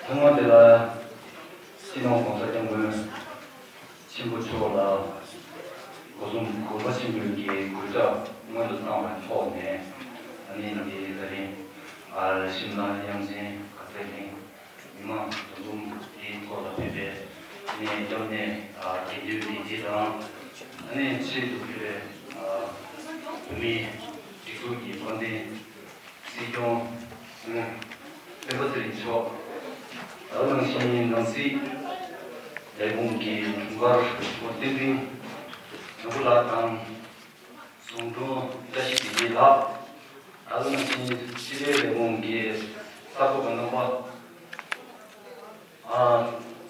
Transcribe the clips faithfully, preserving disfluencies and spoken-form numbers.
ཐོག་མ་དེ་ལ་སྤྱི་ནོར་༸གོང་ས་༸སྐྱབས་མགོན་ཆེན་པོ་མཆོག་ལ་སྒོ་གསུམ་གུས་པ་ཆེན་པོའི་གི་གུས་ཕྱག་སྔོན་དུ་བཏང་བའི་ཐོག་ནས། ཨ་ནི་འདི་ད་རིང་ཨ་ཤིམ་ལ་དབྱངས་ཅན་ག་རྩེ་གླིང་མི་མང་འདུ་འཛོམས་འདིའི་ཐོག་ལ་ཕེབས་པའི་ཨ་ནི་སྐྱབས་གནས་ཨ་དགེ་འདུན་སྡེ་བརྒྱད་དང་། ཨ་ནི་ཆེད་དུ་ཕེབས་པའི་ཨ་བོད་མིའི་སྒྲིག་འཛུགས་ཀྱི་དཔལ་ལྡན་སྲིད་སྐྱོང་སྤེན་པ་ཚེ་རིང་མཆོག་ད་ག་ནང་བཞིན་ནང་སྲིད་ལས་ཁུངས་ཀྱི་དྲུང་འཕར་ངོ་བསྟན་འཛིན་ནོར་བུ་ལགས་དང་། ཟུང་དྲུང་བཀྲ་ཤིས་བདེ་ཆེན་ལགས། ད་ག་ནང་བཞིན་ཕྱི་དྲིལ་ལས་ཁུངས་ཀྱི་གསར་འགོད་པ་རྣམ་པ། ཨ་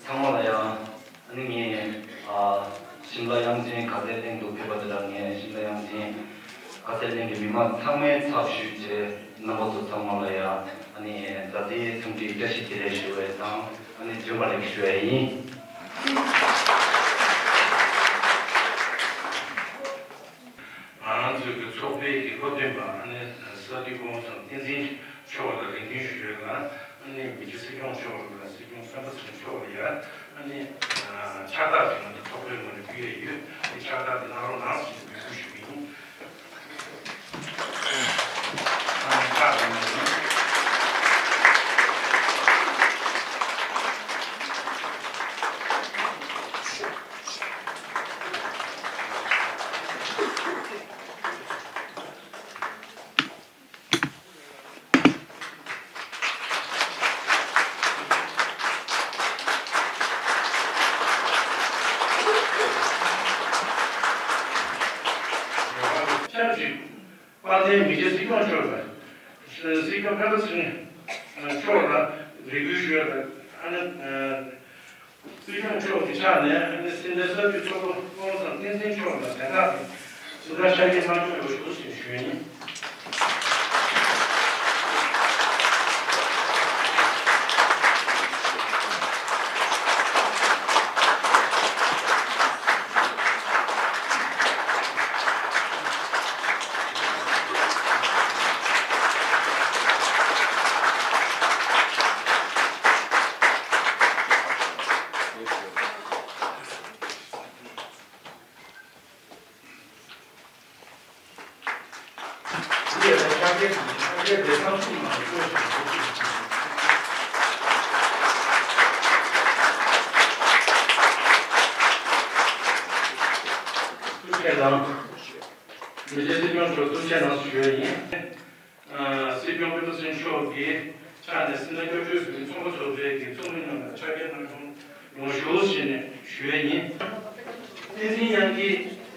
ཚང་མ་ལ་ཡང་ཨ་ནི་ངས་ཨ་ཤིམ་ལ་དབྱངས་ཅན་ག་རྩེ་གླིང་དུ་ཕེབས་པ་དེ་དང་། ངས་ཤིམ་ལ་དབྱངས་ཅན་ག་རྩེ་གླིང་གི་མི་མང་ཚང་མའི་ཚབ་ཞུས་བྱས། རྣམ་པ་ཚོ་ཚང་མ་ལ་ཡང་ཨ་ནི་མཛའ་བརྩེའི་འཚམས་འདྲི་བཀྲ་ཤིས་བདེ་ལེགས་ཞུ་བ་དང་། ཨ་ནི་བྱོན་པ་ལེགས་ཞུ་བ་ཡིན། ང་རང་ཚོའི་གི་ཚོགས་པའི་གི་བློ་འདོན་པ་ཨ་ནི་ས་འཐུས་སྐུ་ངོ་ཚང་བསྟན་འཛིན་མཆོག་ལ་རེ་འདུན་ཞུ་ཡ་ལ། ཨ་ནི་མི་རྗེ་སྲིད་སྐྱོང་མཆོག་ལ། སྲིད་སྐྱོང་སྤེན་པ་ཚེ་རིང་མཆོག་ལ་ཡ་ཨ་ནི་ཕྱག་རྟགས་ཅིག་ང་ཚོ་ཚོགས་པའི་ངོས་ནས་ཕུལ་ཡ་ཡོད། ཨ་ནི་ཕྱག་རྟགས་དེ་གནང་རོགས་གནང་ཞེས་འབོད་སྐུལ་ཞུ་གི་ཡིན། ཨ་ནི་ཕྱག་རྟགས་གནང་རོགས་གནང་། ཆབས་ཅིག་དཔལ་ལྡན་མི་རྗེ་སྲིད་སྐྱོང་མཆོག་ལ། སྲིད་སྐྱོང་སྤེན་པ་ཚེ་རིང་མཆོག་ལ་རེ་སྐུལ་ཞུ་ཡ་དང་། ཨ་ནི། སྲིད་སྐྱོང་མཆོག་གི་ཕྱག་ནས་ཨ་ནི་སེམས་དཔའི་ས་བཅུ་ཚོགས་གཙོ་སྐུ་ངོ་ཚང་བསྟན་འཛིན་མཆོག་ལ་དན་རྟགས་དང་གཟེངས་རྟགས་ཕྱག་འཁྱེར་གནང་སྐྱོང་ཡོང་ཞུ་ཞེས་ཞུ་ཡིན། ཐུགས་རྗེ་གནང་། མི་རྗེ་སྲིད་སྐྱོང་མཆོག་ཐུགས་རྗེ་གནང་ཞུ་ཡ་ཡིན། ཨ་སྲིད་སྐྱོང་སྤེན་པ་ཚེ་རིང་མཆོག་གི་ཕྱག་ནས་སེམས་དཔའ་སྐྱབས་བཅོལ་བོད་མིའི་ཚོགས་པ་ཚོགས་པའི་གི་ཚོགས་མི་རྣམས་ལ་ཕྱག་འཁྱེར་གནང་སྐྱོང་ཡོང་ཞུ་ཞེས་ནས་ཞུ་ཡ་ཡིན། བསྟན་འཛིན་དབྱངས་སྐྱིད།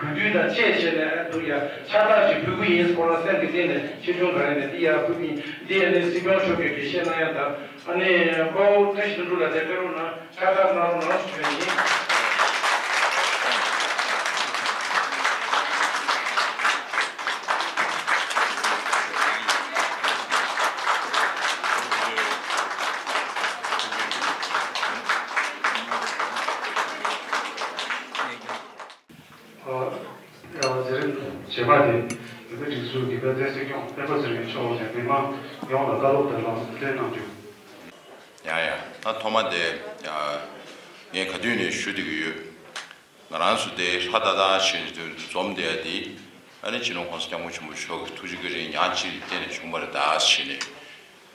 གུས་འདུད་དང་བཅས་བྱས་ནས་འདུག་ཡ། ཕྱག་རྟགས་ཤིག་ཕུལ་གི་ཡིན། ཁོ་རང་སེམས་ཀྱི་གཏིང་ནས་ཆེ་ཆུང་ག་རེ་ནས་འདི་ཡ་ཕུལ་གི་ཡིན། འདི་ཡ་ནས་སྲིད་སྐྱོང་མཆོག་གིས་འགྲེལ་བཤད་གནང་ཡ་དང་། ཨ་ནི་དཔའ་བོ་བཀྲ་ཤིས་ལྷུན་གྲུབ་ལགས་དེ་ཕེབས་རོགས་གནང་། ཕྱག་རྟགས་གནང་རོགས་གནང་ཞུ་ཡ་ཡིན། ཨ། ཡང་རྗེས་རིམ་རྗེས་མ་དེ་བོད་མིའི་སྒྲིག་འཛུགས་ཀྱི་དཔལ་ལྡན་སྲིད་སྐྱོང་སྤེན་པ་ཚེ་རིང་མཆོག་ནས་མི་མང་ཡོངས་ལ་བཀའ་སློབ་དང་ལམ་སྟོན་གནང་རྒྱུ། ཡ་ཡ། ད་ཐོག་མ་དེ་ཡ་ངས་ག་དུས་ནས་ཞུ་བསྡད་ཀྱི་ཡོད། ང་རང་ཚོ་དེ་ཧྲ་ཏག་ཏག་བྱས་ནས་འཛོམས་བསྡད་ཡ་དེ། ཨ་ནི་སྤྱི་ནོར་༸གོང་ས་༸སྐྱབས་མགོན་ཆེན་པོ་མཆོག་གི་ཐུགས་རྗེ་བཀའ་དྲིན་ཉག་གཅིག་བརྟེན་ནས་བྱུང་བ་རེད་ད་ཟེར་ནས།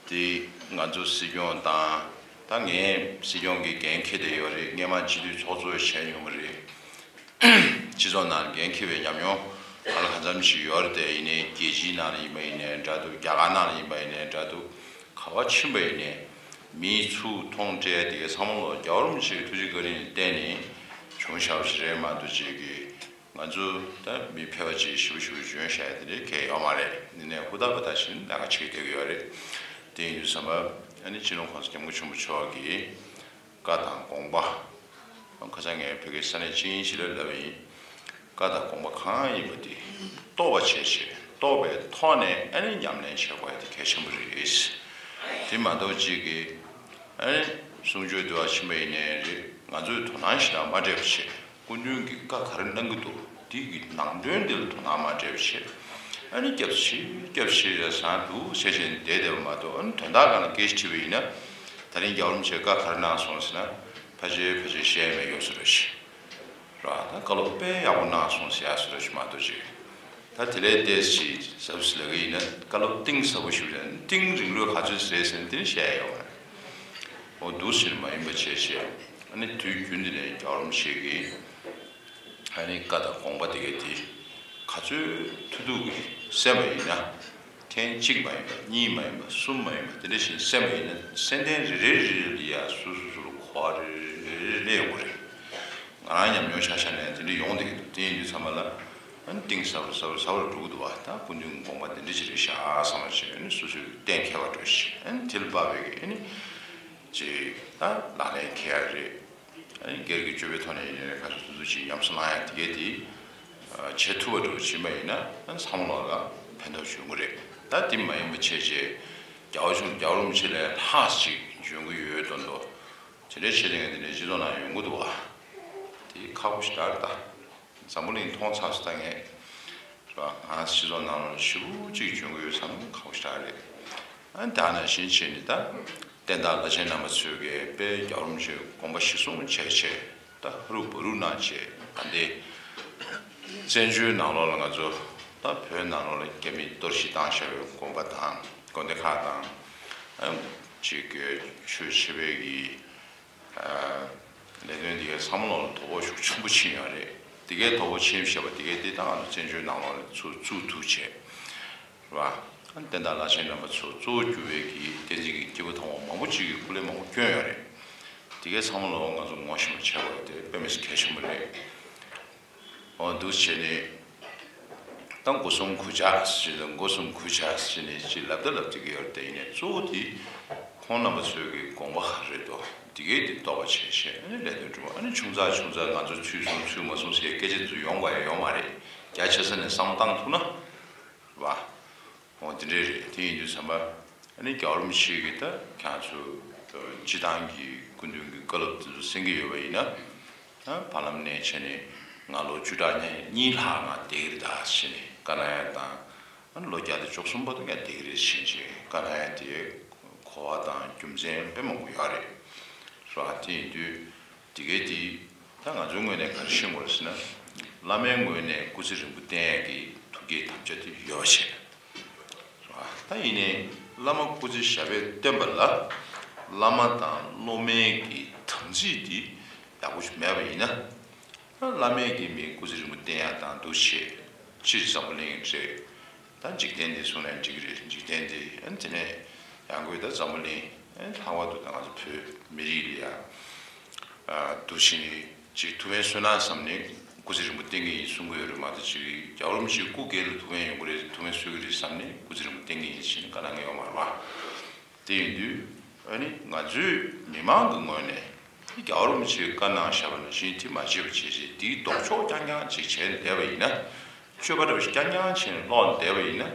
དེ་ང་ཚོ་སྲིད་སྐྱོང་དང་། ད་ངས་སྲིད་སྐྱོང་གི་འགན་འཁྱེར་བསྡད་ཡོད་རེད། སྔས་མ་སྤྱི་འཐུས་ཚོགས་གཙོ་བྱས་མྱོང་བ་རེད། སྤྱི་ཚོགས་ནང་འགན་འཁྱེར་བའི་ཉམས་མྱོང་ཧ་ལས་གང་འཚམ་ཞིག་ཡོད་རེད་དེ། ཡིན་ནའི་རྒྱལ་སྤྱིའི་ནང་ལ་ཡིན་པ་ཡིན་ནའི་འདྲ་འདུག་རྒྱ་གར་ནང་ལ་ཡིན་པ་ཡིན་ནའི་འདྲ་འདུག་ག་བ་ཕྱིན་པ་ཡིན་ནའི་མིའི་ཚུགས་མཐོང་སྤྲད་དེ་གའི་ཚང་མ་ལོ་རྒྱལ་བ་རིན་པོ་ཆེའི་ཐུགས་རྗེ་བཀའ་དྲིན་ལ་བརྟེན་ནས་བྱུང་བཞག་པ་ཞིག་རེད་མ་གཏོགས། ཅིག་གིས་ང་ཚོ་ད་མི་ཕལ་བ་ཅིག་ཞེ་པོ་ཞེ་པོ་བྱོན་བཞག་ཡ་དེ་འདྲའི་གང་ཡང་ཡོད་མ་རེད། ཡིན་ནའི་ཧུར་ཐག་པ་ད་བཞིན་ལས་ཀ་བྱེད་བསྡད་ཀྱི་ཡོད་རེད། དེ་ཡིན་དུས་ཙམ་པ་ཨ་ནི་སྤྱི་ནོར་༸གོང་ས་༸སྐྱབས་མགོན་ཆེན་པོ་མཆོག་གི་བཀའ་དང་དགོངས་པ། ཁ་སང་ངས་བོད་ཀྱི་ས་གནས་ཆིངས་ཡིག་ཅིག་ལ་ལབ་པ་ཡིན། བཀའ་དང་དགོངས་པ་གང་ཡིན་པ་དེ་རྟོགས་པ་བྱས་བྱས་རྟོགས་པའི་ཐོག་ནས་ཨ་ནི་ཉམས་ལེན་བྱེད་དགོས་ཡ་དེ་གལ་ཆེན་པོ་རེད། དེ་མ་གཏོགས་གཅིག་གིས་ཨ་ནི་གསུང་ཆོས་འདི་བ་ཕྱིན་པ་ཡིན་ནའི་རེད། ང་ཚོས་དོ་སྣང་ཞེ་དྲག་མ་སྤྲད་པ་བྱས། སྐུ་མདུན་གྱིས་བཀའ་ག་རེ་གནང་གི་འདུག་དེ་གི་ནང་དོན་དེ་ལ་དོ་སྣང་མ་སྤྲད་པ་བྱས། ཨ་ནི་སྐྱབས་ཆེ་སྐྱབས་ཆེ་རེ་བཟང་འདུག་བྱས་བྱས་བསྡད་བསྡད་པ་མ་གཏོགས། ཨ་ནི་དོན་དག་སྒང་ལ་སྐད་ཆ་དྲིས་པ་ཡིན་ན། ད་རིང་རྒྱལ་བ་རིན་པོ་ཆེས་བཀའ་ག་རེ་གནང་སོང་ཟེར་ན། ཕལ་ཆེར་ཕལ་ཆེར་བཤད་མེད་ཡོད་ས་རེད། ར་ད་བཀའ་སློབ་དཔེ་ཡག་པོ་གནང་སོང་ཟེར་ཡ་ཟེར་རོ་ཞིག་མ་གཏོགས་ཅིག་ད་དེ་ལས་ཏོག་ཙམ་ཞིག་ཟབ་ཟིན་ལབ་ཀྱི་ཡིན་ན་བཀའ་སློབ་གཏིང་ཟབ་པོ་ཞིག་རེད། གཏིང་རིང་ལོས་ག་ཚོད་ཟེར་ཟེར་ན་དེ་ནི་བཤད་ཡ་ཡོད་མ་རེད། འོ་འདུག་ཟེར་མ་ཡིན་པ་བྱས་བྱས། ཨ་ནི་དུས་རྒྱུན་འདི་ནས་རྒྱལ་བ་རིན་པོ་ཆེ་གིས་ཨ་ནི་བཀའ་དང་དགོངས་པ་དེ་གའི་དེ་ག་ཚོད་ཐུབ་ཐུབ་ཀྱིས་གསན་པ་ཡིན་ན། ཐེངས་གཅིག་མ་ཡིན་པ་གཉིས་མ་ཡིན་པ་གསུམ་མ་ཡིན་པ་དེ་འདྲ་ཞིག་གསན་པ་ཡིན་ན། གསན་ཐེངས་རེ་རེ་རེ་རེ་ལ་ཡ་སོ་སོ་སོ་ལ་གོ་བ་རེ་རེ་རེ་རེ་སླེབས་ཡོང་གི་རེད། ང་རང་ཉམས་མྱོང་ཆ་བཞག་ནས་དེ་འདྲ་ཡོང་བསྡད་ཀྱི་འདུག་དེ་ཡིན་དུས་ཚང་མ་ལ་ཨ་ནི་གཏིང་ཟབ་རུ་ཟབ་རུ་ཟབ་རུ་འགྲོ་གི་འདུག་བ། ད་སྐུ་མདུན་གྱི་དགོངས་པ་འདི་འདྲ་ཞིག་རེད་ཤག་བསམ་པ་བྱས། ཨ་ནི་སོ་སོས་གཏན་འཁེལ་བ་འགྲོ་ཞིག་ཨ་ནི་དེ་ལ་དཔག་པའི་གི་ཨ་ནི་ཅིག་ད་ལག་ལེན་འཁེལ་ཡ་རེད། ཨ་ནི་སྒེར་གྱི་སྤྱོད་པའི་ཐོག་ནས་ཡིན་ནའི་ག་ཚོད་ཚོད་ཅིག་ཉམས་སུ་བླང་ཡ་དེ་གས་དེ་བྱེད་ཐུབ་པ་འགྲོ་བྱེད་པ་ཡིན་ན། ཨ་ནི་བསམ་བློ་ལ་ཕན་ཐོགས་བྱུང་གི་རེད། ད་དེ་མ་ཡིན་པ་བྱས་བྱས་རྒྱལ་བ་ཆུང་རྒྱལ་བ་རིན་པོ་ཆེ་ལས་ལྷག་ཅིག་འཇོན་གི་ཡོད་དོན་དུ་དེ་འདྲའི་བྱེད་ལས་ངན་དེ་འདྲའི་སྤྱི་ཚོགས་ནང་ཡོང་གི་འདུག་བ། དེ་ཁག་པོ་ཞིག་རེད་ད། འཛམ་བུ་གླིང་མཐོང་ཚར་སོང་ད་ངས། རེད་བ། ང་སྤྱི་ཚོགས་ནང་ལ་ཞེ་པོ་ཅིག་འཇོན་གྱི་ཡོད་བསམ་ཁག་པོ་ཞེ་དྲག་རེད། ཨ་ནི་ད་ནང་བཞིན་བྱས་ནས་ད་བསྟན་བདག་བླ་ཆེན་རྣམ་པ་ཚོས་གི་དཔེ་རྒྱལ་བ་རིན་པོ་ཆེའི་དགོངས་པ་གཞི་བཟུང་བྱས་བྱས་ད་ཧ་རུ་བ་རུ་གནང་བྱས། ད་འདི་བཙན་བྱོལ་ནང་ལོགས་ལ་ང་ཚོ་ད་བོད་ནང་ལོགས་ལ་རྒྱ་མིས་གཏོར་བཤིག་བཏང་བཞག་པའི་དགོན་པ་དང་དགོན་སྡེ་ཁག་དང་། ཨ་ནི་ཅིག་གི་ཆོས་བྱེད་པའི་གི་ལས་དོན་འདི་གའི་བསམ་བློ་ལ་དོ་ཕོག་ཤུགས་ཆེན་པོ་ཕྱིན་ཡོད་རེད། འདི་གའི་དོ་ཕོག་ཆེན་པོ་བྱས་པ་འདི་གའི་འདི་དང་ང་ཚོ་བཙན་བྱོལ་ནང་ལོགས་ལ་ཚུར་བཙུགས་ཐུབ་བྱས། རེད་བ། བསྟན་བདག་བླ་ཆེན་རྣམ་པ་ཚོ་གཙོ་བོ་གྱུར་པའི་གི་བསྟན་འཛིན་གྱི་སྐྱེས་བུ་དམ་པ་མང་པོ་ཅིག་གིས་སྐུ་ལས་མང་པོ་བསྐྱོན་ཡོད་རེད། འདི་གའི་བསམ་བློ་ང་ཚོ་ངོ་ཤེས་པ་བྱས་པ་དེ་དཔེ་མི་སྲིད་གལ་ཆེན་པོ་རེད། འོ་འདུག་བྱས་ནས་ད་སྒོ་གསུམ་གུས་ཕྱག་ཟེར་ནས་སྒོ་གསུམ་གུས་ཕྱག་ཟེར་ནས་ཅིག་ལབ་ད་ལབ་བསྡད་ཀྱི་ཡོད་རེད། དེ་ཡིན་ནའི་གཙོ་བོ་དེ་ཁོང་རྣམ་པ་ཚོའི་གི་དགོངས་པ་ག་རེ་རེད་དོ། དེ་གའི་དེ་རྟོགས་པ་བྱས་བྱས་ཨ་ནི་ལས་དོན་སྒྲུབ། ཨ་ནི་ཆུང་ཙག་ཆུང་ཙག་ང་ཚོ་ཚུལ་སོང་ཚུལ་མ་སོང་ཟེར་སྐད་ཆ་ཚོ་ཡོང་བ་ཡང་ཡོང་མ་རེད། རྒྱ་ཆེ་ས་ནས་བསམ་བློ་བཏང་ཐུབ་ན་རེད་བ། འོ་དེ་འདྲས་རེད། དེ་ཡིན་དུས་ཙམ་པ་ཨ་ནི་རྒྱལ་བ་རིན་པོ་ཆེ་གིས་ད་ཁྱེད་ཚོ་སྤྱི་བཏང་གི་སྐུ་མདུན་གྱི་བཀའ་སློབ་དེ་ཚོ་གསན་གྱི་ཡོད་པ་ཡིན་ན། ད་བར་ལམ་ནས་བྱས་ནས་ང་ལོ་བཅུ་ཕྲག་གཉིས་ལྷག་ང་བསྡད་ཀྱི་རེད་ད་ཟེར་ནས་བཀའ་གནང་ཡ་དང་། ཨ་ནི་ལོ་བརྒྱ་དང་བཅུ་གསུམ་བར་དུ་ང་བསྡད་ཀྱི་རེད་ཟེར་བྱས་བཀའ་གནང་ཡ་དེ་གོ་བ་དང་རྒྱུ་མཚན་དཔེ་མང་པོ་ཡོད་རེད། རེད་བ། དེ་ཡིན་དུས་དེ་གའི་དེ་ད་ང་ཚོའི་ངོས་ནས་ག་རེ་ཤེས་དགོས་རེད་ཟེར་ན། བླ་མའི་ངོས་ནས་སྐུ་ཚེ་རིང་པོ་བརྟན་ཡ་གི་ཐུགས་བསྐྱེད་དམ་བཅའ་དེ་ཡོད་བྱས། ད་ཡིན་ནའི་བླ་མ་སྐུ་ཚེ་ཞབས་པད་བརྟན་པ་ལ་བླ་མ་དང་སློབ་མའི་གི་དམ་ཚིག་འདི་ཡག་པོ་ཞིག་མེད་པ་ཡིན་ན། ད་བླ་མས་ཀྱི་མི་སྐུ་ཚེ་རིང་པོ་བརྟན་ཡག་དང་འདུ་ཤེས་སྤྱིར་འཛམ་བུ་གླིང་རེད། ད་འཇིག་རྟེན་འདི་གསུངས་ན་འགྲིག་གི་རེད། འཇིག་རྟེན་འདི་ཨ་ནི་དེ་ནས་ཡང་སྒོས་ད་འཛམ་བུ་གླིང་ཨ་ནི་ལྷག་པར་དུ་ད་ང་ཚོ་བོད་མི་རིགས་ལ་ཡ། ཨ་འདུ་ཤེས་ཅིག་ཐུབ་པ་གསོས་ན་བསམ་ནས་སྐུ་ཚེ་རིང་པོ་བརྟན་གྱི་ཡིན་གསུང་གི་ཡོད་རེད། མ་གཏོགས་ཅིག་རྒྱལ་བ་རིན་པོ་ཆེའི་སྐུ་སྒེར་ལ་ཐུབ་པ་ཡོང་གི་རེད། ཐུབ་པ་གསོས་ཀྱི་རེད་བསམ་ནས་སྐུ་ཚེ་རིང་པོ་བརྟན་གྱི་ཡིན་ཟེར་ནས་བཀའ་གནང་གི་ཡོད་མ་རེད་བ། དེ་ཡིན་དུས་ཨ་ནི་ང་ཚོའི་མི་མང་གི་ངོས་ནས་རྒྱལ་བ་རིན་པོ་ཆེས་བཀའ་གནང་བཞག་པ་ནང་བཞིན་དེ་མ་བྱས་པ་བྱས་བྱས་དེའི་ལྡོག་ཕྱོགས་རྐྱང་རྐྱང་ཅིག་བྱས་ནས་བསྡད་པ་ཡིན་ན། སྤྱོད་པ་འདྲ་བ་ཞིག་རྐྱང་རྐྱང་བྱས་ནས་ལོག་ནས་བསྡད་པ་ཡིན་ན།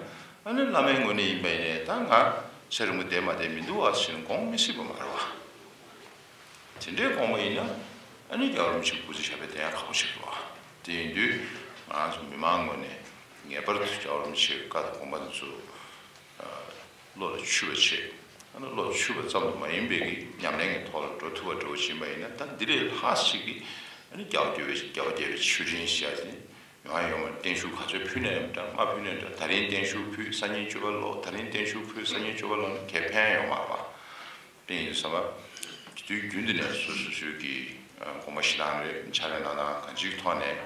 ཨ་ནི་བླ་མའི་ངོས་ནས་ཡིན་པ་ཡིན་ནའི་ད་ང་ཚེ་རིང་པོ་བསྡད་མ་བསྡད་མི་འདུག་བ་ཟེར་ནས་དགོངས་མི་སྲིད་པ་མ་རེད་བ། དེ་འདྲའི་དགོངས་པ་ཡིན་ན་ཨ་ནི་རྒྱལ་བ་རིན་པོ་ཆེའི་སྐུ་ཚེ་ཞབས་པད་བརྟན་ཡག་ཁག་པོ་ཞིག་རེད་བ། དེ་ཡིན་དུས་ང་རང་ཚོ་མི་མང་ངོས་ནས་ངེས་པར་དུ་རྒྱལ་བ་རིན་པོ་ཆེའི་བཀའ་དང་དགོངས་པ་འདི་ཚོ་བློ་ལ་ཆུད་པ་བྱེད། ཨ་ནི་བློ་ལ་ཆུད་པ་ཙམ་དུ་མ་ཡིན་པའི་གི་ཉམས་ལེན་གྱི་ཐོག་ལ་འགྲོ་ཐུབ་པ་འགྲོ་བཞིན་པ་ཡིན་ན། ད་འདི་ལས་ལྷག་ཞིག་གི་ཨ་ནི་རྒྱལ་བ་རྒྱལ་བའི་རྒྱལ་བ་རྒྱལ་བའི་མཆོད་སྤྲིན་ཞེས་ཏེ་ཡོང་ཡ་ཡོང་བ། བརྟན་བཞུགས་ག་ཚོད་ཕུལ་ན་ཡང་འདྲ་མ་ཕུལ་ན་འདྲ། ད་རིང་བརྟན་བཞུགས་ཕུལ། སང་ཉིན་མཆོད་པ་ཀློག། ད་རིང་བརྟན་བཞུགས་ཕུལ། སང་ཉིན་མཆོད་པ་ཀློག་ན་གའི་ཕན་ཡོང་མ་རེད་པ། དེ་ཡིན་དུས་ཙམ་པ་དུས་རྒྱུན་དུ་ནས་སོ་སོ་སོའི་གི་དགོངས་པ་བཞེས་སྟངས་རེད། ཕྱག་ལས་གནང་སྟངས་གང་ཅིའི་ཐོག་ནས་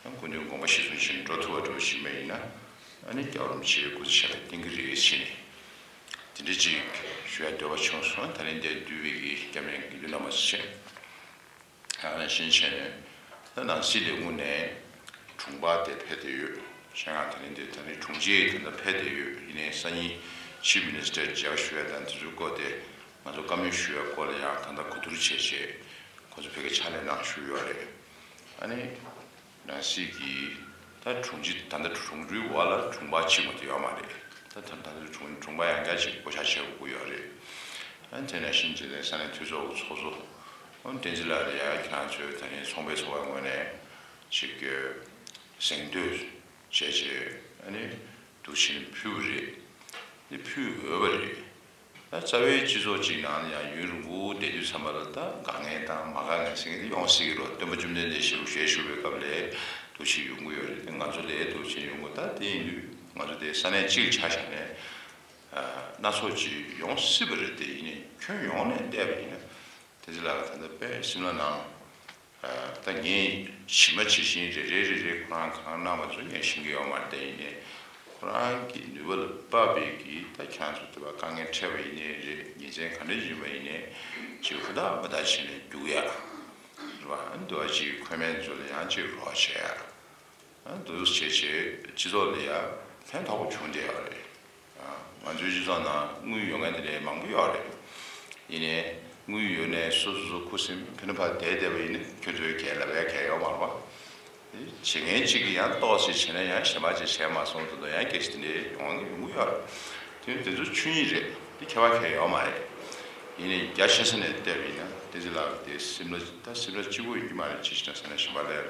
སྐུ་མདུན་དགོངས་པ་གཞིར་བཟུང་བྱས་ནས་འགྲོ་ཐུབ་པ་འགྲོ་བཞིན་པ་ཡིན་ན། ཨ་ནི་རྒྱལ་བ་རིན་པོ་ཆེའི་སྐུ་ཚེ་ཞབས་པད་བརྟན་གྱི་རེད་ཟེར་ནས་དེ་འདྲ་ཅིག་ཞུ་ཡ་འདོད་པ་བྱུང་སོང་། ད་རིང་འདིར་འདུས་པའི་གི་སྐྱབས་མགོན་དགེ་འདུན་རྣམ་པ་ཚོ་བྱས། ད་ནང་བཞིན་བྱས་ནས་ད་ནང་སྲིད་ལས་ཁུངས་ནས་དྲུང་འཕར་དེ་ཕེབས་བསྡད་ཡོད། བྱས་ཙང་ད་རིང་འདི་ད་རིང་དྲུང་ཆེ་དེ་འདྲ་ཕེབས་བསྡད་ཡོད། ཡིན་ནའི་སང་ཉིན་ཆིབ་མི་ནི་སི་ཊར་མཇལ་ཁ་ཞུ་ཡ་དང་དེ་ཚོའི་སྐོར་དེ་ང་ཚོ་བཀའ་མོལ་ཞུ་ཡ་སྐོར་ལ་ཡང་ད་ལྟ་གོ་བསྡུར་བྱས་བྱས་ཁོ་ཚོ་ཕ་གིར་ཕྱག་ལས་གནང་བཞུགས་ཡོད་རེད། ཨ་ནི། ནང་སྲིད་ཀྱི་ད་དྲུང་ཆེ། ད་ལྟ་དྲུང་རུའི་འོག་ལ་དྲུང་འཕར་ཆེན་མོ་དེ་ཡོད་མ་རེད། ད་ད་ད་ལྟ་དྲུང་དྲུང་འཕར་ཡང་བསྐྱར་ཅིག་བསྐོ་བཞག་བྱེད་དགོས་ཀྱི་ཡོད་རེད། ཨ་དེ་ནང་བཞིན་བྱས་ནས་ས་གནས་འཐུས་ཚོགས་ཚོགས་གཙོ་ཨོ་བསྟན་འཛིན་ལགས་ལ་ཡང་ཁྱེད་རང་ཚོས་ད་ནི་ཚོང་པའི་ཚོགས་པའི་ངོས་ནས་ཅིག་གཟེངས་བསྟོད་བྱས་བྱས་ཨ་ནི་འདུག་བྱས་ནས་ཕུལ་བ་རེད། འདི་ཕུལ་འོས་པ་རེད། ད་རྩ་བའི་སྤྱི་ཚོགས་གཅིག་ནང་ལ་ཡང་ཡུན་རིང་པོ་བསྡད་དུས་ཙམ་པ་ལ་ད་དཀའ་ངལ་དང་མ་དཀའ་ངལ་ཟེར་མཁན་དེ་ཡོང་སྲིད་ཀྱི་རེད། སྟོན་པ་བཅོམ་ལྡན་འདས་ཞལ་ཞལ་བཞུགས་པའི་སྐབས་ལ་འདུག་བྱས་ཡོང་གི་ཡོད་རེད། ང་ཚོ་ལས་འདུག་བྱས་ཡོང་གི། ད་དེ་ཡིན་དུས་ང་ཚོ་དེ་ས་གནས་གཅིག་ཆ་བཞག་ནས་སྣ་ཚོགས་ཅིག་ཡོང་སྲིད་པ་རེད། དེ་ཡིན་ནའི་ཁྱོན་ཡོངས་ནས་བལྟས་པ་ཡིན་ན། བསྟན་འཛིན་ལགས་ད་ལྟ་དཔེ་སིམ་ལ་ནང་། ད་ངས་ཇི་མ་ཇི་བཞིན་རེ་རེ་རེ་རེ་ཁོ་རང་གང་གནང་བ་ཚོ་ངས་ཤེས་ཀྱི་ཡོད་མ་རེད། དེ་ཡིན་ནའི་ཁོ་རང་གི་ནུས་པ་ལ་དཔག་པའི་གི་ད་ཁྱེད་ཚོ་དེ་བ་དཀའ་ངལ་འཕྲད་པ་ཡིན་ནའི་རེད། ཉིན་མཚན་ག་འདྲ་ཡིན་པ་ཡིན་ནའི་ཅིག་ཧུར་ཐག་ཧུར་ཐག་བྱས་ནས་རྒྱུག་ཡ་རེད་བ། འདི་བ་ཅིག་མཁོ་སྨན་ཚོ་ལ་ཡང་ཅིག་རོགས་བྱེད་ཡ། འདུག་བྱས་བྱས་སྤྱི་ཚོགས་ལ་ཡང་ཕན་ཐོགས་པོ་བྱུང་བསྡད་ཡོད་རེད། ང་ཚོའི་སྤྱི་ཚོགས་ནང་དངུལ་ཡོད་མཁན་དེ་འདྲའི་མང་པོ་ཡོད་རེད། ཡིན་ནའི་དངུལ་ཡོད་ནའི་སོ་སོ་སོ་ཁུ་སིམ་ཕི་ནུ་ཕར་བསྡད་བསྡད་པ་ཡིན་ན་ཁྱོད་ཚོའི་གལ་ལབ་ཡ་གལ་ཡོད་མ་རེད་པ། བྱེད་མཁན་གཅིག་གིས་ཡང་ཏོག་ཙམ་བྱས་ན་ཡང་གཞན་པ་ཅིག་བྱས་མ་སོང་དུས་ཡང་སྐད་ཆ་དེ་འདྲའི་ཡོང་གི་ཡོང་གི་ཡོད་རེད། དེ་དེ་ཚོ་ཆོས་ཉིད་རེད། དེ་ཁྱད་པར་གལ་ཡོད་མ་རེད། ཡིན་ནའི་རྒྱ་ཆེ་ས་ནས་བལྟས་པ་ཡིན་ན་བསྟན་འཛིན་ལགས་དེ་སིམ་ལ་ད་སིམ་ལ་གཅིག་པོ་ཡིན་གྱི་མ་རེད། ཅིག་བྱས་ན་ས་གནས་གཞན་པ་ལ་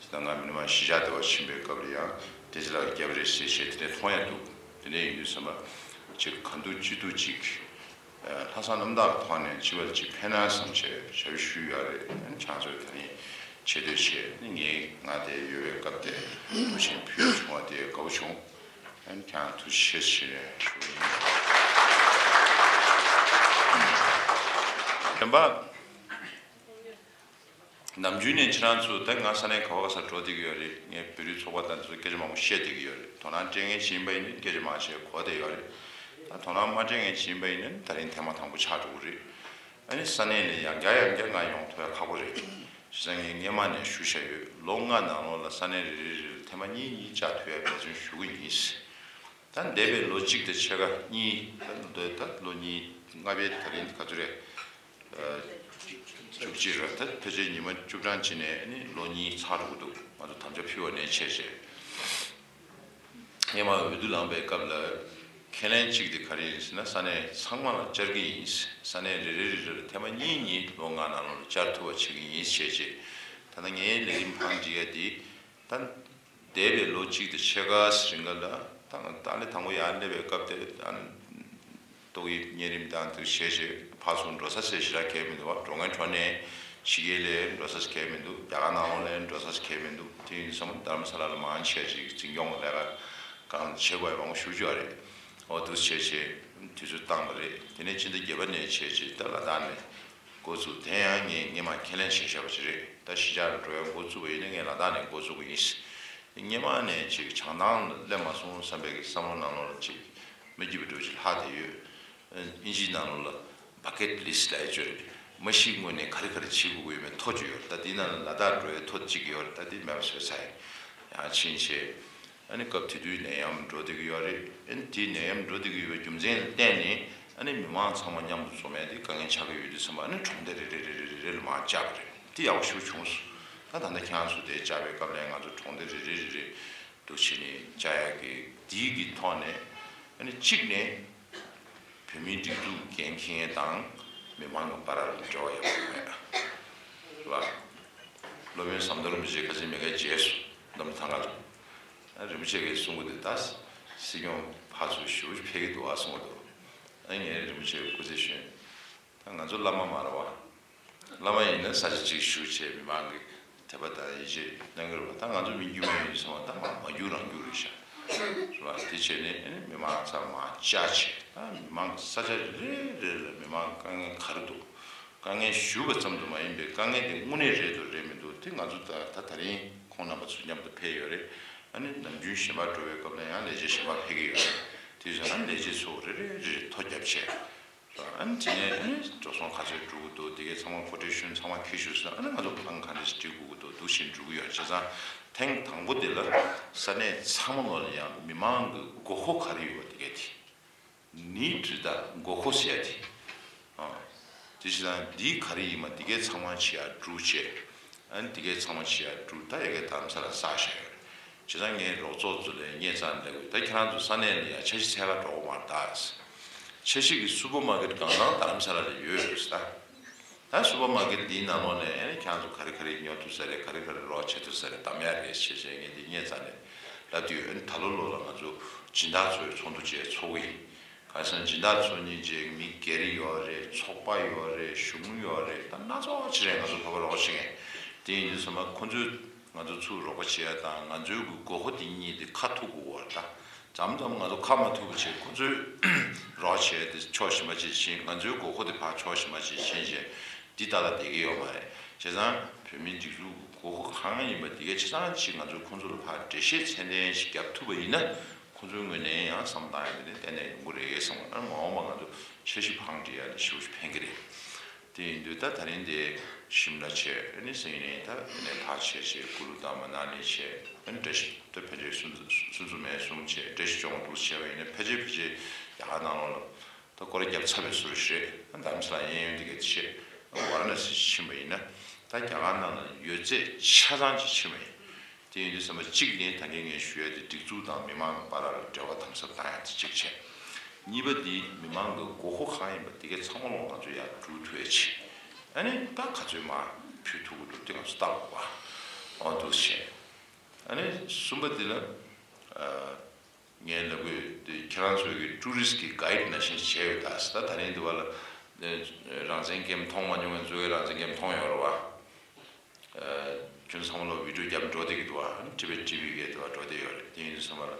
ད་ང་མི་མང་གཞིས་ཆགས་དེ་བར་ཕྱིན་པའི་སྐབས་ལ་ཡང་བསྟན་འཛིན་ལགས་ཀྱིས་བརྒྱབ་རེད་ཟེར་བྱས་དེ་འདྲ་མཐོང་ཡ་འདུག་དེ་འདྲ་ཡིན་དུས་ཙམ་པ་ཅིག་གང་ཐུབ་ཅི་ཐུབ་ཅིག་ལྷག་བསམ་རྣམ་དག་ཐོག་ནས་སྤྱི་པར་ཅིག་ཕན་ན་བསམ་བྱས་ཞབས་ཞུ་ཡོད་རེད། ཁྱེད་ཚོས་ད་ནི་ཆེ་བསྟོད་བྱས་ནི་ངས་ང་དེ་ཡོད་པའི་སྐབས་དེ་ཐུགས་ཆེན་ཕུལ་བྱུང་བ་དེ་དགའ་བོ་བྱུང་། ཁྱེད་ཐུགས་རྗེ་ཆེ་ཞུ་ཡིན། གཞན་པ། ནམ་རྒྱུན་ནས་ཁྱེད་རང་ཚོ་ད་ང་ས་གནས་ག་བ་ག་སར་འགྲོ་བསྡད་ཀྱི་ཡོད་རེད། ངས་བོད་རིགས་ཚོགས་པ་དང་དེ་ཚོ་སྐད་ཆ་མང་པོ་བཤད་བསྡད་ཀྱི་ཡོད་རེད། དོ་སྣང་སྤྲད་མཁན་ཞིག་ཡིན་པ་ཡིན་ན་སྐད་ཆ་མང་ཆེ་གོ་བསྡད་ཡོད་རེད། ད་དོ་སྣང་མ་སྤྲད་མཁན་ཞིག་ཡིན་པ་ཡིན་ན་ད་རིང་ཐེངས་མ་དང་པོ་ཆགས་འགྲོ་གི་རེད། ཨ་ནི་ས་གནས་ནས་ཡང་བསྐྱར་ཡང་བསྐྱར་ང་ཡོང་ཐུབ་ཡ་ཁག་པོ་རེད། བྱས་ཙང་ངས་སྔས་མ་ནས་ཞུ་བཞག་ཡོད། ལོ་ལྔ་ནང་ལོགས་ལ་ས་གནས་རེ་རེ་རེ་ལ་ཐེངས་མ་གཉིས་གཉིས་བཅར་ཐུབ་ཡ་འབད་བརྩོན་ཞུ་གི་ཡིན། ད་འདས་པའི་ལོ་གཅིག་དང་ཕྱེད་ཀ་གཉིས། ད་ལོ་ད་ལོ་གཉིས་ལྔ་པའི་ད་རིང་ག་ཚོད་རེད། བཅུ་གཅིག་རེད། ད་ཕལ་ཆེར་ཉི་མ་བཅུ་གྲངས་ཅིག་ནས་ནི་ལོ་གཉིས་ཚར་འགྲོ་གི་འདུག་ང་ཚོ་དམ་བཅའ་ཕུལ་བ་ནས་བྱས་བྱས། སྔས་མ་འོས་བསྡུ་ལངས་པའི་སྐབས་ལ་ཁས་ལེན་གཅིག་དེ་ག་རེ་ཡིན་ཟེར་ན་ས་གནས་ཚང་མ་ལ་བཅར་གྱི་ཡིན། ས་གནས་རེ་རེ་རེ་རེ་ལ་ཐེངས་མ་གཉིས་གཉིས་ལོ་ལྔ་ནང་ལོགས་ལ་བཅར་ཐུབ་པ་བྱེད་ཀྱི་ཡིན་བྱས་བྱས། ད་ལྟ་ངའི་ལས་རིམ་བང་སྒྲིག་ཡ་དེ་ད། འདས་པའི་ལོ་གཅིག་དང་ཕྱེད་ཀ་རིང་ག་ལ་ད་ཏཱ་ལའི་དང་པོ་ཡར་སླེབས་པའི་སྐབས་དེ་ཨ་ནི་ཏོག་དབྱིབས་གཉན་རིམས་དང་དེ་བྱས་བྱས་ཕར་ཚུར་འགྲོ་ས་ཟེར་ཞེ་དྲག་གང་ཡང་མི་འདུག་བ། འགྲོ་མཁན་འགྲོ་ནས་ཕྱི་རྒྱལ་ལ་འགྲོ་ས་གང་ཡང་མི་འདུག་རྒྱ་གར་ནང་ལོགས་ལ་འགྲོ་ས་གང་ཡང་མི་འདུག་དེ་ཡིན་སོང་དྷ་རམ་ས་ལ་ལ་མང་ཆེ་ཅིག་འཛིན་སྐྱོང་གི་ལས་ཀ་གང་བྱེད་དགོས་མང་པོ་ཞུ་རྒྱུ་རེད། འོ་འདུག་བྱས་བྱས་དུས་ཚོད་བཏང་བ་རེད། དེ་ནས་ཕྱི་ཟླ་བརྒྱད་པ་ནས་བྱས་བྱས་ད་ལ་དྭགས་ནས། འགོ་བཙུགས། དེ་ཡང་ངས་སྔས་མ་ཁས་ལེན་བྱས་བཞག་པ་ཞིག་རེད། ད་གཞིས་ཆགས་ལ་འགྲོ་ཡ་འགོ་བཙུགས་པ་ཡིན་ན་ངས་ལ་དྭགས་ནས་འགོ་བཙུགས་པ་ཡིན། སྔས་མ་ནས་ཅིག་བྱང་ཐང་ལ་སླེབས་མ་སོང་བསམ་པའི་གི་བསམ་བློ་ནང་ལོགས་ལ་ཅིག་མ་སྐྱིད་པ་འདྲ་བོ་ཅིག་ལྷག་བསྡད་ཡོད། ཨིན་ཇིའི་ནང་ལོགས་ལ་བ་ཀེཊ་ལི་སི་ཊི་ལབ་ཡ་ཅིག་ཡོད་རེད། མ་ཤི་སྔོན་ནས་ག་རེ་ག་རེ་བྱེད་དགོས་ཀྱི་ཡོད་མེད་ཐོ་ཅིག་ཡོད་རེད། ད་དེའི་ནང་ལ་ལ་དྭགས་འགྲོ་ཡའི་ཐོ་གཅིག་ཡོད་རེད། ད་དེ་མེད་པ་བཟོས་ཚར་ཡིན། ཡང་ཕྱིན་ཆད། ཨ་ནི་སྐབས་དེ་དུས་ནད་ཡམས་འགྲོ་བསྡད་ཀྱི་ཡོད་རེད། ཨ་ནི་དེའི་ནད་ཡམས་འགྲོ་བསྡད་ཀྱི་ཡོད་པའི་རྒྱུ་མཚན་ལ་བརྟེན་ནས་ཨ་ནི་མི་མང་ཚང་མ་མཉམ་དུ་འཛོམས་ཡ་དེ་དཀའ་ངལ་ཆགས་ཀྱི་ཡོད་དུས་ཙམ་པ་ཨ་ནི་གྲོང་སྡེ་རེ་རེ་རེ་རེ་རེ་རེ་ལ་མར་བཅར་བ་རེད། དེ་ཡག་པོ་ཞེ་པོ་བྱུང་སོང་། ད་ད་ལྟ་ཁྱེད་རང་ཚོ་དེ་བཅར་བའི་སྐབས་ལ་ང་ཚོ་གྲོང་སྡེ་རེ་རེ་རེ་རེ་འདུག་བྱས་ནས་བཅར་ཡ་གི་དེའི་གི་ཐོག་ནས་ཨ་ནི་གཅིག་ནས། བོད་མིའི་སྒྲིག་འཛུགས་འགན་འཁྱེར་མཁན་དང་མི་མང་གི་བར་ལ་འབྲེལ་བ་ཡག་པོ་མེད་ལ། སློབ་དཔོན་ཟམ་གདོང་རིན་པོ་ཆེ་ཁ་སང་མེ་ཁ་མཇལ་སོང་། འདམ་ཐང་ཁ་ལ། ཨ་རིན་པོ་ཆེ་གིས་གསུང་གི་འདུག་ད་སྲིད་སྐྱོང་ཕར་ཚུར་ཞེ་པོ་ཕེབས་ཀྱི་འདུག་ཨ་གསུང་གི་འདུག་ཨ་ངས་རིན་པོ་ཆེར་སྐུ་རྩེད་ཞུས། ད་ང་ཚོ་བླ་མ་མ་རེད་བ། བླ་མ་ཡིན་ན་ས་ཆ་གཅིག་བཞུགས་བྱས་མི་མང་གི་དད་པ་དང་ཡིད་ཆེས་གནང་གི་རེད་བ། ད་ང་ཚོ་མི་དཀྱུས་མ་ཡིན་སོང་བ་ད་མ་མ་རྒྱུག་རང་རྒྱུག་རེད་ཤག་རེད་བ། དེ་བྱས་ནས་ཨ་ནི་མི་མང་ཚང་མ་བཅར་བྱས་ད་མི་མང་གི་ས་ཆ་རེ་རེ་ལ་མི་མང་དཀའ་ངལ་ག་རེ་འདུག་དཀའ་ངལ་ཞུས་པ་ཙམ་དུ་མ་ཡིན་པའི་དཀའ་ངལ་དེ་དངོས་གནས་རེད་འདུག་རེད་མི་འདུག་དེ་ང་ཚོ་ད་ད་ད་རིང་ཁོང་རྣམ་པ་ཚོ་མཉམ་དུ་ཕེབས་ཡོད་རེད། ཨ་ནི་ནམ་རྒྱུན་གཞན་པ་འགྲོ་བའི་སྐབས་ལ་ཡང་ལས་བྱེད་གཞན་པ་ཕེབས་ཀྱི་ཡོད་རེད། དེ་བཞིན་ཨ་ནི་ལས་བྱེད་ཚོ་རེ་རེ་རེ་རེ་ཐོ་བརྒྱབ་བྱས། ཨ་ནི་དེ་ནས་ཨ་ནི་འགྲོ་སོང་ག་ཚོད་འགྲོ་གི་འདུག་དེ་གའི་ཚང་མ་ཀོ་ཊེ་ཤོན་ཚང་མ་འཁྱེར་ཤོག་ཟེར། ཨ་ནི་ང་ཚོ་ཁང་ག་འདྲ་ཞིག་སྒྲིག་དགོས་ཀྱི་འདུག་འདུག་བཞིན་འགྲོ་གི་ཡོད། བྱས་ཙང་ཐེངས་དང་པོ་དེ་ལ་ས་གནས་ཚང་མ་ལོག་ལ་ཡང་མི་མང་གི་དགོས་མཁོ་ག་རེ་ཡོད་པ་དེ་གའི་དེ་ནི་དྲི་ད་དགོས་མཁོ་ཟེར་ཡ་དེ། ཨ་དེ་བྱས་ཙང་འདི་ག་རེ་ཡིན་མ་དེ་གའི་ཚང་མ་བྱེད་ཡ་སྒྲུག་བྱས། ཨ་ནི་དེ་གས་ཚང་མ་བྱེད་ཡ་འགྲུལ་ད་ཡ་གས་དྷ་རམ་ས་ལ་བསགས་བཞག་ཡོད་རེད། བྱས་ཙང་ངས་རོགས་ཚོགས་ཚོ་ལས་ངས་རྩ་ནས་ལབ་ཀྱི་ཡོད། ད་ཁྱེད་རང་ཚོ་ས་གནས་ལ་ཡ་འཆར་གཞི་འཚོལ་ག་འགྲོ་གི་མ་རེད་ད། འཆར་གཞི་གི་སུ་པར་མར་ཀེཊ་གང་ལ་དྷ་རམ་ས་ལ་ལ་ཡོད་རེད་ད། ད་སུ་པར་མར་ཀེཊ་འདིའི་ནང་ལོགས་ནས་ཨ་ནི་ཁྱེད་རང་ཚོ་ག་རེ་ག་རེ་ཉོ་ཐུབ་ས་རེད། ག་རེ་ག་རེ་རོགས་བྱེད་ཐུབ་ས་རེད། གདམ་ཡ་རེད་བྱས་བྱས་ངས་འདི་ངས་རྩ་ནས་ལབ་དུས། ཨ་ནི་ད་ལོ་ལོ་ལ་ང་ཚོ་སྦྱིན་བདག་ཚོའི་ཚོགས་འདུ་བཅས་ཚོགས་ཀྱི་ཡིན། ག་རེ་ཟེར་ན་སྦྱིན་བདག་ཚོ་གཉིས་བཅས་མི་སྒེར་ཡོད་རེད། ཚོགས་པ་ཡོད་རེད། གཞུང་ཡོད་རེད། ད་སྣ་ཚོགས་ཅིག་རེད། ང་ཚོ་བོད་པ་རོགས་བྱེད་མཁན་དེ་ཡིན་དུས་ཙམ་པ་ཁོ་ཚོས་ང་ཚོ་ཚུར་རོགས་པ་བྱེད་ཡ་དང་། ང་ཚོའི་གི་དགོས་མཁོ་དེ་གཉིས་དེ་ཁ་ཐུག་དགོས་པ་རེད་ད། མཚམས་མཚམས་ང་ཚོ་ཁ་མ་ཐུག་པ་བྱས་ཁོ་ཚོས་རོགས་བྱས་ཏེ་ཕྱོགས་གཞན་པ་ཅིག་ཕྱིན། ང་ཚོའི་དགོས་མཁོ་དེ་ཕར་ཕྱོགས་གཞན་པ་ཅིག་ཕྱིན་བྱས་འདི་ཏག་ཏག་བསྡད་ཀྱི་ཡོད་མ་རེད། བྱས་ཙང་བོད་མིའི་སྒྲིག་འཛུགས་ཀྱི་དགོས་མཁོ་གང་ཡིན་པ་འདི་གས་ཆ་ཚང་ཅིག་ང་ཚོས་ཁོ་ཚོ་ལ་ཕར་འགྲེལ་བཤད་ཚད་ལྡན་ཞིག་བརྒྱབ་ཐུབ་པ་ཡིན་ན། ཁོ་ཚོའི་ངོས་ནས་ཡང་བསམ་བློ་བཏང་ཡ་དེ་ནི་གཏན་ནས་ཡོང་གི་རེད་བསམ། ཨ་མ་འོངས་པ་ང་ཚོ་འཆར་གཞི་བང་སྒྲིག་ཡ་ནི་ཞེ་པོ་ཞིག་ཕན་གི་རེད། དེ་ཡིན་དུས་ད་ད་རིང་དེ་ཞིམ་ལ་བྱས། ཨ་ནི་སང་ཉིན་ད་དེ་ནས་ཕར་བྱས་བྱས་ཀུ་ལུ་དང་མ་ན་ལི་བྱས། ཨ་ནི་བཀྲ་ཤིས་ད་ཕལ་ཆེར་སུམ་སུམ་ཚོགས་མེད་གསུམ་བྱས། བཀྲ་ཤིས་ལྗོངས་འདུག་བྱས་པ་ཡིན་ན་ཕལ་ཆེར་ཕལ་ཆེར་རྒྱ་གར་ནང་ལོགས་ལ་ད་སྐོར་ར་བརྒྱབ་ཚར་བའི་བཟོ་འདྲ་ཞིག་རེད། ཨ་རྡ་རམ་ས་ལ་གཡས་གཡོན་དེ་གས་བྱས། ཨ་ཝ་ར་ཎ་སི་ཕྱིན་པ་ཡིན་ན་ད་རྒྱ་གར་ནང་ལ་ཡོད་ཚད་ཆ་ཚང་ཅིག་ཕྱིན་པ་ཡིན། དེ་ཡིན་དུས་ཙམ་པ་གཅིག་ནི་ད་གིན་ངས་ཞུ་ཡ་དེ་སྒྲིག་འཛུགས་དང་མི་མང་བར་ལ་འབྲེལ་བ་དམ་ཟབ་བཏང་ཡ་དེ་གཅིག་བྱས། གཉིས་པ་དེ་མི་མང་གི་དགོས་མཁོ་གང་ཡིན་པ་དེ་གས་ཚང་མ་ལོག་ང་ཚོ་ཡར་འགྲོ་ཐུབ་ཡ་བྱས། ཨ་ནི་ད་ག་ཚོད་མར་ཕུལ་ཐུབ་ཀྱི་འདུག་དེ་ང་ཚོ་ལྟ་དགོས་པ་འོ་འདུག་བྱས། ཨ་ནི་གསུམ་པ་དེ་ལ་ཨ། ངས་ལབ་དགོས་དེ་ཁྱེད་རང་ཚོའི་གི་ཊུ་རི་སི་གི་གྷའིཌ་ནང་བཞིན་བྱས་ཡོད་ད། ད་ད་རིང་འདི་བ་ལ་རང་བཙན་སྐྱེམས་མཐོང་མ་མྱོང་བའི་ཚོ་གིས་རང་བཙན་སྐྱེམས་མཐོང་ཡོད་རེད་བ། ཁྱོད་ཚང་མ་ལོ་བི་ཌིའོ་རྒྱབ་འགྲོ་བསྡད་ཀྱི་འདུག་བ། ཊི་བེཊ་ཊི་ཝི་གས་འདི་བ་འགྲོ་བསྡད་ཡོད་རེད། དེ་ཡིན་དུས་ཚང་མ་ལ་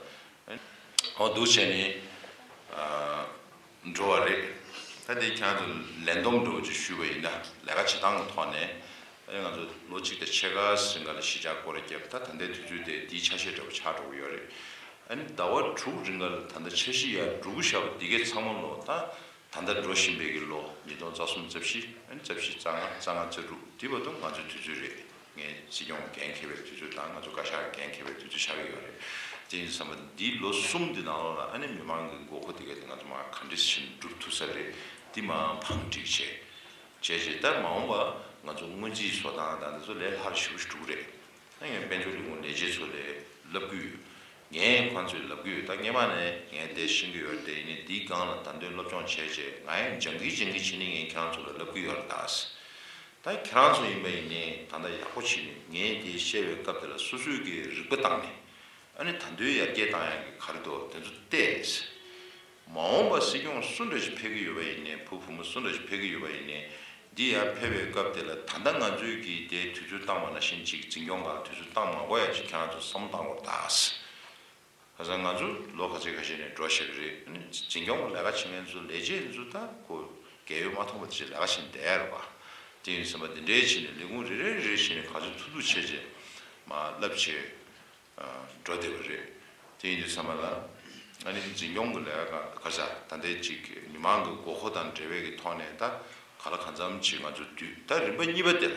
ཨོ་འདུག་བྱས་ནས་འགྲོ་བ་རེད། ད་དེ་ཁྱེད་རང་ཚོ་ལན་འདོམས་འདྲ་བོ་ཅིག་ཞུས་པ་ཡིན་ན། ལས་ཀ་བྱེད་སྟངས་ཀྱི་ཐོག་ནས་ཨ་ནི་ང་ཚོ་ལོ་གཅིག་དང་ཕྱེད་ཀ་རིང་ག་ལ་གཞིས་ཆགས་སྐོར་ར་བརྒྱབ། ད་ད་ལྟའི་དུས་ཚོད་དེ་འདིའི་ཆ་ཤས་འདྲ་བོ་ཆགས་འགྲོ་གི་ཡོད་རེད། ཨ་ནི་ཟླ་བ་དྲུག་རིང་ག་ལ་ད་ལྟ་འཆར་གཞི་ཡར་འགྲོ་གི་བཞག་པ་འདི་གས་ཚང་མ་ལོ་ད་ད་ལྟ་འགྲོ་བཞིན་པའི་གི་ལོ་ཉིས་སྟོང་རྩ་གསུམ་རྩ་བཞི། ཨ་ནི་རྩ་བཞི་རྩ་ལྔ་རྩ་ལྔ་རྩ་དྲུག་འདི་བར་དུ་ང་ཚོའི་དུས་ཚོད་རེད། ངས་སྲིད་སྐྱོང་འགན་འཁྱེར་བའི་དུས་ཚོད་དང་ང་ཚོ་བཀའ་ཤག་འགན་འཁྱེར་བའི་དུས་ཚོད་ཆགས་ཀྱི་ཡོད་རེད། དེ་ཡིན་དུས་ཙམ་པ་འདི་ལོ་གསུམ་འདི་ནང་ལོགས་ལ་ཨ་ནི་མི་མང་གི་དགོས་མཁོ་དེ་གས་དེ་ང་ཚོ་མར་ག་འདྲ་ཞིག་སྒྲུབ་ཐུབ་ས་རེད། འདི་མར་བང་སྒྲིག་བྱས། བྱས་རྗེས་ད་མ་འོངས་པ་ང་ཚོ་སྔོན་རྩིས་བཟོ་སྟངས་དང་འདི་ཚོ་ལས་སླ་པོ་ཞེ་པོ་ཞིག་འགྲོ་གི་རེད། ད་ངས་དཔལ་འབྱོར་ལས་ཁུངས་ལས་བྱེད་ཚོ་ལ་ལབ་ཀྱི་ཡོད། ངས་ཁོང་ཚོས་ལབ་ཀྱི་ཡོད། ད་སྔོན་མ་ནས་ངས་དེ་ཤེས་ཀྱི་ཡོད་རེད། དེ་ཡིན་ནའི་འདིའི་སྒང་ལ་ད་དུང་སློབ་སྦྱོང་བྱས་རྗེས་ང་ཡང་སྦྱང་གི་སྦྱང་གི་བྱས་ནས་ངས་ཁྱེད་རང་ཚོ་ལ་ལབ་ཀྱི་ཡོད་རེད་ད། ད་ཁྱེད་རང་ཚོ་ཡིན་པ་ཡིན་ནའི་ད་ལྟ་ཡག་པོ་བྱས་ནས་ངས་དེ་བཤད་པའི་སྐབས་དེ་ལ་སོ་སོས་ཀྱི་རིག་པ་བཏང་ནས། ཨ་ནི་ད་དུང་ཡར་རྒྱས་བཏང་ཡག་གི་ག་རེ་འདུག་དེ་ཚོ་བལྟས། མ་འོངས་པ་སྲིད་སྐྱོང་སུ་འདྲ་ཞིག་ཕེབས་ཀྱི་ཡོད་པ་ཡིན་ནའི། བུ་བུ་མོ་སུ་འདྲ་ཞིག་ཕེབས་ཀྱི་ཡོད་པ་ཡིན་ནའི། འདི་ཡར་ཕེབས་པའི་སྐབས་དེ་ལ་ད་ལྟ་ང་ཚོས་ཀྱིས་དེ་དུས་ཚོད་བཏང་བ་ནང་བཞིན་ཅིག་འཛིན་སྐྱོང་སྒང་དུས་ཚོད་བཏང་མ་དགོས་ཡ་ཅིག་ཁྱེད་རང་ཚོ་བསམ་བློ་བཏང་དགོས་རེད་ད། ཁ་སང་ང་ཚོ་ལོ་ཁ་ཤས་ཁ་ཤས་ནས་འགྲོ་བཞག་གི་རེད། ཨ་ནི་འཛིན་སྐྱོང་གི་ལས་ཀ་བྱེད་མཁན་ཚོ་ལས་བྱེད་ཚོ་ད་ཁོ་རྒས་ཡོལ་མ་ཐོན་པ་དེ་ཚོ་ལས་ཀ་བྱེད་བསྡད་ཡ་རེད་པ། དེ་ཡིན་ཙམ་པ་འདི་འདྲའི་བྱས་ནས་ལས་ཁུངས་རེ་རེ་རེ་རེ་བྱས་ནས་ག་ཚོད་ཐུབ་ཐུབ་བྱས་རྗེས་མར་བསླབ་བྱས། འགྲོ་བསྡད་པ་རེད། དེ་ཡིན་དུས་ཚང་མ་ལ་ཨ་ནི་འཛིན་སྐྱོང་གི་ལས་ཀ་ག་ས་ད་ལྟའི་ཅིག་མི་མང་གི་དགོས་མཁོ་དང་འབྲེལ་བའི་གི་ཐོག་ནས་ད་ག་ལ་གང་འཚམ་ཅིག་ང་ཚོ་བསྡུས། ད་རིམ་པ་གཉིས་པ་དེ་ལ་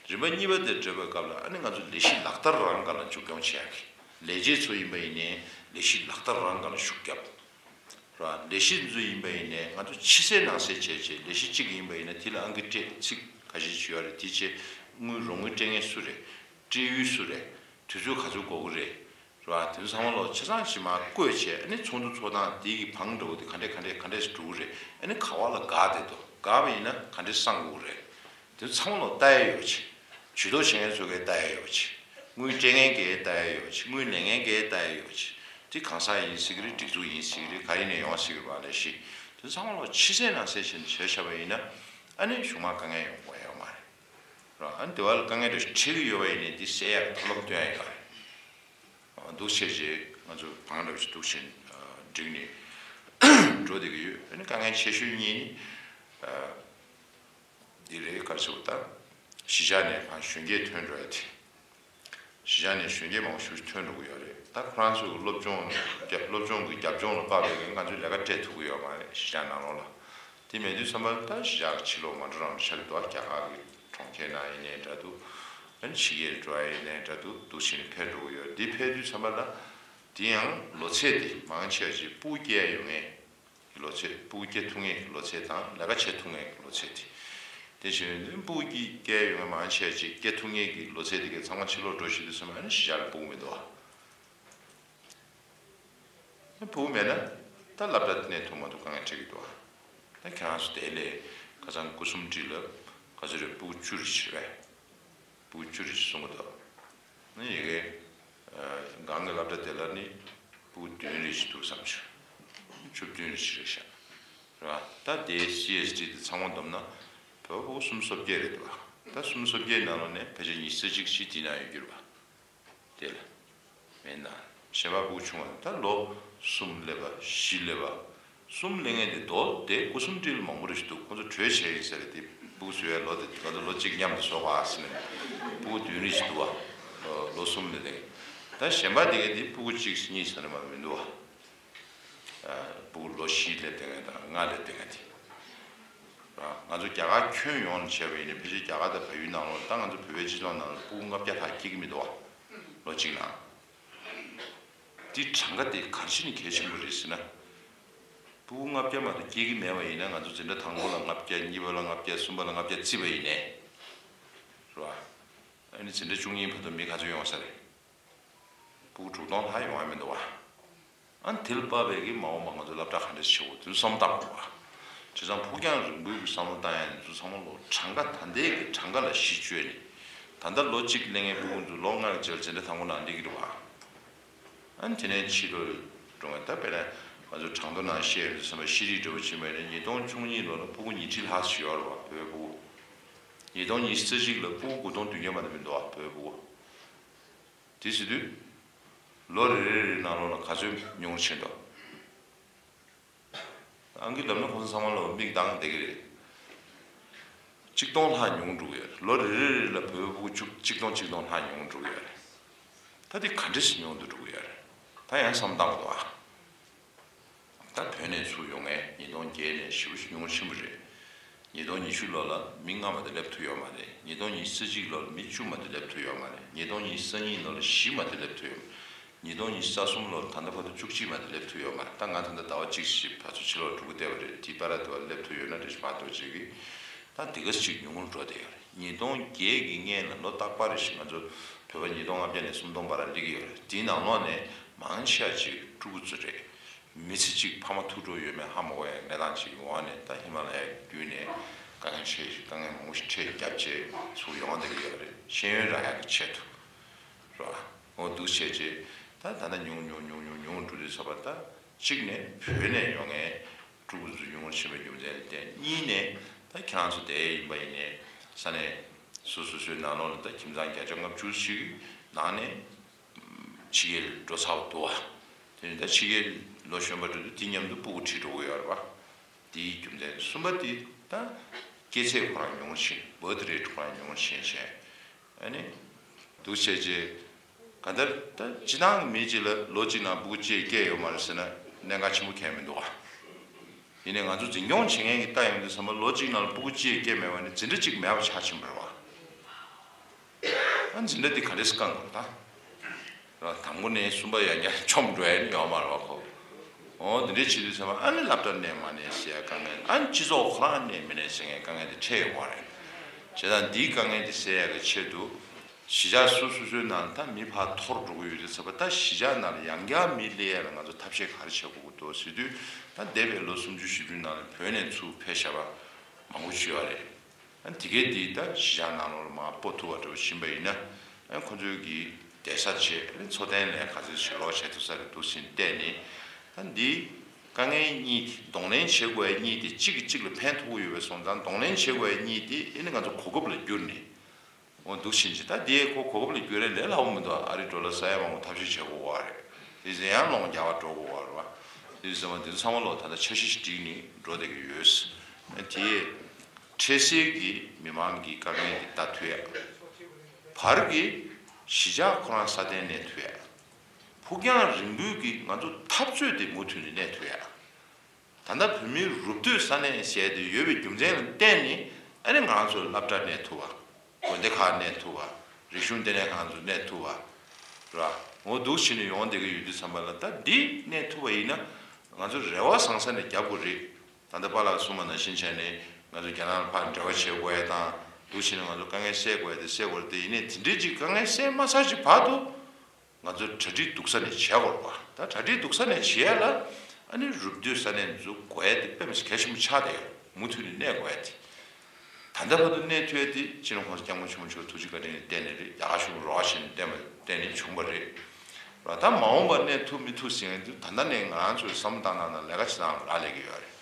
རིམ་པ་གཉིས་པ་དེ་འགྲོ་བའི་སྐབས་ལ་ཨ་ནི་ང་ཚོ་ལས་གཞི་ལག་བསྟར་རང་སྒང་ལ་མཇུག་སྐྱོང་བྱེད་ཡག་གི་ལས་བྱེད་ཚོ་ཡིན་པ་ཡིན་ནའི་ལས་གཞི་ལག་བསྟར་རང་སྒང་ལ་ཤུགས་བརྒྱབ། ར་ལས་གཞི་འཛུལ་ཡིན་པ་ཡིན་ནའི་ང་ཚོ་ཕྱི་གསལ་ནང་གསལ་བྱས་བྱས། ལས་གཞི་གཅིག་ཡིན་པ་ཡིན་ན་དེ་ལ་ཨང་ཀི་སྤྲད། ཚིག་ཁ་ཤས་ཅིག་ཡོད་རེད། དེ་བྱས་དངུལ་རོགས་དངུལ་སྤྲད་མཁན་སུ་རེད། སྤྲད་ཡུལ་སུ་རེད། དུས་ཚོད་ག་ཚོད་འགོར་གི་རེད། ར་དེ་ཚོ་ཚང་མ་ལོ་ཆ་ཚང་ཞིག་མར་བཀོད་བྱས། ཨ་ནི་ཚོགས་འདུ་ཚོགས་སྟངས་དེ་གི་བང་འདྲ་བོ་དེ་ག་འདྲས་ག་འདྲས་ག་འདྲས་འགྲོ་གི་རེད། ཨ་ནི་ག་བ་ལ་འགག་བསྡད་འདུག་འགག་པ་ཡིན་ན་ག་འདྲས་སངས་དགོས་རེད། དེ་ཚང་མ་ལ་ལྟ་ཡ་ཡོད་ཅིག་ཇུས་གཏོགས་བྱེད་མཁན་ཚོ་གིས་ལྟ་ཡ་ཡོད་ཅིག་དངུལ་སྤྲད་མཁན་གྱིས་ལྟ་ཡ་ཡོད་ཅིག་དངུལ་ལེན་མཁན་གྱིས་ལྟ་ཡ་ཡོད་ཅིག་དེ་གང་ཟག་ཡིན་སྲིད་ཀྱི་རེད། སྒྲིག་འཛུགས་ཡིན་སྲིད་ཀྱི་རེད། ག་ཡིན་ནས་ཡོང་སྲིད་ཀྱི་རེད་པ། ལས་གཞི་དེ་ཚང་མ་ལ་ཕྱི་གསལ་ནང་གསལ་བྱས་ནས་བྱས་བཞག་པ་ཡིན་ན་ཨ་ནི་གཞུག་མ་དཀའ་ངལ་ཡོང་དགོས་ཡོད་མ་རེད། ར་ཨ་ནི་དེ་བ་ལ་དཀའ་ངལ་འདྲ་ཞིག་འཕྲད་ཀྱི་ཡོད་པ་ཡིན་ནའི་དེ་སེལ་ཡག་གི་ཐབས་ལམ་སྟོན་ཡ་ཡོད་རེད། འདུག་བྱས་རྗེས་ང་ཚོ་བང་འདྲ་བོ་ཞིག་འདུག་བྱས་ནས་འགྲིག་ནས་འགྲོ་བསྡད་ཀྱི་ཡོད། ཨ་ནི་དཀའ་ངལ་ཆེ་ཤོས་གཉིས་ནི། འདི་རེད། ག་རེ་ཟེར་དགོས་ད། གཞིས་ཆགས་ནས་ཕར་གཞོན་སྐྱེས་ཐོན་འགྲོ་ཡ་དེ། གཞིས་ཆགས་ནས་གཞོན་སྐྱེས་མང་པོ་ཞིག་ཐོན་འགྲོ་གི་ཡོད་རེད། ད་ཁོ་རང་ཚོའི་སློབ་སྦྱོང་རྒྱབ་སློབ་སྦྱོང་གི་རྒྱབ་ལྗོངས་ལ་དཔག་པའི་ང་ཚོས་ལས་ཀ་སྤྲད་ཐུབ་ཀྱི་ཡོད་མ་རེད། གཞིས་ཆགས་ནང་ལོགས་ལ། དེ་མེད་དུས་ཙམ་པ་ད་གཞིས་ཆགས་ཀྱི་ཕྱི་ལོགས་མ་འགྲོ་རང་ཆགས་ཀྱི་འདུག་རྒྱ་གར་གྱི་གྲོང་ཁྱེར་ནང་ཡིན་ནའི་འདྲ་འདུག་ཨ་ནི་ཕྱི་རྒྱལ་འགྲོ་ཡ་ཡིན་ནའི་འདྲ་འདུག་འདུག་བྱས་ནས་ཕེབས་འགྲོ་གི་ཡོད། འདི་ཕེབས་དུས་ཙམ་པ་ལ་དེ་ཡང་ལོ་ཚད་དེ་མང་ཆེ་བ་ཅིག་ཕྲུ་གུ་སྐྱེ་ཡ་ཡོད་མཁན། གི་ལོ་ཚད། ཕྲུ་གུ་སྐྱེ་ཐུབ་མཁན་གྱི་ལོ་ཚད་དང་ལས་ཀ་བྱེད་ཐུབ་མཁན་གྱི་ལོ་ཚད་དེ། དེ་བཞིན་སྤུ་གུ་སྐྱེ་ཡོང་མཁན་མང་ཆེ་ཅིག་སྐྱེ་ཐུབ་མཁན་གྱི་ལོ་ཚད་དེ་གའི་ཚང་མ་ཕྱི་ལོགས་འགྲོ་བཞིན་དུས་ཙམ་པ་ཨ་ནི་གཞིས་ཆགས་ལ་སྤུ་གུ་མི་འདུག་ཨ། སྤུ་གུ་མེད་ན་ད་སློབ་གྲྭ་གནས་ཐུབ་མ་ཐུབ་དཀའ་ངལ་འཕྲད་ཀྱི་འདུག་ཨ། ད་ཁྱེད་རང་ཚོ་དེ་ལས་ཁ་སང་སྐུ་གསུམ་སྒྲིལ་ལ་ག་ཚོད་རེད། སྤུ་གུ་བཅུ་རེ་བྱས་པས། སྤུ་གུ་བཅུ་རེ་བྱས་གསུང་གི་འདུག་ཨ་ནི་ཡ་གིའི་སྒང་གི་སློབ་གྲྭ་དེ་ལ་ནི་སྤུ་གུ་བདུན་རེ་བྱས་འདུག་བསམ་བྱུང་། བཅུ་བདུན་རེ་བྱས་རེད་ཤག་རེད་བ། ད་དེའི་སི་ཨེས་ཌི་དེ་ཚང་མ་བསྡོམས་ན་བོད་སྤུ་གུ་སུམ་སོ་བརྒྱད་རེད་འདུག་བ། ད་སུམ་སོ་བརྒྱད་ནང་ལོགས་ནས་ཕལ་ཆེར་ཉི་ཤུ་རྩ་གཅིག་ཞིག་དེའི་ནང་ཡོད་རྒྱུ་རེད་བ། དེ་ལ་མེད་ན་གཞན་པ་སྤུ་གུ་ཆུང་བ་ད་ལོ་གསུམ་སླེབས་པ་བཞི་སླེབས་པ། གསུམ་སླེབས་མཁན་དེ་མདོར་དེ་སྐུ་གསུམ་སྒྲིལ་མང་པོ་རེ་ཞིག་འདུག་ཁོང་ཚོ་གྲོས་བྱས་ཡིན་ཟེར་རེད། དེ་སྤུ་གུ་བཟོ་ཡ་ལོ་དེ་ང་ཚོ་ལོ་གཅིག་མཉམ་དུ་བཟོ་དགོས་ཨ་ཟེར་ནས་སྤུ་གུ་བདུན་རེ་ཞིག་འདུག་བ། ལོ་གསུམ་སླེབས་མཁན། ད་གཞན་པ་དེ་གའི་དེ་སྤུ་གུ་གཅིག་གཉིས་ཟེར་ནས་མ་མི་འདུག་བ། སྤུ་གུ་ལོ་བཞི་སླེབས་བསྡད་མཁན་དང་ལྔ་སླེབས་བསྡད་མཁན་དེ། ང་ཚོ་རྒྱ་གར་ཁྱོན་ཡོངས་ནས་བྱས་པ་ཡིན་ན་ཕལ་ཆེར་རྒྱ་གར་དང་བལ་ཡུལ་ནང་ལོགས་ད་ང་ཚོ་བོད་པའི་སྤྱི་ཚོགས་ནང་ལ་སྤུ་གུ་ལྔ་བརྒྱ་ལྷག་སྐྱེ་གི་མི་འདུག་བ། ལོ་གཅིག་ནང་། འདི་གྲངས་ཀ་དེ་ག་རེ་བྱས་ནས་གལ་ཆེན་པོ་རེད་ཟེར་ན། སྤུ་གུ་ལྔ་བརྒྱ་མ་གཏོགས་སྐྱེ་གི་མེད་པ་ཡིན་ན་ང་ཚོ་འཛིན་གྲྭ་དང་པོ་ལ་ལྔ་བརྒྱ། གཉིས་པ་ལ་ལྔ་བརྒྱ། གསུམ་པ་ལ་ལྔ་བརྒྱ་བརྩིས་པ་ཡིན་ནའི། རེད་བ། ཨ་ནི་འཛིན་གྲྭ་བཅུ་གཉིས་བར་དུ་མི་ག་ཚོད་ཡོང་ས་རེད། སྤུ་གུ་དྲུག་སྟོང་ལྷག་ཡོང་བ་མི་འདུག་བ། ཨ་ནི་དེ་ལ་དཔག་པའི་གི་མ་འོངས་པ་ང་ཚོ་སློབ་གྲྭ་ག་འདྲ་ཞིག་བྱེད་དགོས་དེ་ཚོ་བསམ་བློ་བཏང་དགོས་པ། བྱས་ཙང་ཕུགས་རྒྱང་རིང་པོའི་གི་བསམ་བློ་བཏང་ཡ་ནི་ཚོ་ཚང་མ་ལོ་གྲངས་ཀ་ད་ལྟའི་གི་གྲངས་ཀ་ལ་གཞི་བཅོལ་ནས། ད་ལྟ་ལོ་གཅིག་སླེབས་མཁན་སྤུ་གུ་ཚོ་ལོ་ལྔ་གི་རྗེས་ལ་འཛིན་གྲྭ་དང་པོ་ནང་སླེབས་ཀྱི་རེད་བ། ཨ་ནི་དེ་ནས་ཕྱི་ལོགས་འགྲོ་མཁན་ད་དཔེར་ན་ང་ཚོ་གྲངས་ཐོ་ནང་བཤད་ཡོད་དུས་ཙམ་པ་ཤེས་རིག་འདྲ་བོ་བྱེད་པ་ཡིན་ན་ཉིས་སྟོང་བཅུ་གཉིས་ལོ་ལ་སྤུ་གུ་ཉིས་ཁྲི་ལྷག་ཙམ་ཡོད་རེད་བ། བོད་སྤུ་གུ། ཉིས་སྟོང་ཉི་ཤུ་རྩ་གཅིག་ལ་སྤུ་གུ་དགུ་སྟོང་བདུན་བརྒྱ་མ་གཏོགས་མི་འདུག་བ། བོད་སྤུ་གུ། དེ་ཟེར་དུས། ལོ་རེ་རེ་རེའི་ནང་ལོགས་ལ་ག་ཚོད་ཉུང་རུ་ཕྱིན་འདུག་ཨང་ཀི་ལབ་ན་ཁོང་ཚོ་ཚང་མ་ལ་མིག་གདངས་བསྡད་ཀྱི་རེད། གཅིག་སྟོང་ལྷག་ཉུང་འགྲོ་གི་ཡོད་རེད། ལོ་རེ་རེ་རེ་ལ་བོད་ཕྲུག་གཅིག་སྟོང་གཅིག་སྟོང་ལྷག་ཉུང་འགྲོ་གི་ཡོད་རེད། ད་དེ་ག་འདྲ་ཞིག་ཉུང་དུ་འགྲོ་གི་ཡོད་རེད། ད་ཡང་བསམ་བཏང་དགོས་ཨ། ད་བོད་ནས་ཚུར་ཡོང་མཁན་ཉིས་སྟོང་བརྒྱད་ནས་ཞེ་པོ་ཉུང་ཆེན་པོ་རེད། ཉིས་སྟོང་ཉི་ཤུ་ལོ་ལ་མི་ལྔ་མ་གཏོགས་སླེབས་ཐུབ་ཡོད་མ་རེད། ཉིས་སྟོང་ཉི་ཤུ་རྩ་གཅིག་ལོ་ལ་མི་བཅུ་མ་གཏོགས་སླེབས་ཐུབ་ཡོད་མ་རེད། ཉིས་སྟོང་ཉི་ཤུ་རྩ་གཉིས་ལོ་ལ་བཞི་མ་གཏོགས་སླེབས་ཐུབ་ཡོད་མ་རེད། ཉིས་སྟོང་ཉི་ཤུ་རྩ་གསུམ་ལོར་ད་ལྟ་བར་དུ་བཅུ་གཅིག་མ་གཏོགས་སླེབས་ཐུབ་ཡོད་མ་རེད། ད་ང་ད་ལྟ་ཟླ་བ་གཅིག་ཞིག་ཕར་ཚུར་ཕྱི་ལོགས་འགྲོ་གི་བསྡད་པ་རེད། དེའི་བར་ལ་དེ་བ་སླེབས་ཐུབ་ཡོད་ན་འགྲིག་མ་གཏོགས་བྱེད་ཀྱི། ད་དེ་ག་ཅིག་ཉུང་རུ་འགྲོ་བསྡད་ཡོད་རེད། ཉིས་སྟོང་བརྒྱད་ཀྱི་སྔོན་ལ་ལོ་རྟག་པར་རེ་བཞིན་ང་ཚོ་བོད་པ་ཉིས་སྟོང་ལྔ་བརྒྱ་ནས་སུམ་སྟོང་བར་ལ་སླེབས་ཀྱི་ཡོད་རེད། དེའི་ནང་ལོགས་ནས་མང་ཆེ་བ་ཅིག་ཕྲུ་གུ་ཚོ་རེད། མི་ཚེ་གཅིག་ཕ་མ་ཐུག་འགྲོ་ཡོད་མེད་ཧ་མ་གོ་ཡ་གནས་སྟངས་ཅིག་གི་འོག་ནས་ད་ཧི་མ་ལ་ཡའི་བརྒྱུད་ནས་དཀའ་ངལ་ཆེ་ཞིག་དཀའ་ངལ་མང་པོ་ཞིག་འཕྲད་རྒྱབ་བྱས་ཚུར་ཡོང་བསྡད་ཀྱི་ཡོད་རེད། ཤེས་ཡོན་རག་ཡག་གི་ཆེད་དུ་རེད་བ། འོ་འདུག་བྱས་རྗེས་ད་ད་ལྟ་ཉུང་ཉུང་ཉུང་ཉུང་ཉུང་འགྲོ་དུས་ཚོད་པ་ད་གཅིག་ནས་བོད་ནས་ཡོང་མཁན་ཕྲུ་གུ་ཚོ་ཉུང་རུ་ཕྱིན་པའི་རྒྱུ་མཚན་ལ་བརྟེན། གཉིས་ནས་ད་ཁྱེད་རང་ཚོ་དེ་ཡིན་པ་ཡིན་ནའི་ས་གནས་སོ་སོ་སོའི་ནང་ལོགས་ལ་ད་ཁྱིམ་ཚང་བརྒྱ་ཆ་ལྔ་བཅུ་ཞིག་ནང་ནས་ཕྱི་རྒྱལ་འགྲོ་ཚར་བ་འདུག་བ། དེ་ནས་ད་ཕྱི་རྒྱལ་ལོ་གཞོན་པ་འགྲོ་དུས་དེ་མཉམ་དུ་སྤུ་གུ་ཁྲིད་འགྲོ་གི་ཡོད་རེད་པ། དེའི་རྒྱུ་མཚན་གསུམ་པ་དེ་ད་སྐྱེས་ཚད་ཁོ་རང་ཉུང་ཕྱིན། བར་ཐི་རེ་ཊི་ཁོ་རང་ཉུང་ཕྱིན་བྱས། ཨ་ནི་འདུག་བྱས་རྗེས་ག་འདྲ་ད་སྤྱི་བཏང་མི་གཅིག་ལ་ལོ་གཅིག་ནང་སྤུ་གུ་གཅིག་སྐྱེས་ཡོད་མ་རེད་ཟེར་ན་གནད་འགག་ཆེན་པོ་གང་ཡང་མི་འདུག་ཨ། ཡིན་ནའི་ང་ཚོ་འཛིན་སྐྱོང་བྱེད་མཁན་གྱིས་ལྟ་ཡོང་དུས་ཙམ་པ་ལོ་གཅིག་ནང་ལ་སྤུ་གུ་གཅིག་སྐྱེས་མེད་པ་ནི་འཛིན་གྲྭ་གཅིག་མེད་པ་ཆགས་ཕྱིན་པ་རེད་བ། ཨ་འཛིན་གྲྭ་འདི་ག་འདྲས་སེ་བསྐང་དགོས་རེད་ད། ར་དང་པོ་ནས་གསུམ་པ་ཡང་བསྐྱར་མཆོང་འགྲོ་ཡ་ནི་ཡོད་མ་རེད་བ་ཁོ། འོ་འདི་འདྲས་བྱེད་དུས་ཙམ་པ་ཨ་ནི་སློབ་གྲྭ་གནས་མ་གནས་ཟེར་ཡ་དཀའ་ངལ། ཨ་ནི་སྤྱི་ཚོགས་ཁོ་རང་གནས་མི་གནས་ཟེར་མཁན་དཀའ་ངལ་དེ་འཕྲད་ཡོང་བ་རེད། བྱས་ཙང་འདིའི་དཀའ་ངལ་དེ་སེལ་ཡ་གི་ཆེད་དུ། གཞིས་ཆགས་སོ་སོ་སོའི་ནང་ད་མི་ཕར་འཐོར་འགྲོ་གི་ཡོད་དུས་ཙམ་པ་ད་གཞིས་ཆགས་ནང་ལ་ཡང་བསྐྱར་མི་སླེབས་ཡ་ལ་ང་ཚོ་ཐབས་ཤེས་ག་རེ་བྱེད་དགོས་ཀྱི་འདུག་ཟེར་དུས་ད་འདས་པའི་ལོ་སུམ་ཅུ་བཞི་བཅུ་ནང་ལ་བོད་ནས་ཚུར་ཕེབས་བཞག་པ་མང་པོ་ཅིག་ཡོད་རེད། ཨ་དེ་གས་འདི་ད་གཞིས་ཆགས་ནང་ལོགས་ལ་མར་སྤོ་ཐུབ་པ་འདྲ་བོ་ཕྱིན་པ་ཡིན་ན། ཨ་ཁོ་ཚོའི་གི་བསྡད་ས་བྱས། ཨ་འཚོ་རྟེན་ལ་ག་ཚོད་ཞིག་རོགས་བྱེད་ཐུབ་ས་རེད་འདུག་ཟེར་བལྟས་ནས། ད་འདི་དཀའ་ངལ་གཉིས་དེ་གདོང་ལེན་བྱེད་དགོས་ཡ་གཉིས་དེ་གཅིག་གིས་གཅིག་ལ་ཕན་ཐོགས་ཀྱི་ཡོད་པ་སོང་ཙང་གདོང་ལེན་བྱེད་དགོས་ཡ་གཉིས་དེ་ཨ་ནི་ང་ཚོ་གོ་སྐབས་ལ་བསྒྱུར་ནས། འོ་འདུག་ཕྱིན་ཅི་ད་འདི་ཁོ་གོ་སྐབས་ལ་བསྒྱུར་ཡ་ལས་སླ་པོ་མི་འདུག་ཨ་རི་འགྲོ་ལ་ས་ཡ་མང་པོ་ཐབས་ཤེས་བྱེད་དགོས་པ་རེད། དེ་ཚེ་ཡང་ལོང་རྒྱག་པ་འགྲོ་དགོས་པ་རེད་བ། དེ་ཚེ་ཚང་མ་འདི་ཚོ་ཚང་མ་ལོག་ད་ལྟ་འཆར་གཞི་ཞིག་བསྒྲིགས་ནས་འགྲོ་བསྡད་ཀྱི་ཡོད། དེ་འཕྲལ་སེལ་གྱི་མི་མང་གི་དཀའ་ངལ་འདི་ལྟ་ཐུབ་ཡ། བར་གྱི་གཞིས་ཆགས་ཁོ་རང་སྲ་བརྟན་གནས་ཐུབ་ཡ། ཕུགས་རྒྱང་རིང་པོའི་གི་ང་ཚོ་འཐབ་རྩོད་དེ་མུ་མཐུད་ནས་གནས་ཐུབ་ཡ། ད་ལྟ་བོད་མིའི་རུབ་སྟོད་ས་གནས་ཟེར་དེ་ཡོད་པའི་རྒྱུ་མཚན་ལ་བརྟེན་ནས་ཨ་ནི་ང་ཚོ་སློབ་གྲྭ་གནས་ཐུབ་པ། དགོན་སྡེ་ཁག་གནས་ཐུབ་པ། རིག་གཞུང་ལྟེ་གནས་ཁང་ཚོ་གནས་ཐུབ་པ། ར། འོ་འདུག་བྱས་ནས་ཡོང་བསྡད་ཀྱི་ཡོད་དུས་ཙམ་པ་ལ་ད་འདི་གནས་ཐུབ་པ་ཡིན་ན་ང་ཚོ་རེ་བ་བཟང་ས་ནས་རྒྱབ་དགོས་རེད། ད་ལྟ་པཱ་ལགས་གསུངས་པ་ནང་བཞིན་བྱས་ནས་ ང་ཚོ་རྒྱ་ནག་ལ་ཕར་འབྲེལ་བ་བྱེད་དགོས་ཡ་དང་འདུག་བྱས་ནས་ང་ཚོ་དཀའ་ངལ་སེལ་དགོས་ཡ་དེ་སེལ་དགོས་རེད་དེ། ཡིན་ནའི་དེ་འདྲའི་ཅིག་དཀའ་ངལ་སེལ་མ་ཚར་ཅིག་བར་དུ་ང་ཚོ་གྲ་སྒྲིག་སྡུག་ས་ནས་བྱེད་དགོས་རེད་པ། ད་གྲ་སྒྲིག་སྡུག་ས་ནས་བྱེད་ཡ་ལ་ཨ་ནི་རུབ་སྟོད་ས་གནས་འཛུགས་དགོས་ཡ་དེ་དཔེ་མི་སྲིད་གལ་ཆེན་པོ་ཆགས་བསྡད་ཡོད། མུ་མཐུད་ནས་གནས་དགོས་ཡ་དེ། ད་ལྟ་བར་དུ་གནས་ཐུབ་ཡ་དེ་སྤྱི་ནོར་༸གོང་ས་༸སྐྱབས་མགོན་ཆེན་པོ་མཆོག་ཐུགས་རྗེ་བཀའ་དྲིན་ལ་བརྟེན་ནས་རེད། རྒྱ་གར་གཞུང་རོགས་བྱས་ནས་བརྟེན་པ་བརྟེན་ནས་བྱུང་བ་རེད། ར་ད་མ་འོངས་པར་གནས་ཐུབ་མི་ཐུབ་ཟེར་མཁན་དེ་ད་ལྟ་ནས་ང་རང་ཚོས་བསམ་བློ་བཏང་སྟངས་དང་ལས་ཀ་བྱེད་སྟངས་རག་ལས་ཀྱི་ཡོད་རེད།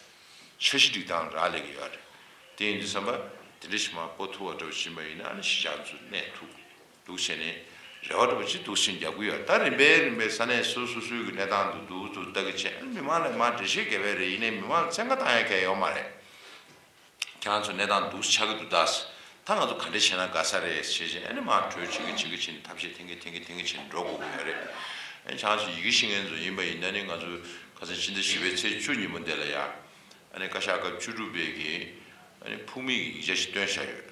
འཆར་གཞི་སྒྲིག་སྟངས་རག་ལས་ཀྱི་ཡོད་རེད། དེ་ཡིན་དུས་ཙམ་པ་དེ་འདྲ་ཞིག་མར་སྤོ་ཐུབ་པ་འདྲ་པོ་ཕྱིན་པ་ཡིན་ན་ཨ་ནི་གཞིས་ཆགས་ཚོ་གནས་ཐུབ་འདུག་བྱས་ནས་རེ་བ་འདྲ་པོ་ཅིག་འདུག་སེ་རྒྱག་གི་ཡོད། ད་རིམ་པས་རིམ་པས་ས་གནས་སོ་སོ་སོའི་གི་གནས་སྟངས་དུ་འདུག་འདུག་ལྟ་གི་བྱས། ཨ་ནི་མི་མང་ལ་མར་འགྲེལ་བཤད་རྒྱབ་པ་རེད། ཡིན་ནའི་མི་མང་ལ་བཙན་བཀའ་བཏང་ཡ་གང་ཡང་ཡོད་མ་རེད། ཁྱེད་རང་ཚོ་གནས་སྟངས་འདུག་སེ་ཆགས་ཀྱི་འདུག་ད། ད་ང་ཚོ་ག་འདྲ་བྱས་ན་དགའ་ས་རེད་ཞེས་བྱས་ཨ་ནི་མར་གྲོས་བྱེད་ཀྱི་བྱེད་ཀྱི་བྱས་ནས་ཐབས་ཤེས་འཐེན་གྱི་འཐེན་གྱི་འཐེན་གྱི་བྱས་ནས་འགྲོ་དགོས་ཀྱི་ཡོད་རེད། ཨ་ནི་ཁྱེད་རང་ཚོ་ཡི་གེ་ཤེས་མཁན་ཚོ་ཡིན་པ་ཡིན་ན་ནི་ང་ཚོ་ཁ་སང་ཕྱི་ཟླ་བཞི་པའི་ཚེས་བཅུ་ཉིན་མོ་འདི་ལ་ཡ། ཨ་ནི་བཀའ་ཤག་སྐབས་བཅུ་དྲུག་པའི་གི་ཨ་ནི་ཕུགས་དམིགས་ཀྱི་ཡིག་ཆ་ཞིག་བཏོན་བཞག་ཡོད།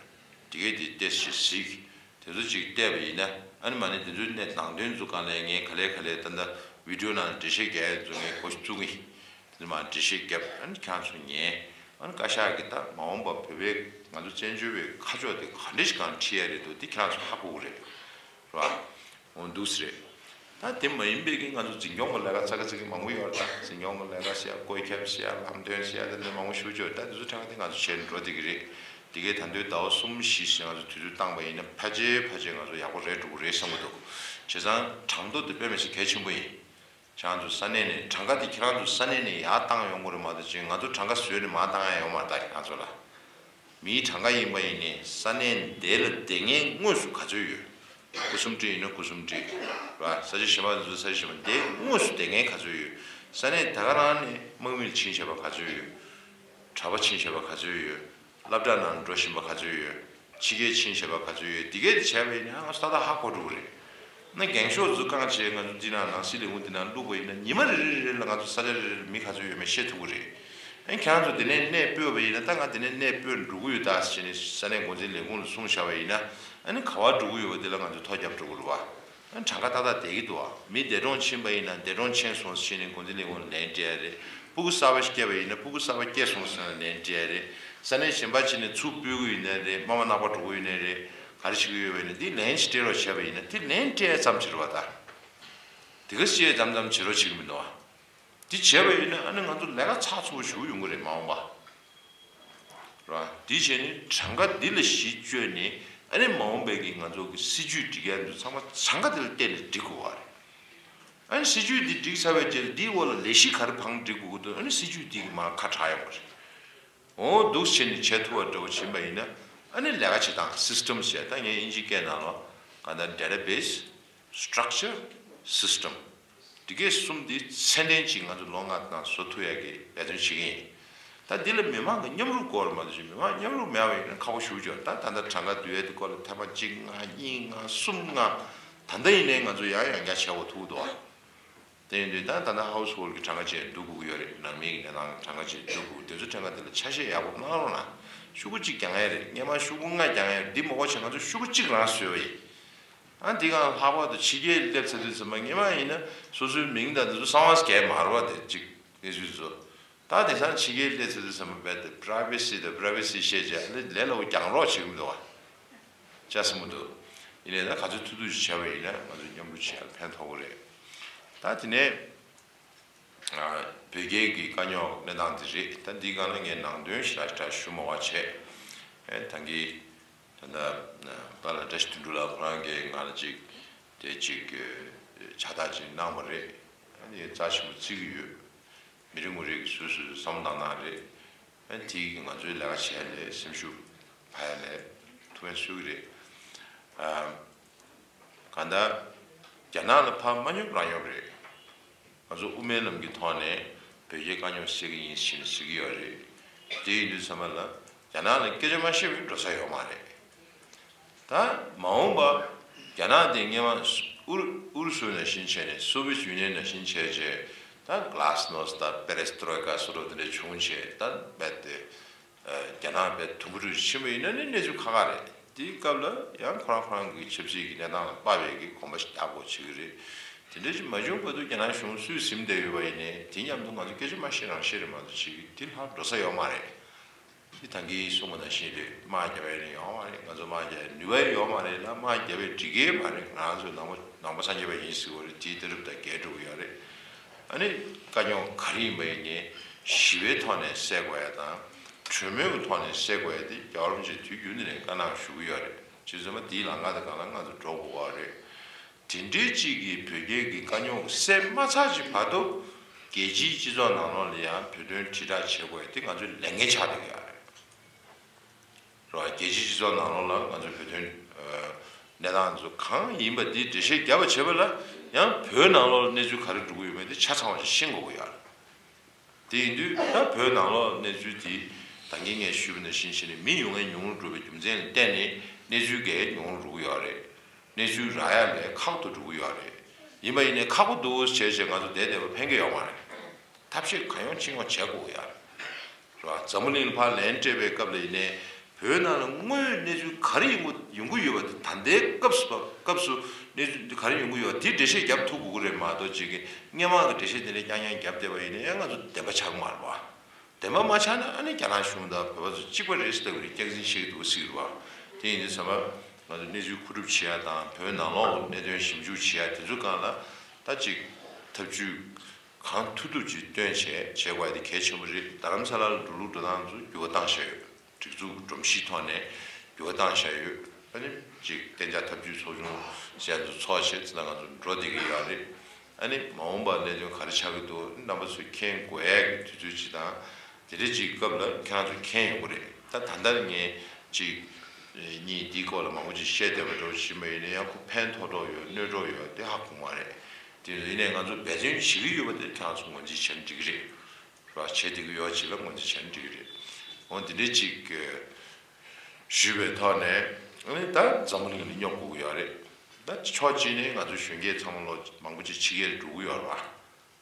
དེ་གས་དེ་ཏོག་ཙམ་གཟིགས། དེ་ཚོ་ཅིག་བལྟས་པ་ཡིན་ན་ཨ་ནི་མ་ཎི་དེ་ཚོའི་གནས་ནང་དོན་ཚོ་སྒང་ལ་ངས་ག་ལེ་ག་ལེ་ད་ལྟ་བི་ཌིའོ་ནང་ལ་འགྲེལ་བཤད་རྒྱག་ཡ་ཚོ་ངས་གོ་བཙུགས་ངེས། དེ་ཚོ་མར་འགྲེལ་བཤད་རྒྱབ། ཨ་ནི་ཁྱེད་རང་ཚོ་ཉན། ཨ་ནི་བཀའ་ཤག་གིས་ད་མ་འོངས་པ་བོད་པའི་ང་ཚོ་བཙན་བྱོལ་བའི་ཁ་ཕྱོགས་དེ་ག་འདྲ་ཞིག་སྒང་ཁྲིད་ཡ་རེད་འདུག་དེ་ཁྱེད་རང་ཚོ་ཧ་གོ་གི་རེད། རེད་བ། འོ་འདུག་སེ་རེད། ད་དེ་མ་ཡིན་པའི་གི་ང་ཚོ་འཛིན་སྐྱོང་གི་ལས་ཀ་ཙག་གི་ཙིག་གི་མང་པོ་ཡོད་རེད། ད་འཛིན་སྐྱོང་གི་ལས་ཀ་ཟེར་ཡ་བཀོད་ཁྱབ་ཟེར་ཡ་ལམ་སྟོན་ཟེར་ཡ་དེ་འདྲ་མང་པོ་ཞེ་པོ་ཅིག་ཡོད་རེད། ད་དེ་ཚོ་ཕྲན་བུ་དེ་ང་ཚོ་བྱས་འགྲོ་བསྡད་ཀྱི་རེད། དེ་གའི་ད་དུང་ཟླ་བ་གསུམ་བཞི་ཞིག་ང་ཚོ་དུས་ཚོད་བཏང་པ་ཡིན་ན་ཕལ་ཆེར་ཕལ་ཆེར་ང་ཚོ་ཡག་པོ་རེད་འགྲོ་གི་རེད་བསམ་གྱི་འདུག་བྱས་ཙང་གྲངས་ཐོ་དེ་དཔེ་མི་སྲིད་གལ་ཆེན་པོ་ཡིན། ཁྱེད་རང་ཚོ་ས་གནས་ནས་གྲངས་ཀ་དེ་ཁྱེད་རང་ཚོ་ས་གནས་ནས་ཡར་བཏང་ཡོང་དགོས་རེད་མ་གཏོགས་ཅིག་ང་ཚོ་གྲངས་ཀ་བཟོས་ནས་མར་བཏང་ཡ་ཡོད་མ་རེད། ད་ཁྱེད་རང་ཚོ་ལ། མིའི་གྲངས་ཀ་ཡིན་པ་ཡིན་ནའི་ས་གནས་འདི་ལ་བསྡད་མཁན་དངོས་སུ་ག་ཚོད་ཡོད། སྐུ་སུམ་བྲིས་ཡིན་ན་སྐུ་སུམ་བྲིས། ར་ས་ཆ་གཞན་པ་ཚོ་ས་ཆ་གཞན་པ་འདི་དངོས་སུ་བསྡད་མཁན་ག་ཚོད་ཡོད། ས་གནས་ད་ག་རང་ནས་དམག་མིར་ཕྱིན་བྱས་པ་ག་ཚོད་ཡོད། གྲྭ་པ་ཕྱིན་བྱས་པ་ག་ཚོད་ཡོད། སློབ་གྲྭ་ནང་འགྲོ་བཞིན་པ་ག་ཚོད་ཡོད། ཕྱི་རྒྱལ་ཕྱིན་བྱས་པ་ག་ཚོད་ཡོད། འདི་གས་དེ་བྱས་པ་ཡིན་ན་ང་ཚོ་ཏག་ཏག་ཧ་གོ་འགྲོ་གི་རེད། ན་འགེངས་ཤོག་ཚོ་བཀང་བྱས་ང་ཚོ་འདི་ནང་ནང་སྲིད་ལས་ཁུངས་འདི་ནང་བླུགས་པ་ཡིན་ན་ཉི་མ་རེ་རེ་རེ་ལ་ང་ཚོ་ས་ཆ་རེ་རེ་ལ་མི་ག་ཚོད་ཡོད་མེད་ཤེས་ཐུབ་ཀྱི་རེད། ཨ་ནི་ཁྱེད་རང་ཚོ་དེ་ནས་གནས་སྤོས་པ་ཡིན་ན་ད་ང་དེ་ནས་གནས་སྤོས་འགྲོ་གི་ཡོད་ད་ཟེར་ནས་ས་གནས་འགོ་འཛིན་ལས་ཁུངས་ལ་གསུངས་བཞག་པ་ཡིན་ན་ཨ་ནི་ག་པར་འགྲོ་གི་ཡོད་པ་དེ་ལ་ང་ཚོ་ཐོ་རྒྱབ་འགྲོ་གི་རེད་བ། ཨ་ནི་གྲངས་ཀ་ཏག་ཏག་བསྡད་ཀྱི་འདུག་བ། མི་འདས་གྲོངས་ཕྱིན་པ་ཡིན་ན་འདས་གྲོངས་ཕྱིན་སོང་ཟེར་ནས་འགོ་འཛིན་ལས་ཁུངས་ལ་ལན་སྤྲད་ཡ་རེད། སྤུ་གུ་གསར་པ་ཞིག་སྐྱེས་པ་ཡིན་ན་སྤུ་གུ་གསར་པ་སྐྱེས་སོང་ཟེར་ནས་ལན་སྤྲད་ཡ་རེད། ས་གནས་གཞན་པ་ཕྱིན་ནས་ཚུར་སྤོས་ཀྱི་ཡོད་ནའི་རེད། མ་མ་ནག་པ་འགྲོ་གི་ཡོད་ནའི་རེད། ག་རེ་བྱེད་ཀྱི་ཡོད་པ་ཡིན་ན་འདི་ལན་ཞིག་སྤྲད་རོགས་བྱས་པ་ཡིན་ན་འདི་ལན་སྤྲད་ཡ་ཙམ་བྱེད་རོགས་བ་ད། དེ་ག་བཤད་མཚམས་མཚམས་བྱེད་རོགས་བྱེད་ཀྱི་མི་འདུག་ཨ། དེ་བྱས་པ་ཡིན་ན་ཨ་ནི་ང་ཚོ་ལས་ཀ་ཚགས་ཚུད་པོ་ཞིག་ཡོང་གི་རེད་མ་འོངས་པ། ར། དེ་བྱས་ནས་གྲངས་ཀ་འདི་ལ་གཞི་བཅོལ་ནས་ཨ་ནི་མ་འོངས་པའི་གི་ང་ཚོ་གི་སྲིད་ཇུས་སྒྲིག་ཡ་འདི་ཚང་མ་གྲངས་ཀ་འདི་ལ་བརྟེན་ནས་སྒྲིག་དགོས་པ་རེད། ཨ་ནི་སྲིད་ཇུས་འདི་སྒྲིག་ཚར་བའི་རྗེས་ལ་འདིའི་འོག་ལ་ལས་གཞི་ག་རེ་བང་སྒྲིག་དགོས་ཀྱི་འདུག་ཨ་ནི་སྲིད་ཇུས་འདི་གི་མར་ཁ་གྲག་ཡོང་བ་རེད། འོ་འདུག་བྱས་ནས་བྱེད་ཐུབ་པ་འདྲ་བོ་བྱིན་པ་ཡིན་ན་ཨ་ནི་ལས་ཀ་བྱེད་སྟངས་སིས་ཊམ་ཟེར་ད་ངས་དབྱིན་ཇིའི་སྐད་ནང་ལ་གང་ལྟར་database, structure, system། འདི་གས་གསུམ་འདི་ཚད་ལྡན་ཅིག་ང་ཚོ་ལོ་ལྔ་ནང་བཟོ་ཐུབ་ཡ་གི་འབད་བརྩོན་བྱེད་ཀྱི་ཡིན། ད་འདི་ལ་མི་མང་གི་མཉམ་རུབ་དགོས་རེད་མ་གཏོགས་མི་མང་མཉམ་རུབ་མེད་པ་ཡིན་ན་ཁག་པོ་ཞེ་པོ་ཅིག་ཡོད། ད་ད་ལྟ་གྲངས་ཀ་བསྡུ་ཡ་དེ་སྐོར་ལ་ཐེངས་མ་གཅིག་ལྔ་གཉིས་ལྔ་གསུམ་ལྔ་ད་ལྟ་ཡིན་ནའི་ང་ཚོ་ཡང་ཡང་བསྐྱར་བྱེད་དགོས་ཐུག་འདུག་ཨ། དེ་ཡིན་དུས་ད་ད་ལྟ་ཧའུ་སི་ཧོལ་གྱི་གྲངས་ཀ་བཅས་བསྡུ་དགོས་ཀྱི་ཡོད་རེད། ནང་མི་གི་གནས་སྟངས་གྲངས་ཀ་བཅས་བསྡུ་དགོས། དེ་ཚོ་གྲངས་ཀ་དེ་ལ་ཆ་ཤས་ཡག་པོ་གནང་རོགས་གནང་། ཤོག་གུ་གཅིག་རྒྱག་ཡ་རེད། སྔོན་མ་ཤོག་གུ་ལྔ་རྒྱག་ཡ་རེད། འདི་མ་གོ་བྱས་ང་ཚོ་ཤོག་གུ་གཅིག་རང་བཟོས་པ་ཡིན། ཨ་འདི་གང་ལྷག་པར་དུ་ཕྱི་རྒྱལ་སླེབས་ཚར་དུས་ཙམ་པ་སྔོན་མ་ཡིན་ན་སོ་སོའི་མིང་དང་དེ་ཚོ་གསང་བ་སྐད་མ་རེད་བ། དེ་གཅིག་གནས་ཚུལ་བཟོ། ད་དེང་སང་ཕྱི་རྒྱལ་སླེབས་ཚར་དུས་ཙམ་པ་རྦད་དེ་privacy་དང་privacy་བཤད་བྱས་ལས་ལས་སླ་པོ་རྒྱག་རོགས་བྱེད་ཀྱི་མི་འདུག་བ། ཅག་སེ་མི་འདུག་ཡིན་ནའི་ད་ག་ཚོད་ཐུབ་ཐུབ་ཅིག་བྱས་པ་ཡིན་ན་ང་ཚོ་མཉམ་རུབ་བྱས་ཡ་ཕན་ཐོགས་ཀྱི་རེད། ད་དེ་ནས་ཨ་བོད་རྒྱའི་གི་དཀའ་རྙོག་གནས་སྟངས་དེ་རེད། ད་འདིའི་སྒང་ལ་ངས་ནང་དོན་ཞེ་དྲག་ཞེ་དྲག་ཞུ་མ་དགོས་བྱས། ཨེ་ད་གིན་ད་ལྟ་པཱ་ལགས་བཀྲ་ཤིས་དོན་གྲུབ་ལགས་ཁོ་རང་གིས་ང་ལ་ཅིག་དེ་ཅིག་ཕྱག་རྟགས་ཅིག་གནང་བ་རེད། ཨ་ནི་རྩ་ཆེན་པོ་བརྩི་གི་ཡོད། མི་རེ་ངོ་རེ་གིས་སོ་སོས་བསམ་བློ་བཏང་གནང་རེད། ཨ་ནི་དེ་གིས་ང་ཚོའི་ལས་ཀ་བྱས་ནས་སེམས་ཤུགས་འཕར་ཡ་ལས་ཐུགས་ཕན་གསོས་ཀྱི་རེད། ཨ་གང་ལྟར་རྒྱ་ནག་ལ་ཕར་མ་སྙོབ་རང་སྙོབ་རེད། ང་ཚོ་དབུ་མའི་ལམ་གྱི་ཐོག་ནས་བོད་རྒྱའི་དཀའ་རྙོག་སེལ་གྱི་ཡིན་ཞེས་ཟེར་གྱི་ཡོད་རེད། དེ་ཡིན་དུས་ཙམ་པ་ལ་རྒྱ་ནག་ལ་སྐད་ཆ་མ་བཤད་པའི་འགྲོ་ས་ཡོད་མ་རེད། ད་མ་འོངས་པ་རྒྱ་ནག་དེ་སྔོན་མ་ཨུ་ཨུ་རུ་སུ་ནང་བཞིན་བྱས་ནས་སོ་བི་ཡེ་ཊི་ཡུ་ནི་ཡན་ནང་བཞིན་བྱས་རྗེས་ད་གླ་སི་ནོ་སི་དང་པེ་རེ་སི་ཏྲོ་ཡི་ཀ་སོགས་དེ་འདྲ་བྱུང་རྗེས་ད་རྦད་དེ་རྒྱ་ནག་རྦད་དུམ་བུ་རེ་ཕྱིན་པ་ཡིན་ན་ནི་གནས་ཚུལ་ཁག་ཁག་རེད། དེའི་སྐབས་ལ་ཡང་ཁོ་རང་ཁོ་རང་གི་ཆབ་སྲིད་ཀྱི་གནས་སྟངས་ལ་དཔག་པའི་གི་གོམ་པ་ཞིག་རྒྱག་དགོས་བྱེད་ཀྱི་རེད། དེ་འདྲ་ཞིག་མ་བྱུང་བར་དུ་རྒྱ་ནག་གཞུང་སུས་ཟིན་བསྡད་ཡོད་པ་ཡིན་ནའི་དེ་མཉམ་དུ་ང་ཚོ་སྐད་ཆ་མ་བཤད་རང་བཤད་རེད་མ་གཏོགས་བྱེད་ཀྱི་དེ་ལྷག་འགྲོ་ས་ཡོད་མ་རེད། དེ་ད་གིན་གསུངས་པ་ནང་བཞིན་རེད། དམག་རྒྱག་ཡ་ནི་ཡོད་མ་རེད། ང་ཚོ་དམག་རྒྱག་ཡ་ནུས་པ་ཡོད་མ་རེད་ལ། དམག་རྒྱག་པའི་སྒྲིག་གི་མ་རེད། ང་ཚོ་ནང་པ་ནང་པ་སངས་རྒྱས་པ་ཡིན་ཟེར་བ་རེད། དེའི་ལྟ་གྲུབ་དང་འགལ་འགྲོ་གི་ཡོད་རེད། ཨ་ནི་དཀའ་རྙོག་ག་རེ་ཡིན་པ་ཡིན་ནའི་ཞི་བའི་ཐོག་ནས་སེལ་དགོས་ཡ་དང་། གྲོས་མོལ་གྱི་ཐོག་ནས་སེལ་དགོས་ཡ་དེ་རྒྱལ་བ་རིན་པོ་ཆེས་དུས་རྒྱུན་དུ་ནས་བཀའ་གནང་ཞུ་གི་ཡོད་རེད། བྱས་ཙང་མ་དེའི་ལམ་ཁ་དེ་སྒང་ལ་ང་ཚོ་འགྲོ་དགོས་པ་རེད། དེ་འདྲའི་གཅིག་གིས་བོད་རྒྱའི་གི་དཀའ་རྙོག་སེལ་མ་ཚར་གྱི་བར་དུ་རྒྱལ་སྤྱིའི་སྤྱི་ཚོགས་ནང་ལོགས་ལ་ཡང་བོད་དོན་དྲིལ་བསྒྲགས་བྱེད་དགོས་ཡ་དེ་ང་ཚོའི་ལས་འགན་ཆགས་བསྡད་ཀྱི་ཡོད་རེད། རེད་བ། རྒྱལ་སྤྱིའི་སྤྱི་ཚོགས་ནང་ལོགས་ལ་ང་ཚོའི་བོད་དོན་ཨ་གནས་སྟངས་ཚོ་གང་ཡིན་པ་འདི་འགྲེལ་བཤད་རྒྱབ་པ་བྱེད་པ་ལ་ཡང་བོད་ནང་ལོགས་ལ་གནས་ཚུལ་ག་རེ་འགྲོ་གི་ཡོད་མེད་དེ་ཆ་ཚང་བ་ཞིག་ཤེས་དགོས་ཀྱི་ཡོད་རེད། དེ་ཡིན་དུས་ད་བོད་ནང་ལོགས་གནས་ཚུལ་དེ་ད་གིན་ངས་ཞུས་པ་ནང་བཞིན་བྱས་ནས་མི་ཡོང་མཁན་ཉུང་རུ་འགྲོ་བའི་རྒྱུ་མཚན་ལ་བརྟེན་ནས་གནས་ཚུལ་གས་ཉུང་རུ་འགྲོ་གི་ཡོད་རེད། གནས་ཚུལ་རག་ཡ་ལས་ཁག་ཏུ་འགྲོ་གི་ཡོད་རེད། ཡིན་པ་ཡིན་ནའི་ཁག་པོ་འདུག་བྱས་བྱས་ང་ཚོ་བསྡད་བསྡད་པ་ཕན་གི་ཡོད་མ་རེད། ཐབས་ཤེས་གང་ཡོང་ཅི་ཡོང་བྱེད་དགོས་ཀྱི་ཡོད་རེད། རེད་བ། འཛམ་བུ་གླིང་ལ་ཕར་ལན་སྤྲད་པའི་སྐབས་ལ་ཡིན་ནའི་བོད་ནང་ལ་དངོས་ཡོད་གནས་ཚུལ་ག་རེ་ཡོང་གི་ཡོང་གི་ཡོད་པ་དེ་ད་ལྟའི་སྐབས་སུ་སྐབས་སུ་གནས་ཚུལ་འདི་ག་རེ་ཡོང་གི་ཡོད་པ་དེ་འགྲེལ་བཤད་རྒྱབ་ཐུབ་དགོས་ཀྱི་རེད་མ་གཏོགས་ཅིག་གི་སྔོན་མ་གི་འགྲེལ་བཤད་དེ་འདྲ་རྐྱང་རྐྱང་རྒྱབ་བསྡད་པ་ཡིན་ན་ཡང་ང་ཚོ་བདེན་པ་ཆགས་ཀྱི་མ་རེད་བ། བདེན་པ་མ་ཆགས་ན་ཨ་ནི་རྒྱ་ནག་གཞུང་དང་བོད་པ་ཚོ་གཅིག་པ་རེད་ཟེར་ལབ་ཀྱི་རེད། སྐྱག་རྫུན་བཤད་ཀྱི་འདུག་ཟེར་གྱི་རེད་བ། དེ་ཡིན་དུས་ཙམ་པ་ང་ཚོ་གནས་ཚུལ་མཁོ་སྒྲུབ་བྱེད་ཡ་དང་བོད་ནང་ལོགས་གནད་དོན་ཞིབ་འཇུག་བྱེད་ཡ་དེ་ཚོ་སྒང་ལ་ད་ཅིག་ཐབས་ཇུས་གང་ཐུབ་ཐུབ་ཅིག་བཏོན་བྱས་བྱེད་དགོས་ཡ་དེ་གལ་ཆེན་པོ་རེད། རྡ་རམ་ས་ལ་ལ་འགྲོ་ལུགས་འགྲོ་སྟངས་ཚོ་འགྱུར་བ་བཏང་བཞག་ཡོད། སྒྲིག་འཛུགས་སྒྲོམ་གཞིའི་ཐོག་ནས་འགྱུར་བ་བཏང་བཞག་ཡོད། ཨ་ནི་ཅིག་གཏན་འཇགས་ཐབས་ཇུས་ཚོགས་ཆུང་བཅས་ཚོ་ཚོགས་བྱས་ཙང་ང་ཚོ་འགྲོ་བསྡད་ཀྱི་ཡོད་རེད། ཨ་ནི་མ་འོངས་པར་གནད་དོན་ག་རེ་ཆགས་ཀྱི་འདུག་རྣམ་པ་ཚོས་མཁྱེན་དགོས་ཡག་གི་དུས་ཚོད་ཅིག་དང་། དེ་འདྲ་ཅིག་སྐབས་ལ་ཁྱེད་རང་ཚོས་མཁྱེན་ཡོང་གི་རེད། ད་ད་ལྟ་ངས་ཅིག་གཉིས་འདིའི་སྐོར་ལ་མང་པོ་ཅིག་བཤད་བསྡད་པ་འདྲ་བོ་ཞིག་མ་ཡིན་ན་ཡང་ཁོ་ཕན་ཐོགས་ཐོགས་ཡོད་གནོད་གྲོགས་ཡོད་དེ་ཧ་གོ་མ་རེད། དེ་ཡིན་ནའི་ང་ཚོ་འབད་བརྩོན་བྱེད་ཀྱི་ཡོད་པ་དེ་ཁྱེད་རང་ཚོ་ངོས་འཛིན་བྱས་ན་འགྲིག་གི་རེད། ར་བྱེད་བསྡད་ཀྱི་ཡོད་ཅིག་ལ་ངོས་འཛིན་བྱས་ན་འགྲིག་གི་རེད། འོ་འདི་འདྲའི་ཅིག་ཞུས་པའི་ཐོག་ནས་ཨ་ནི་ད་འཛམ་བུ་གླིང་ལ་སྙོབ་དགོས་ཀྱི་ཡོད་རེད། ད་ཕྱོགས་གཅིག་ནས་ང་ཚོ་གཞོན་སྐྱེས་ཚང་མ་ལོ་མང་པོ་ཅིག་ཕྱི་རྒྱལ་ལ་འགྲོ་གི་ཡོད་རེད་བ།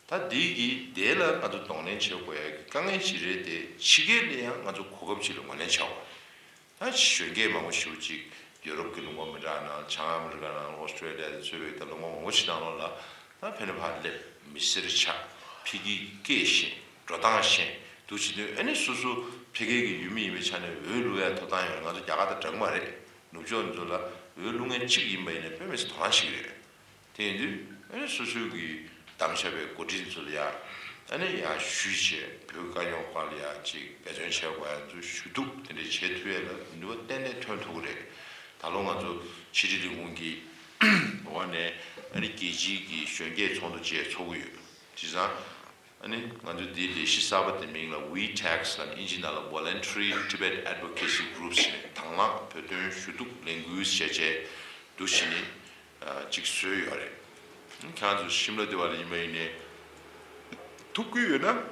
ད་འདི་གི་དེ་ལ་ང་ཚོ་གདོང་ལེན་བྱེད་དགོས་ཡ་གི་དཀའ་ངལ་ཅིག་རེད་དེ། ཕྱི་རྒྱལ་ལ་ཡང་ང་ཚོ་གོ་སྐབས་ཅིག་ལ་ངོས་ལེན་བྱ་དགོས། ད་གཞོན་སྐྱེས་མང་པོ་ཞེ་པོ་ཅིག་ཡུ་རོབ་ཀྱི་ལུང་པ་མི་འདྲ་ནང་། བྱང་ཨ་མི་རི་ཀ་ནང་། ཨོ་སི་ཀྲོ་ལི་ཡ་དང་གཙོས་པའི་ད་ལུང་པ་མང་པོ་ཞིག་ནང་ལོགས་ལ་ད་ཕན་ནུས་ཕར་སླེབས། མི་སེར་ཆགས། ཕ་གིའི་སྐད་ཤེས། འགྲོ་སྟངས་ཤེས་འདུག་བྱེད་དུས། ཨ་ནི་སོ་སོ་ཕ་གི་གི་ཡུལ་མི་ཡིན་པའི་ཆ་ནས་འོས་བླུག་ཡ་ཐོབ་ཐང་ཡོད་རེད། ང་ཚོ་རྒྱ་གར་དང་འདྲ་གི་མ་རེད། ནུབ་ཕྱོགས་ཚོ་ལ་འོས་བླུག་མཁན་གཅིག་ཡིན་པ་ཡིན་ན་དཔེ་མི་སྲིད་དོ་སྣང་ཞིག་རེད། དེ་ཡིན་དུས་ཨ་ནི་སོ་སོའི་གི་གདམ་བྱ་བའི་འགོ་ཁྲིད་ཚོ་ལ་ཡ་ཨ་ནི་ཡ་ཞུས་བྱས། བོད་དཀའ་རྙོག་སྐོར་ལ་ཡ་ཅིག་འབད་བརྩོན་བྱེད་དགོས་ཡ་ཚོ་ཞུ་གཏུག་དེ་འདྲ་བྱེད་ཐུབ་ཡ་ལ་ནུས་པ་ཏན་ཏན་ཐོན་ཐུབ་ཀྱི་རེད། ད་ལོ་ང་ཚོ་ཕྱི་དྲིལ་ལས་ཁུངས་ཀྱི་འོག་ནས་ཨ་ནི་རྒྱལ་སྤྱིའི་གི་གཞོན་སྐྱེས་ཚོགས་འདུ་བཅས་ཚོགས་ཀྱི་ཡོད། བྱས་ཙང་ཨ་ནི་ང་ཚོ་འདིའི་ལས་གཞི་གསར་པ་དེ་མིང་ལ་ཝི་ཊེག་ཟེར་ནས་ཨིན་ཇི་ནང་ལ་Voluntary Tibet Advocacy Groups ཞེས་ནས་དང་བླངས་བོད་དོན་ཞུ་གཏུག་ལས་འགུལ་ཞེས་བྱས་འདུ་བྱས་ནས་ཨ་ཅིག་བཟོས་ཡོད་རེད། ཁྱེད་རང་ཚོ་ཤིམ་ལ་དེ་བ་ལ་ཡིན་པ་ཡིན་ནའི་ཐུགས་ཁུར་ཡོད་ན་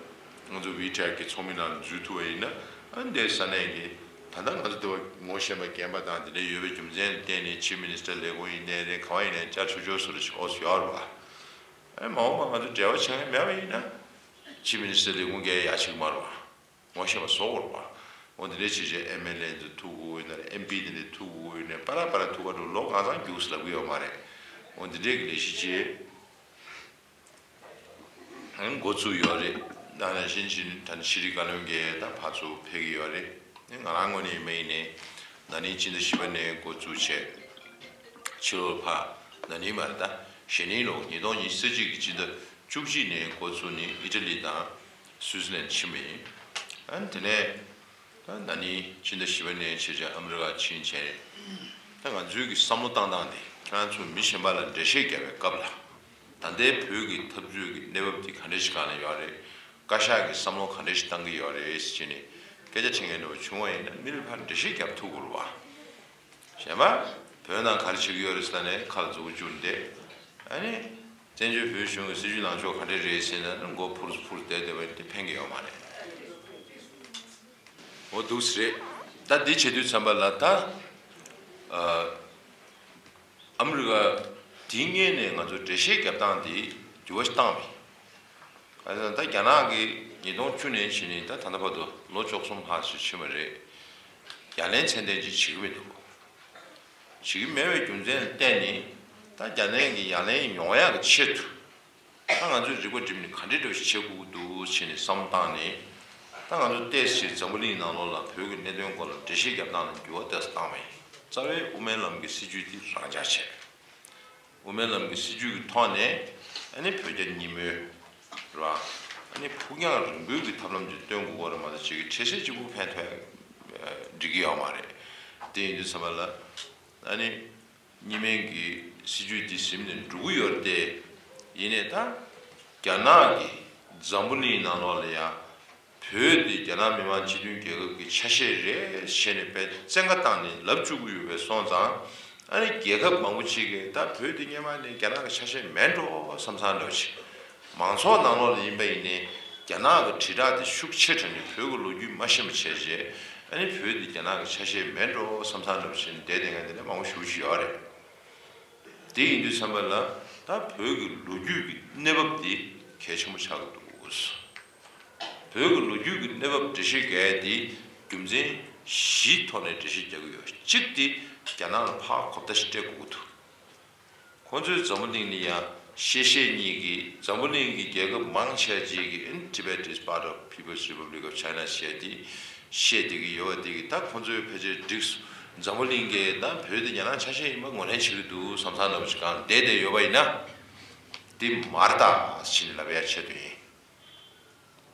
ང་ཚོ་ཝི་ཊེག་གི་ཚོགས་མི་ནང་འཛུལ་ཐུབ་པ་ཡིན་ན། ཨ་འདིའི་ས་གནས་ཀྱི་ད་ལྟ་ང་ཚོ་དེ་བ་ངོ་ཤེས་པ་རྒན་པ་དང་དེ་འདྲ་ཡོད་པའི་རྒྱུ་མཚན་ལ་བརྟེན་ནས་ཆིབ་མི་ནི་སི་ཊར་ལས་ཁུངས་ཡིན་ནའི་རེད། ག་བ་ཡིན་ནའི་བཅར་ཆོག་ཆོག་བཟོ་འདྲ་ཞིག་ཨོ་ཙི་ཡོད་རེད་བ། ཨ་མ་འོངས་པ་ང་ཚོ་འབྲེལ་བ་བྱེད་མཁན་མེད་པ་ཡིན་ན་ཆིབ་མི་ནི་སི་ཊར་ལས་ཁུངས་སྐད་ཡ་ཆེ་གི་མ་རེད་བ། ངོ་ཤེས་པ་བཟོ་དགོས་རེད་བ། འོ་འདི་འདྲའི་བྱས་བྱས་ཨེམ་ཨེལ་ཨེ་འདི་ཐུག་དགོས་ཡོད་ན་རེད། ཨེམ་པི་འདི་འདྲ་ཐུག་དགོས་ཡོད་ན་རེད། པ་ར་པ་ར་ཐུག་ག་འགྲོ་ལོ་གང་ཚང་རྒྱུགས་ལབ་གི་ཡོད་མ་རེད། འོ་འདི་འདྲའི་གི་ལས་གཞི་བྱས། འགོ་བཙུགས་ཡོད་རེད། ད་ནང་བཞིན་ཕྱི་ད་ཕྱི་དྲིལ་བཀའ་བློན་གྱིས་ད་ཕར་ཚུར་ཕེབས་ཀྱི་ཡོད་རེད། ང་རང་ངོས་ནས་ཡིན་པ་ཡིན་ནའི་ན་ནིང་སྤྱི་ཟླ་བཞི་པ་ནས་འགོ་བཙུགས་བྱས། ཕྱི་ལོ་ཕར་ན་ནིང་མ་རེད། ད་གཞེས་ནིང་ལོ་ཉིས་སྟོང་ཉི་ཤུ་རྩ་གཅིག་གི་སྤྱི་ཟླ་བཅུ་གཅིག་ནས་འགོ་བཙུགས་ནས་ཨི་ཊ་ལི་དང་སུའི་ཙི་ལན་ཕྱིན་པ་ཡིན། ཨ་ནི་དེ་ནས། ད་ན་ནིང་ཕྱི་ཟླ་བཞི་པ་ནས་ཕྱིར་བྱས་ཨ་མི་རི་ཀ་ཕྱིན་བྱས། ད་ང་ཚོའི་གི་བསམ་བློ་བཏང་སྟངས་དེ་ཁྱེད་རང་ཚོ་མི་གཞན་པ་ལ་འགྲེལ་བཤད་རྒྱབ་པའི་སྐབས་ལ། ད་ལྟའི་བོད་ཀྱི་འཐབ་རྩོད་ཀྱི་གནས་བབ་དེ་ག་འདྲ་ཞིག་སྒང་ལ་ཡོད་རེད། བཀའ་ཤག་གི་བསམ་བློ་ག་འདྲ་ཞིག་བཏང་གི་ཡོད་རེད་ཟེར་བྱས་ནས་སྐད་ཆ་དྲི་མཁན་འདྲ་བོ་བྱུང་བ་ཡིན་ན་མི་ལ་ཕར་འགྲེལ་བཤད་རྒྱབ་ཐུབ་དགོས་རེད་བ། གཞན་པ། བོད་ནང་ག་རེ་བྱེད་ཀྱི་ཡོད་རེད་ཟེར་ནས་ཁ་ལ་མཛུབ་གུ་བཅུག་བསྡད། ཨ་ནི། བཙན་བྱོལ་བོད་གཞུང་གི་སྲིད་བྱུས་ལངས་ཕྱོགས་ག་འདྲ་རེད་ཟེར་ན་མགོ་ཕུར་ཕུར་བསྡད་བསྡད་པ་དེ་ཕན་གྱི་ཡོད་མ་རེད། འོ་འདུག་སེ་རེད། ད་འདི་བྱེད་དུས་ཙམ་པ་ལ་ད། ཨ་མི་རི་ཀ་དེའི་སྔོན་ནས་ང་ཚོ་འགྲེལ་བཤད་རྒྱབ་སྟངས་དེ་འགྱུར་བ་ཞིག་བཏང་བས། ག་རེ་ཟེར་ན་ད་རྒྱ་ནག་གིས་ཉིས་སྟོང་བཅུ་ནས་བྱས་ནས་ད་ད་ལྟ་བར་དུ་ལོ་བཅུ་གསུམ་ལྷག་ཙམ་ཕྱིན་པ་རེད། ཡ་ལན་ཚད་ལྡན་ཅིག་བྱེད་ཀྱི་མི་འདུག་བྱེད་ཀྱི་མེད་པའི་རྒྱུ་མཚན་ལ་བརྟེན་ནས་ད་རྒྱ་ནག་གིས་ཡ་ལན་ཡོང་ཡག་གི་ཆེད་དུ་ད་ང་ཚོས་རིག་པ་བསྒྲིམས་ནས་ག་འདྲའི་འདྲ་བོ་ཞིག་བྱེད་དགོས་ཀྱི་འདུག་བྱས་ནས་བསམ་བློ་བཏང་ནས། ད་ང་ཚོ་ཏོག་ཙམ་འཛམ་བུ་གླིང་ནང་ལོགས་ལ་བོད་ཀྱི་གནད་དོན་སྐོར་ལ་འགྲེལ་བཤད་རྒྱབ་སྟངས་ལ་འགྱུར་བ་ཏོག་ཙམ་བཏང་བ་ཡིན། རྩ་བའི་དབུ་མའི་ལམ་གྱི་སྲིད་བྱུས་འདི་རང་འཇགས་བྱས། དབུ་མའི་ལམ་གྱི་སྲིད་བྱུས་ཀྱི་ཐོག་ནས་ཨ་ནི་བོད་རྒྱ་གཉིས་མོས་ར་ཨ་ནི་ཕུགས་རྒྱང་རིང་པོའི་གི་ཐབས་ལམ་ཅིག་སྟོན་དགོས་པ་རེད་མ་གཏོགས་ཅིག་གི་འཕྲལ་སེལ་གཅིག་པུ་ཕན་ཐོགས་འགྲིག་གི་ཡོད་མ་རེད། དེ་ཡིན་དུས་ཙམ་པ་ལ་ཨ་ནི་གཉིས་སྨན་གྱི་སྲིད་བྱུས་འདི་ཟིན་ནས་འགྲོ་གི་ཡོད་རེད་དེ། ཡིན་ནའི་ད་རྒྱ་ནག་གིས་འཛམ་བུ་གླིང་ནང་ལོགས་ལ་ཡང་བོད་འདི་རྒྱ་ནག་མི་དམངས་སྤྱི་མཐུན་རྒྱལ་ཁབ་ཀྱི་ཆ་ཤས་རེད་ཟེར་ནས་དཔེ་བཙན་བཀའ་བཏང་ནས་ལབ་བཅུག་གི་ཡོད་པས་སོང་ཙང་། ཨ་ནི་རྒྱལ་ཁབ་མང་པོ་ཅིག་གིས་ད་བོད་འདི་སྔོན་མ་ནས་རྒྱ་ནག་གི་ཆ་ཤས་མེད་འགྲོ་བསམ་བསམ་འདྲ་བོ་ཅིག་མང་ཚོགས་ནང་ལོགས་ལ་ཡིན་པ་ཡིན་ནའི་རྒྱ་ནག་གི་དྲིལ་བསྒྲགས་དེ་ཤུགས་ཆེ་དྲགས་ནས་བོད་ཀྱི་ལོ་རྒྱུས་མ་ཤེས་པ་བྱས་རྗེས་ཨ་ནི་བོད་འདི་རྒྱ་ནག་གི་ཆ་ཤས་མེད་འགྲོ་བསམ་བསམ་འདྲ་བོ་བྱས་ནས་བསྡད་བསྡད་མཁན་དེ་འདྲ་མང་པོ་ཞེ་པོ་ཅིག་ཡོད་རེད། དེ་ཡིན་དུས་ཙམ་པ་ལ་ད་བོད་ཀྱི་ལོ་རྒྱུས་ཀྱི་གནས་བབ་འདི་གལ་ཆེན་པོ་ཆགས་ཀྱི་འདུག་བོད་ཀྱི་ལོ་རྒྱུས་ཀྱི་གནས་བབ་འགྲེལ་བཤད་རྒྱག་ཡ་དེ་རྒྱུ་མཚན་བཞིའི་ཐོག་ནས་འགྲེལ་བཤད་རྒྱག་གི་ཡོད། གཅིག་དེ་རྒྱ་ནག་ལ་ཕར་གོ་བརྡ་ཞིག་སྤྲད་དགོས་ཀྱི་འདུག་ཁོང་ཚོས་འཛམ་བུ་གླིང་ནས་ཡང་བཤད་བཤད་གཉིས་ཀྱིས་འཛམ་བུ་གླིང་གི་རྒྱལ་ཁབ་མང་ཆེ་ཅིག་གིས་Tibet is part of People's Republic of China ཞེས་དེ་བཤད་བསྡད་ཀྱི་ཡོད་པ་དེ་གིས་ད་ཁོང་ཚོས་ཕལ་ཆེར་འགྲིག་སོང་། འཛམ་བུ་གླིང་གིས་ད་བོད་དེ་རྒྱ་ནག་ཆ་ཤས་ཡིན་པ་ངོས་ལེན་བྱེད་ཀྱི་འདུག་བསམ་བསམ་འདྲ་བོ་ཞིག་གང་བསྡད་བསྡད་ཡོད་པ་ཡིན་ན། དེ་མ་རེད་ད་ཟེར་ནས་ལབ་ཡ་ཆེད་དུ་ཡིན།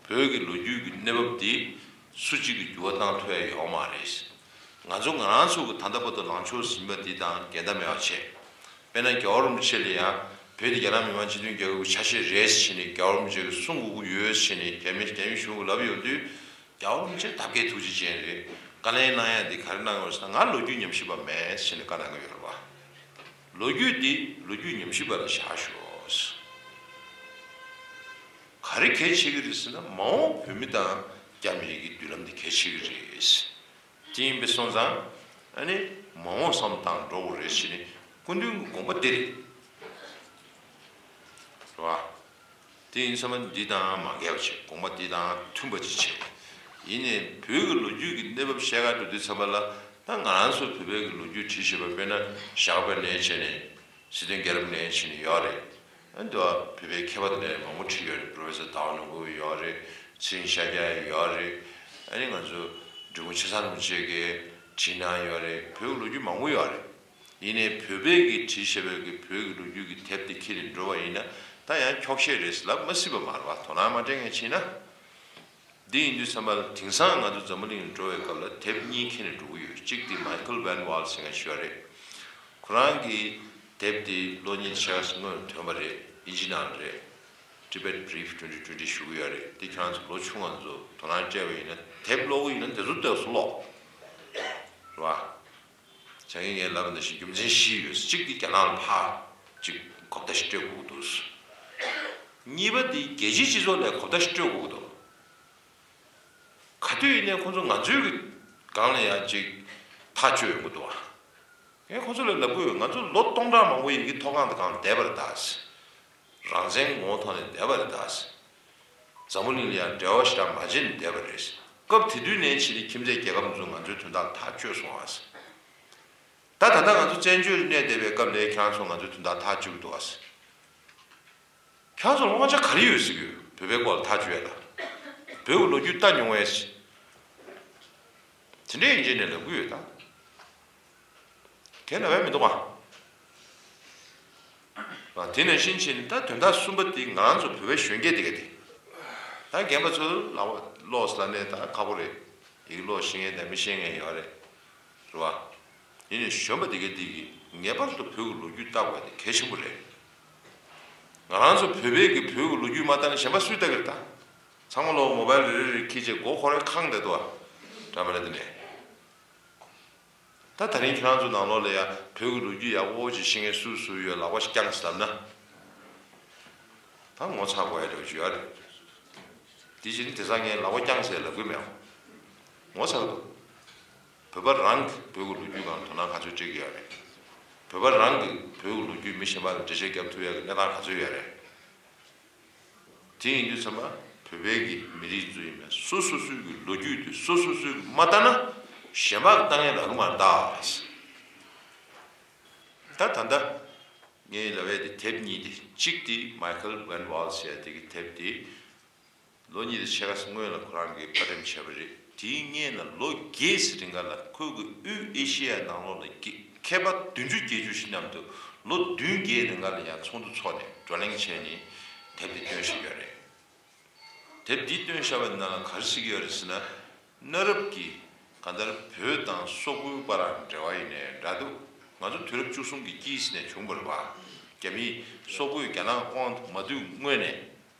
བོད་ཀྱི་ལོ་རྒྱུས་ཀྱི་གནས་བབ་འདི་སུ་གཅིག་གིས་འགྱུར་བ་བཏང་ཐུབ་ཡ་ཡོད་མ་རེད། ང་ཚོ་ང་རང་ཚོ་གི་ད་ལྟ་བར་དུ་ལངས་ཕྱོགས་ཟིན་པ་འདི་དང་འགལ་ཟླ་མེད་པ་བྱས། དཔེར་ན་རྒྱལ་བ་རིན་པོ་ཆེ་ལ་ཡང་བོད་འདི་རྒྱ་ནག་མི་དམངས་སྤྱི་མཐུན་རྒྱལ་ཁབ་ཀྱི་ཆ་ཤས་རེད་ཟེར་ནས་རྒྱལ་བ་རིན་པོ་ཆེ་གིས་གསུང་དགོས་ཀྱི་ཡོད་ཟེར་ནས་རྒྱ་མི་རྒྱ་མི་གཞུང་གིས་ལབ་ཡོང་དུས། རྒྱལ་བ་རིན་པོ་ཆེ་ཐབས་མཁས་ཐུགས་རྗེ་ཅན་རེད། བཀའ་ལན་གནང་ཡ་འདི་ག་རེ་གནང་ཡོད་ཟེར་ན་ང་ལོ་རྒྱུས་ཉམས་ཞིབ་པ་མེད་ཟེར་ནས་བཀའ་གནང་གི་ཡོད་རེད་བ། ལོ་རྒྱུས་འདི་ལོ་རྒྱུས་ཉམས་ཞིབ་པ་ལ་བཞག་ཤོག་ག་རེ་གལ་ཆེ་གི་རེད་ཟེར་ན་མ་འོངས་བོད་མི་དང་རྒྱ་མི་རིགས་ཀྱི་མདུན་ལམ་འདི་གལ་ཆེ་གི་རེད། དེ་ཡིན་པས་སོང་ཙང་ཨ་ནི་མ་འོངས་བསམ་བཏང་འགྲོ་དགོས་རེད་ཟེར་ནས་སྐུ་མདུན་གྱི་དགོངས་པ་འདི་རེད། རེད་བ། དེ་ཡིན་ཙང་འདི་དང་མ་འགལ་བ་བྱེད། དགོངས་པ་འདི་དང་མཐུན་པ་ཅིག་བྱེད། ཡིན་ནའི་བོད་ཀྱི་ལོ་རྒྱུས་ཀྱི་གནས་བབ་བཤད་ག་འགྲོ་དུས་ཙམ་པ་ལ་ད་ང་རང་ཚོ་བོད་པའི་གི་ལོ་རྒྱུས་བྲིས་ཞེས་པ་དཔེར་ན་ཞྭ་སྒབ་པ་ནས་བྱས་ནས་སྲིད་དོན་རྒྱལ་རབས་ནས་བྱས་ནས་ཡོད་རེད། ཨ་འདི་བ་བོད་པའི་མཁས་པ་དེ་འདྲ་མང་པོ་བྲིས་ཡོད་རེད། པོ་རོ་ཕེ་སར་ཟླ་བ་ནོར་བུ་ཡོད་རེད། ཚེ་རིང་ཤཱཀྱ་ཡོད་རེད། ཨ་ནི་ང་ཚོ་འབྲི་གུང་ཆེ་ཚང་རིན་པོ་ཆེ་གིས་བྲིས་གནང་ཡོད་རེད། བོད་ཀྱི་ལོ་རྒྱུས་མང་པོ་ཡོད་རེད། ཡིན་ནའི་བོད་པའི་གི་བྲིས་བཞག་པའི་གི་བོད་ཀྱི་ལོ་རྒྱུས་ཀྱི་དེབ་དེ་ཁྱེར་ནས་འགྲོ་བ་ཡིན་ན་ད་ཡང་འཁྱོག་བཤད་རེད་ལབ་མ་སྲིད་པ་མ་རེད་བ། དོ་སྣང་མ་སྤྲད་མཁན་ཕྱིན་ན། འདི་ཡིན་དུས་ཙམ་པ་ལ་དེང་སང་ང་ཚོ་འཛམ་བུ་གླིང་ལ་འགྲོ་བའི་སྐབས་ལ་དེབ་གཉིས་ཁྱེར་ནས་འགྲོ་གི་ཡོད། གཅིག་དེ་Michael Van Wall ཟེར་མཁན་ཞིག་ཡོད་རེད། ཁོ་རང་གི་དེབ་དེ་ལོ་གཉིས་ཕྱེད་ཀ་སྔོན་ཐོན་པ་རེད། ཨིན་ཇི་ནང་ལ་རེད། Tibet Brief twenty twenty ཞུ་གི་ཡོད་རེད། དེ་ཁྱེད་རང་ཚོ་ལོ་ཆུང་བ་ཚོ་དོ་སྣང་སྤྲད་པ་ཡིན་ན་དེབ་ཀློག་གི་ཡིན་ན་དེ་ཚོ་ལྟོས་སུ་ཀློག་རེད་བ། བྱས་ངས་ངས་ལབ་པ་ནང་བཞིན་རྒྱུ་མཚན་བཞི་ཡོད། གཅིག་གིས་རྒྱ་ནག་ལ་ཕར་གཅིག་གོ་བརྡ་ཞིག་སྤྲད་དགོས་ཀྱི་འདུག་གཉིས་པ་དེ་རྒྱལ་སྤྱིའི་སྤྱི་ཚོགས་ནས་གོ་བརྡ་ཞིག་སྤྲད་དགོས་ཀྱི་འདུག་ག་དུས་ཡིན་ནའི་ཁོང་ཚོ་ང་ཚོའི་གི་སྒང་ལ་ཡང་གཅིག་ཐག་གཅོད་ཡོང་གི་འདུག་བ། ངས་ཁོང་ཚོ་ལ་ལབ་དགོས་ཡོད། ང་ཚོ་ལོ་སྟོང་ཕྲག་མང་པོ་ཡི་གེ་ཐོག་ཁང་དུ་གང་བསྡད་པ་རེད་ད། རང་བཙན་ངོ་བོ་ཐོག་ནས་བསྡད་པ་རེད་ད། འཛམ་བུ་གླིང་ལ་ཡང་འབྲེལ་བ་ཞེ་དྲག་མ་བྱས་ནས་བསྡད་པ་རེད། སྐབས་དེ་དུས་ནས་ཕྱིན་ནས་ཁྱིམ་མཚེས་རྒྱལ་ཁབ་ཚོས་ང་ཚོའི་དོན་དག་ཐག་གཅོད་སོང་བ། ད་ད་ལྟ་ང་ཚོ་བཙན་བྱོལ་གནས་བསྡད་པའི་སྐབས་ལ་ཁྱེད་རང་ཚོ་ང་ཚོའི་དོན་དག་ཐག་གཅོད་ཀྱི་འདུག་བ། ཁྱེད་རང་ཚོར་དབང་ཆ་ག་རེ་ཡོད་ཟེར་གྱི་ཡོད། བོད་པའི་སྐོར་ལ་ཐག་གཅོད་ཡ་ལ། བོད་ཀྱི་ལོ་རྒྱུས་ལྟ་མྱོང་བས། དེ་འདྲའི་ཡིན་གཅིག་ནས་ལབ་གི་ཡོད་ད། དེ་ལབ་ཡ་མི་འདུག་ག་ཨ་དེ་ནང་བཞིན་བྱས་ནས་ད་དོན་དག་གསུམ་པ་དེ་ང་རང་ཚོ་བོད་པའི་གཞོན་སྐྱེས་དེ་ག་དེ། ད་རྒན་པ་ཚོ་ལག་པ་ཀློག་ཟེར་ནས་ད་ཁག་པོ་རེད། ཡི་གེ་ཀློག་ཤེས་མཁན་དང་མི་ཤེས་མཁན་ཡོད་རེད། རེད་བ། ཡིན་ནའི་གཞོན་པ་དེ་ག་དེ་གིས་ངེས་པར་དུ་བོད་ཀྱི་ལོ་རྒྱུས་ལྟ་དགོས་དེ་གལ་ཆེན་པོ་རེད། ང་རང་ཚོ་བོད་པའི་གི་བོད་ཀྱི་ལོ་རྒྱུས་མ་ལྟ་ན་གཞན་པ་སུས་ལྟ་གི་རེད་ད། ཚང་མ་ལོ་མོ་བལ་རེ་རེ་རེ་འཁྱེར་བྱས་མགོ་འཁོར་རེ་ཁེངས་བསྡད་འདུག་བ། འདྲ་མི་འདྲ་དེ་ནས། ད་དེ་རིང་ཁྱེད་རང་ཚོ་ནང་ལོགས་ལ་ཡ་བོད་ཀྱི་ལོ་རྒྱུས་ཡག་པོ་ཅིག་ཤེས་མཁན་སུ་སུ་ཡོད་ལག་པ་ཞིག་བརྐྱངས་ཟེར་ལབ་ན། ད་ངོ་ཚ་དགོས་ཡ་འདྲ་བོ་ཅིག་ཡོད་རེད། དེ་བཞིན་དེང་སང་ངས་ལག་པ་བརྐྱངས་ཟེར་ལབ་གི་མེད། ངོ་ཚ་གི་འདུག་བོད་པ་རང་གིས་བོད་ཀྱི་ལོ་རྒྱུས་སྒང་དོ་སྣང་ག་ཚོད་སྤྲད་ཀྱི་ཡོད་རེད། བོད་པ་རང་གིས་བོད་ཀྱི་ལོ་རྒྱུས་མི་གཞན་པ་ལ་འགྲེལ་བཤད་རྒྱབ་ཐུབ་ཡ་གི་གནས་སྟངས་ག་ཚོད་ཡོད་རེད། དེ་ཡིན་དུས་ཙམ་པ་བོད་པའི་གི་མི་རིགས་ཚོ་ཡིན་ན་སོ་སོ་སོའི་གི་ལོ་རྒྱུས་དེ་སོ་སོ་སོའི་གི་མ་ལྟ་ན་གཞན་པ་གི་ལྟ་མཁན་རག་གི་མ་རེད་ད། ད་ད་ལྟ་ངས་ལབ་ཡ་དེ་དེབ་གཉིས་དེ་གཅིག་དེ་Michael Van Wall ཟེར་ཡ་དེ་གི་དེབ་དེ། ལོ་གཉིས་དང་ཕྱེད་ཀ་སྔོན་ལ་ཁོ་རང་གིས་པར་འགྲེམས་བྱས་པ་རེད། དེའི་སྔོན་ལ་ལོ་བརྒྱད་ཙམ་རིང་ག་ལ་ཁོས་གི་དབུས་ཨེ་ཤི་ཡ་ནང་ལོགས་ལ་རྒྱལ་མཁས་པ་བདུན་ཅུ་བརྒྱད་ཅུ་ཞིག་མཉམ་དུ་ལོ་བདུན་བརྒྱད་རིང་ག་ལ་ཡང་ཚོགས་འདུ་ཚོགས་ནས་བགྲོ་གླེང་བྱས་ནས་དེབ་དེ་བཏོན་བཞག་ཡོད་རེད། དེབ་འདི་བཏོན་བཞག་པའི་ནང་ལ་ག་རེ་ཟེར་གྱི་ཡོད་རེད་ཟེར་ན། གནའ་རབས་ཀྱི་གང་ལྟར་བོད་དང་སོག་པོའི་བར་འབྲེལ་བ་ཡིན་ནའི་འདྲ་འདུག་ང་ཚོ་དུས་རབས་བཅུ་གསུམ་གྱི་དཀྱིལ་ཟེར་ནས་བྱུང་བ་རེད་པ། རྒྱ་མིས་སོག་པོས་རྒྱ་ནག་དབང་དུ་མ་བསྡུས་སྔོན་ནས་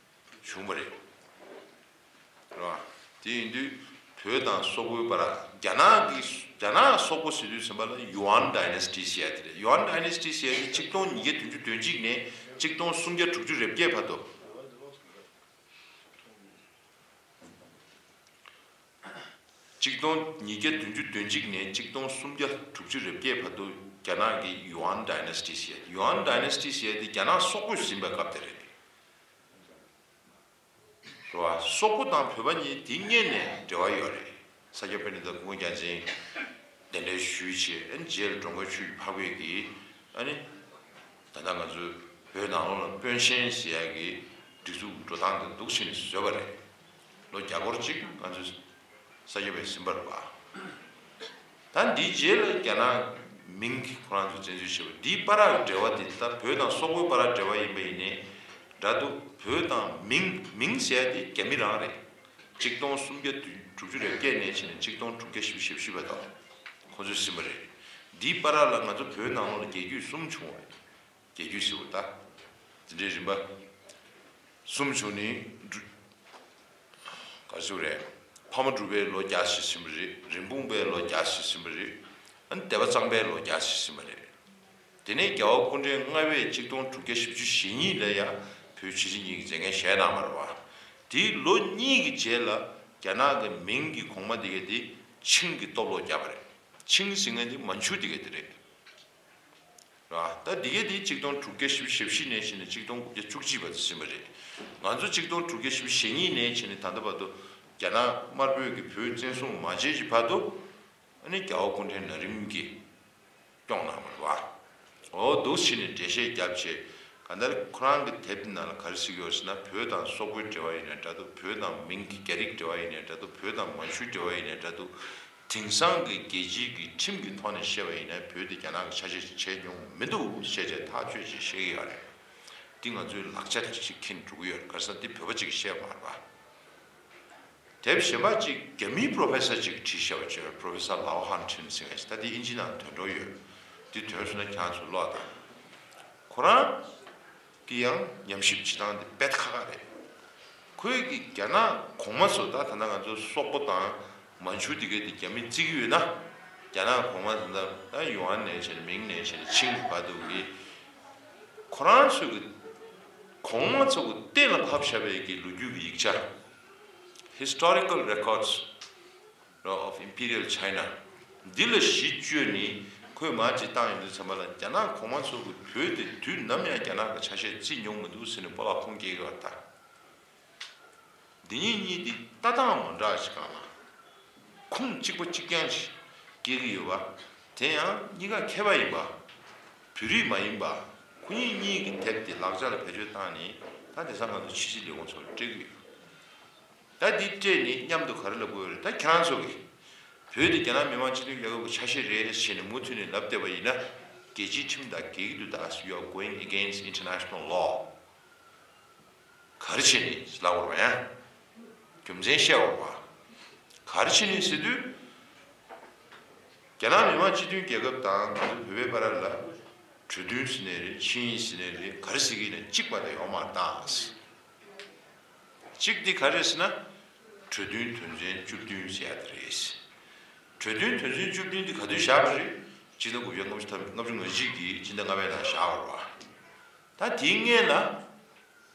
བྱུང་བ་རེད། རེད་པ། དེ་ཡིན་དུས་བོད་དང་སོག་པོའི་བར་རྒྱ་ནག་གི་རྒྱ་ནག་སོག་པོ་ཟེར་དུས་ཙམ་པ་ལ་ཡུའན་ཌའི་ནེ་སི་ཊི་ཟེར་ཡ་དེ་རེད། ཡུའན་ཌའི་ནེ་སི་ཊི་ཟེར་ཡ་དེ་ཆིག་སྟོང་ཉིས་བརྒྱ་བདུན་ཅུ་དོན་གཅིག་ནས་ཆིག་སྟོང་སུམ་བརྒྱ་དྲུག་ཅུ་རེ་བརྒྱད་བར་དུ། ཆིག་སྟོང་ཉིས་བརྒྱ་བདུན་ཅུ་དོན་གཅིག་ནས་ཆིག་སྟོང་སུམ་བརྒྱ་དྲུག་ཅུ་རེ་བརྒྱད་བར་དུ་རྒྱ་ནག་གི་ཡུའན་ཌའི་ནེ་སི་ཊི་ཟེར་ཡ། ཡུའན་ཌའི་ནེ་སི་ཊི་ཟེར་ཡ་དེ་རྒྱ་ནག་སོག་པོས་ཟིན་པའི་སྐབས་དེ་རེད། རེད་པ། སོག་པོ་དང་བོད་པ་གཉིས་དེ་སྔོན་ནས་འབྲེལ་བ་ཡོད་རེད། ས་སྐྱ་པཎྜི་ཏ་སྐུ་ངོ་རྒྱལ་མཚན་གདན་འདྲེན་ཞུས་བྱས། ཨ་ནི་རྗེས་ལ་འགྲོ་མགོན་ཆོས་ཀྱི་འཕགས་པས་ཀྱིས་ཨ་ནི་ད་ལྟ་ང་ཚོའི་བོད་ནང་ལོགས་ལ་པོན་ཆེན་ཟེར་ཡག་གི་སྒྲིག་འཛུགས་འགྲོ་སྟངས་དེ་འདུག་བྱས་ནས་བཟོས་པ་རེད། ལོ་བརྒྱ་སྐོར་ཅིག་ང་ཚོས་ས་སྐྱ་པས་ཟིན་པ་རེད་པ། ད་འདིའི་རྗེས་ལ་རྒྱ་ནག་མིང་གིས་ཁོ་རང་ཚོ་བཙན་འཛུལ་བྱས་པ། འདིའི་བར་གྱི་འབྲེལ་བ་དེ་ད་བོད་དང་སོག་པོའི་བར་གྱི་འབྲེལ་བ་ཡིན་པ་ཡིན་ནའི་འདྲ་འདུག་བོད་དང་མིང་མིང་ཟེར་ཡ་དེ་རྒྱ་མི་རང་རེད། ཆིག་སྟོང་སུམ་བརྒྱ་དྲུག་ཅུ་རེ་བརྒྱད་ནས་བྱས་ནས་ཆིག་སྟོང་དྲུག་བརྒྱ་བཞི་བཅུ་ཞེ་བཞི་བར་དུ་ཁོ་ཚོས་ཟིན་པ་རེད། འདིའི་བར་ལ་ང་ཚོ་བོད་ནང་ལོགས་ལ་རྒྱལ་རྒྱུད་གསུམ་བྱུང་བ་རེད། རྒྱལ་རྒྱུད་ཟེར་བ་ད། འདི་འདྲའི་རིམ་པ་གསུམ་བྱུང་ནས་འབྲུ། ག་ཚོད་རེད། ཕ་མ་གྲུ་པའི་ལོ་བརྒྱ་ཞིག་ཟིན་པ་རེད། རིན་སྤུངས་པའི་ལོ་བརྒྱ་ཞིག་ཟིན་པ་རེད། ཨ་ནི་སྡེ་པ་གཙང་པའི་ལོ་བརྒྱ་ཞིག་ཟིན་པ་རེད། དེ་ནས་རྒྱལ་བ་སྐུ་ཕྲེང་ལྔ་པས་ཆིག་སྟོང་དྲུག་བརྒྱ་བཞི་བཅུ་ཞེ་གཉིས་ལ་ཡང་བོད་ཆོས་སྲིད་གཉིས་ཀྱི་མཛད་འགན་བཞེས་གནང་བ་རེད་པ། དེའི་ལོ་གཉིས་ཀྱི་རྗེས་ལ་རྒྱ་ནག་གི་མིང་གི་གོང་མ་དེ་ག་དེ་ཆིང་གི་སྟོབས་ལོག་བརྒྱབ་པ་རེད། ཆིང་ཟེར་མཁན་དེ་མན་ཇུ་དེ་ག་དེ་རེད། རེད་པ། ད་འདི་གས་དེ་ཆིག་སྟོང་དྲུག་བརྒྱ་བཞི་བཅུ་ཞེ་བཞི་ནས་བྱས་ནས་ཆིག་སྟོང་དགུ་བརྒྱ་བཅུ་གཅིག་བར་དུ་ཟིན་པ་རེད། ང་ཚོ་ཆིག་སྟོང་དྲུག་བརྒྱ་བཞི་བཅུ་ཞེ་གཉིས་ནས་བྱས་ནས་ད་ལྟ་བར་དུ་རྒྱ་ནག་དམར་པོས་ཀྱི་བོད་བཙན་བཟུང་མ་བྱས་ཀྱི་བར་དུ། ཨ་ནི་རྒྱལ་བ་སྐུ་ཕྲེང་ན་རིམ་གྱིས་སྐྱོང་གནང་བ་རེད་པ། འོ་འདུག་བྱས་ནས་འགྲེལ་བཤད་བརྒྱབ་བྱས། གང་ལྟར་ཁོ་རང་གི་དེབ་ནང་ལ་ག་རེ་ཟེར་གྱི་ཡོད་ཟེར་ན། བོད་དང་སོག་པོའི་འབྲེལ་བ་ཡིན་ན་འདྲ་འདུག་བོད་དང་མིང་གི་རྒྱ་རིགས་འབྲེལ་བ་ཡིན་ན་འདྲ་འདུག་བོད་དང་མན་ཇུའི་འབྲེལ་བ་ཡིན་ན་འདྲ་འདུག་དེང་སང་གི་རྒྱལ་སྤྱིའི་གི་ཁྲིམས་ཀྱི་ཐོག་ནས་བཤད་པ་ཡིན་ན་བོད་དེ་རྒྱ་ནག་གི་ཆ་ཤས་ཤིག་བྱས་མྱོང་མི་འདུག་བཤད་བྱས་ཐག་ཆོད་ཅིག་བཤད་ཀྱི་ཡོད་རེད། འདི་ང་ཚོའི་ལག་ཆ་ཅིག་འཁྱེར་འགྲོ་གི་ཡོད་རེད། ག་རེ་ཟེར་ན་འདི་བོད་པ་ཅིག་གིས་བཤད་པ་མ་རེད་པ། དེབ་གཞན་པ་ཅིག་རྒྱ་མིའི་པོ་རོ་ཕེ་སར་ཅིག་བྲིས་བཞག་པ་ཅིག་ཡོད་རེད། པོ་རོ་ཕེ་སར་ལའོ་ཧན་ཁྲིན་ཟེར་མཁན་ཞིག་ད་འདི་དབྱིན་ཇི་ནང་ཐོན་འགྲོ་ཡོད། འདི་ཐོན་སོང་ན་ཁྱེད་རང་ཚོས་ཀློག་དང་། ཁོ་རང་གི་ཡང་ཉམས་ཞིབ་བྱེད་སྟངས་དེ་དཔེ་ཁག་ཁག་རེད། ཁོས་ཀྱི་རྒྱ་ནག་གོང་མ་ཚོ་ད་ད་ལྟ་ང་ཚོ་སོག་པོ་དང་མན་ཇུ་དེ་གས་དེ་རྒྱ་མིས་བརྩི་གི་ཡོད་ན། རྒྱ་ནག་གོང་མ་ད་ལྟ་ད་ཡུའན་ནས་བྱས་ནས་མིང་ནས་བྱས་ནས་ཆིང་གི་བར་དུ་གི་ཁོ་རང་ཚོས་ཀྱི་གོང་མ་ཚོ་གི་གཏན་ལ་ཕབ་བཞག་པའི་གི་ལོ་རྒྱུས་ཀྱི་ཡིག་ཆ། Historical Records of Imperial China། འདི་ལ་གཞི་བཅོལ་ནས་ཁོས་མར་ཅིག་བཏང་ཡོང་དུས་ཙམ་པ་ལ་རྒྱ་ནག་གོང་མ་ཚོ་གི་བོད་དེ་དུས་ནམ་ཡང་རྒྱ་ནག་གི་ཆ་ཤས་བརྩིས་མྱོང་མི་འདུག་ཟེར་ནས་སྤོ་ལགས་ཁུངས་སྐྱེལ་གྱི་ཡོད་རེད་ད། འདི་གཉིས་གཉིས་འདི་ལྟ་སྟངས་མ་འདྲ་ཞིག་སྒང་ལ་ཁུངས་གཅིག་པ་གཅིག་རྐྱང་ཞིག་སྐྱེལ་གྱི་ཡོད་པ། དེ་ཡང་གཉིས་ཀ་མཁས་པ་ཡིན་པ། བོད་རིགས་མ་ཡིན་པ། ཁོ་གཉིས་གཉིས་ཀྱི་དེབ་དེ་ལག་ཆ་ལ་བེད་སྤྱོད་བཏང་ནས་ད་དེང་སང་ང་ཚོ་ཕྱི་སྲིད་ལས་ཁུངས་ཚོ་ལ་སྤྲད་ཀྱི་ཡོད། ད་འདི་སྤྲད་ནས་མཉམ་དུ་ག་རེ་ལབ་དགོས་རེད། ད་ཁྱེད་རང་ཚོ་གིས་བོད་དེ་རྒྱ་ནག་མི་དམངས་སྤྱི་མཐུན་རྒྱལ་ཁབ་ཀྱི་ཆ་ཤས་རེད་ཟེར་ནས་མུ་མཐུད་ནས་ལབ་བསྡད་པ་ཡིན་ན་རྒྱལ་སྤྱིའི་ཁྲིམས་དང་འགལ་གྱི་འདུག་ད། You are going against international law། ག་རེ་བྱས་ནས་ལབ་དགོས་རེད་པ། ཡང་རྒྱུ་མཚན་བཤད་དགོས་རེད་པ། ག་རེ་བྱས་ནས་ཟེར་དུས། རྒྱ་ནག་མི་དམངས་སྤྱི་མཐུན་རྒྱལ་ཁབ་དང་ང་ཚོ་བོད་པའི་བར་ལ་གྲོས་མཐུན་ཟེར་ནའི་རེད། ཆིངས་ཡིག་ཟེར་ནའི་རེད། ག་རེ་ཟེར་གྱི་ཡིན་ན་གཅིག་པ་དང་ཡོད་མ་རེད་ད། གཅིག་འདི་ག་རེ་ཟེར་ན། གྲོས་མཐུན་དོན་ཚན་བཅུ་བདུན་ཟེར་ཡ་དེ་རེད། གྲོས་མཐུན་དོན་ཚན་བཅུ་བདུན་འདི་ག་དུས་བཞག་པ་རེད། སྤྱི་ཟླ་དགུ་པའི་ལྔ་བཅུ་ཐམ་ལྔ་བཅུ་ང་གཅིག་གི་སྤྱི་ཟླ་ལྔ་པའི་ནང་བཞག་པ་རེད་པ། ད་དེའི་སྔོན་ལ།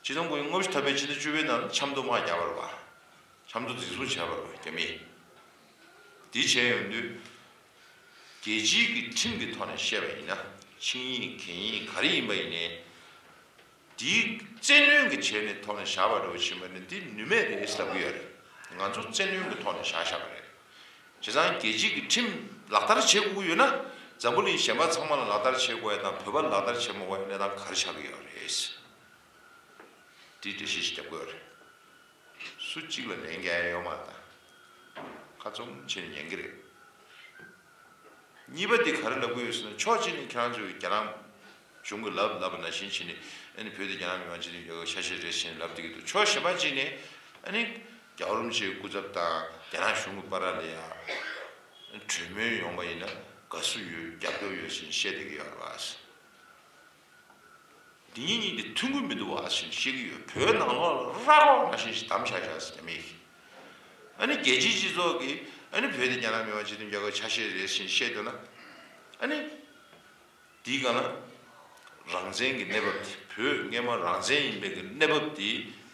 སྤྱི་ཟླ་དགུ་པའི་ལྔ་བཅུ་ཐམ་པའི་སྤྱི་ཟླ་བཅུ་པའི་ནང་ལ་ཆབ་མདོ་དམག་བརྒྱབ་པ་རེད་པ། ཆབ་མདོ་འཛིན་བཟུང་བྱས་པ་རེད་པ་རྒྱ་མིས། འདི་བྱས་ཡོང་དུས། རྒྱལ་སྤྱིའི་གི་ཁྲིམས་ཀྱི་ཐོག་ནས་བཤད་པ་ཡིན་ན། ཆིངས་ཡིག་གན་ཡིག་ག་རེ་ཡིན་པ་ཡིན་ནའི། དེའི་བཙན་གནོན་གྱི་བྱས་ནས་ཐོག་ནས་བཞག་པ་འདྲ་བོ་ཕྱིན་པ་ནི་འདི་ནུས་མེད་རེད་ལབ་ཀྱི་ཡོད་རེད། ང་ཚོ་བཙན་གནོན་གྱི་ཐོག་ནས་བཞག་བཞག་པ་རེད། བྱས་ཙང་རྒྱལ་སྤྱིའི་གི་ཁྲིམས་ལག་བསྟར་བྱེད་དགོས་ཀྱི་ཡོད་ན། འཛམ་བུ་གླིང་གཞན་པ་ཚང་མ་ལ་ལག་བསྟར་བྱེད་དགོས་ཡ་དང་བོད་པ་ལ་ལག་བསྟར་བྱེད་མ་དགོས་ཡ་གནས་སྟངས་ག་རེ་ཆགས་ཀྱི་ཡོད་རེད། འདི་འགྲེལ་བཤད་ཞིག་རྒྱབ་དགོས་རེད། སུ་གཅིག་ལ་ལན་རྒྱག་ཡ་ཡོད་མ་རེད་ད། ཁ་བཙུམ་བྱས་ནས་ཉན་གི་རེད། གཉིས་པ་དེ་ག་རེ་ལབ་གི་ཡོད་ཟེར་ན། ཕྱོགས་གཅིག་ནས་ཁྱེད་རང་ཚོས་རྒྱ་ནག་གཞུང་གི་ལབ་ལབ་པ་ནང་བཞིན་བྱས་ནས། ཨ་ནི་བོད་དེ་རྒྱ་ནག་མི་དམངས་སྤྱི་མཐུན་རྒྱལ་ཁབ་ཆ་ཤས་རེད་ཟེར་ནས་ལབ་བསྡད་ཀྱི་འདུག་ཕྱོགས་གཞན་པ་གཅིག་ནས་ཨ་ནི་རྒྱལ་བ་རིན་པོ་ཆེའི་སྐུ་ཚབ་དང་རྒྱ་ནག་གཞུང་གི་བར་ལ་ཡ་གྲོས་མོལ་ཡོང་བ་ཡིན་ན་དགའ་བསུ་ཡོད། རྒྱབ་སྐྱོར་ཡོད་ཟེར་ནས་བཤད་བསྡད་ཀྱི་ཡོད་རེད་བ། འདི་གཉིས་གཉིས་དེ་མཐུན་གྱི་མི་འདུག་བ་ཟེར་ནས་བཤད་ཀྱི་ཡོད། བོད་ནང་ལོགས་ལ་ར་རོ་ནང་བཞིན་ཞིག་བསྡམས་བཞག་བཞག་ཟེར་རྒྱ་མིས། ཨ་ནི་རྒྱལ་སྤྱིའི་སྤྱི་ཚོགས་ཀྱིས་ཨ་ནི་བོད་དེ་རྒྱ་ནག་མི་དམངས་སྤྱི་མཐུན་རྒྱལ་ཁབ་ཆ་ཤས་རེད་ཟེར་ནས་བཤད་འདུག་ན། ཨ་ནི་འདིའི་སྒང་ལ་རང་བཙན་གྱི་གནས་བབ་དེ། བོད་སྔོན་མ་རང་བཙན་ཡིན་པའི་གི་གནས་བབ་དེ་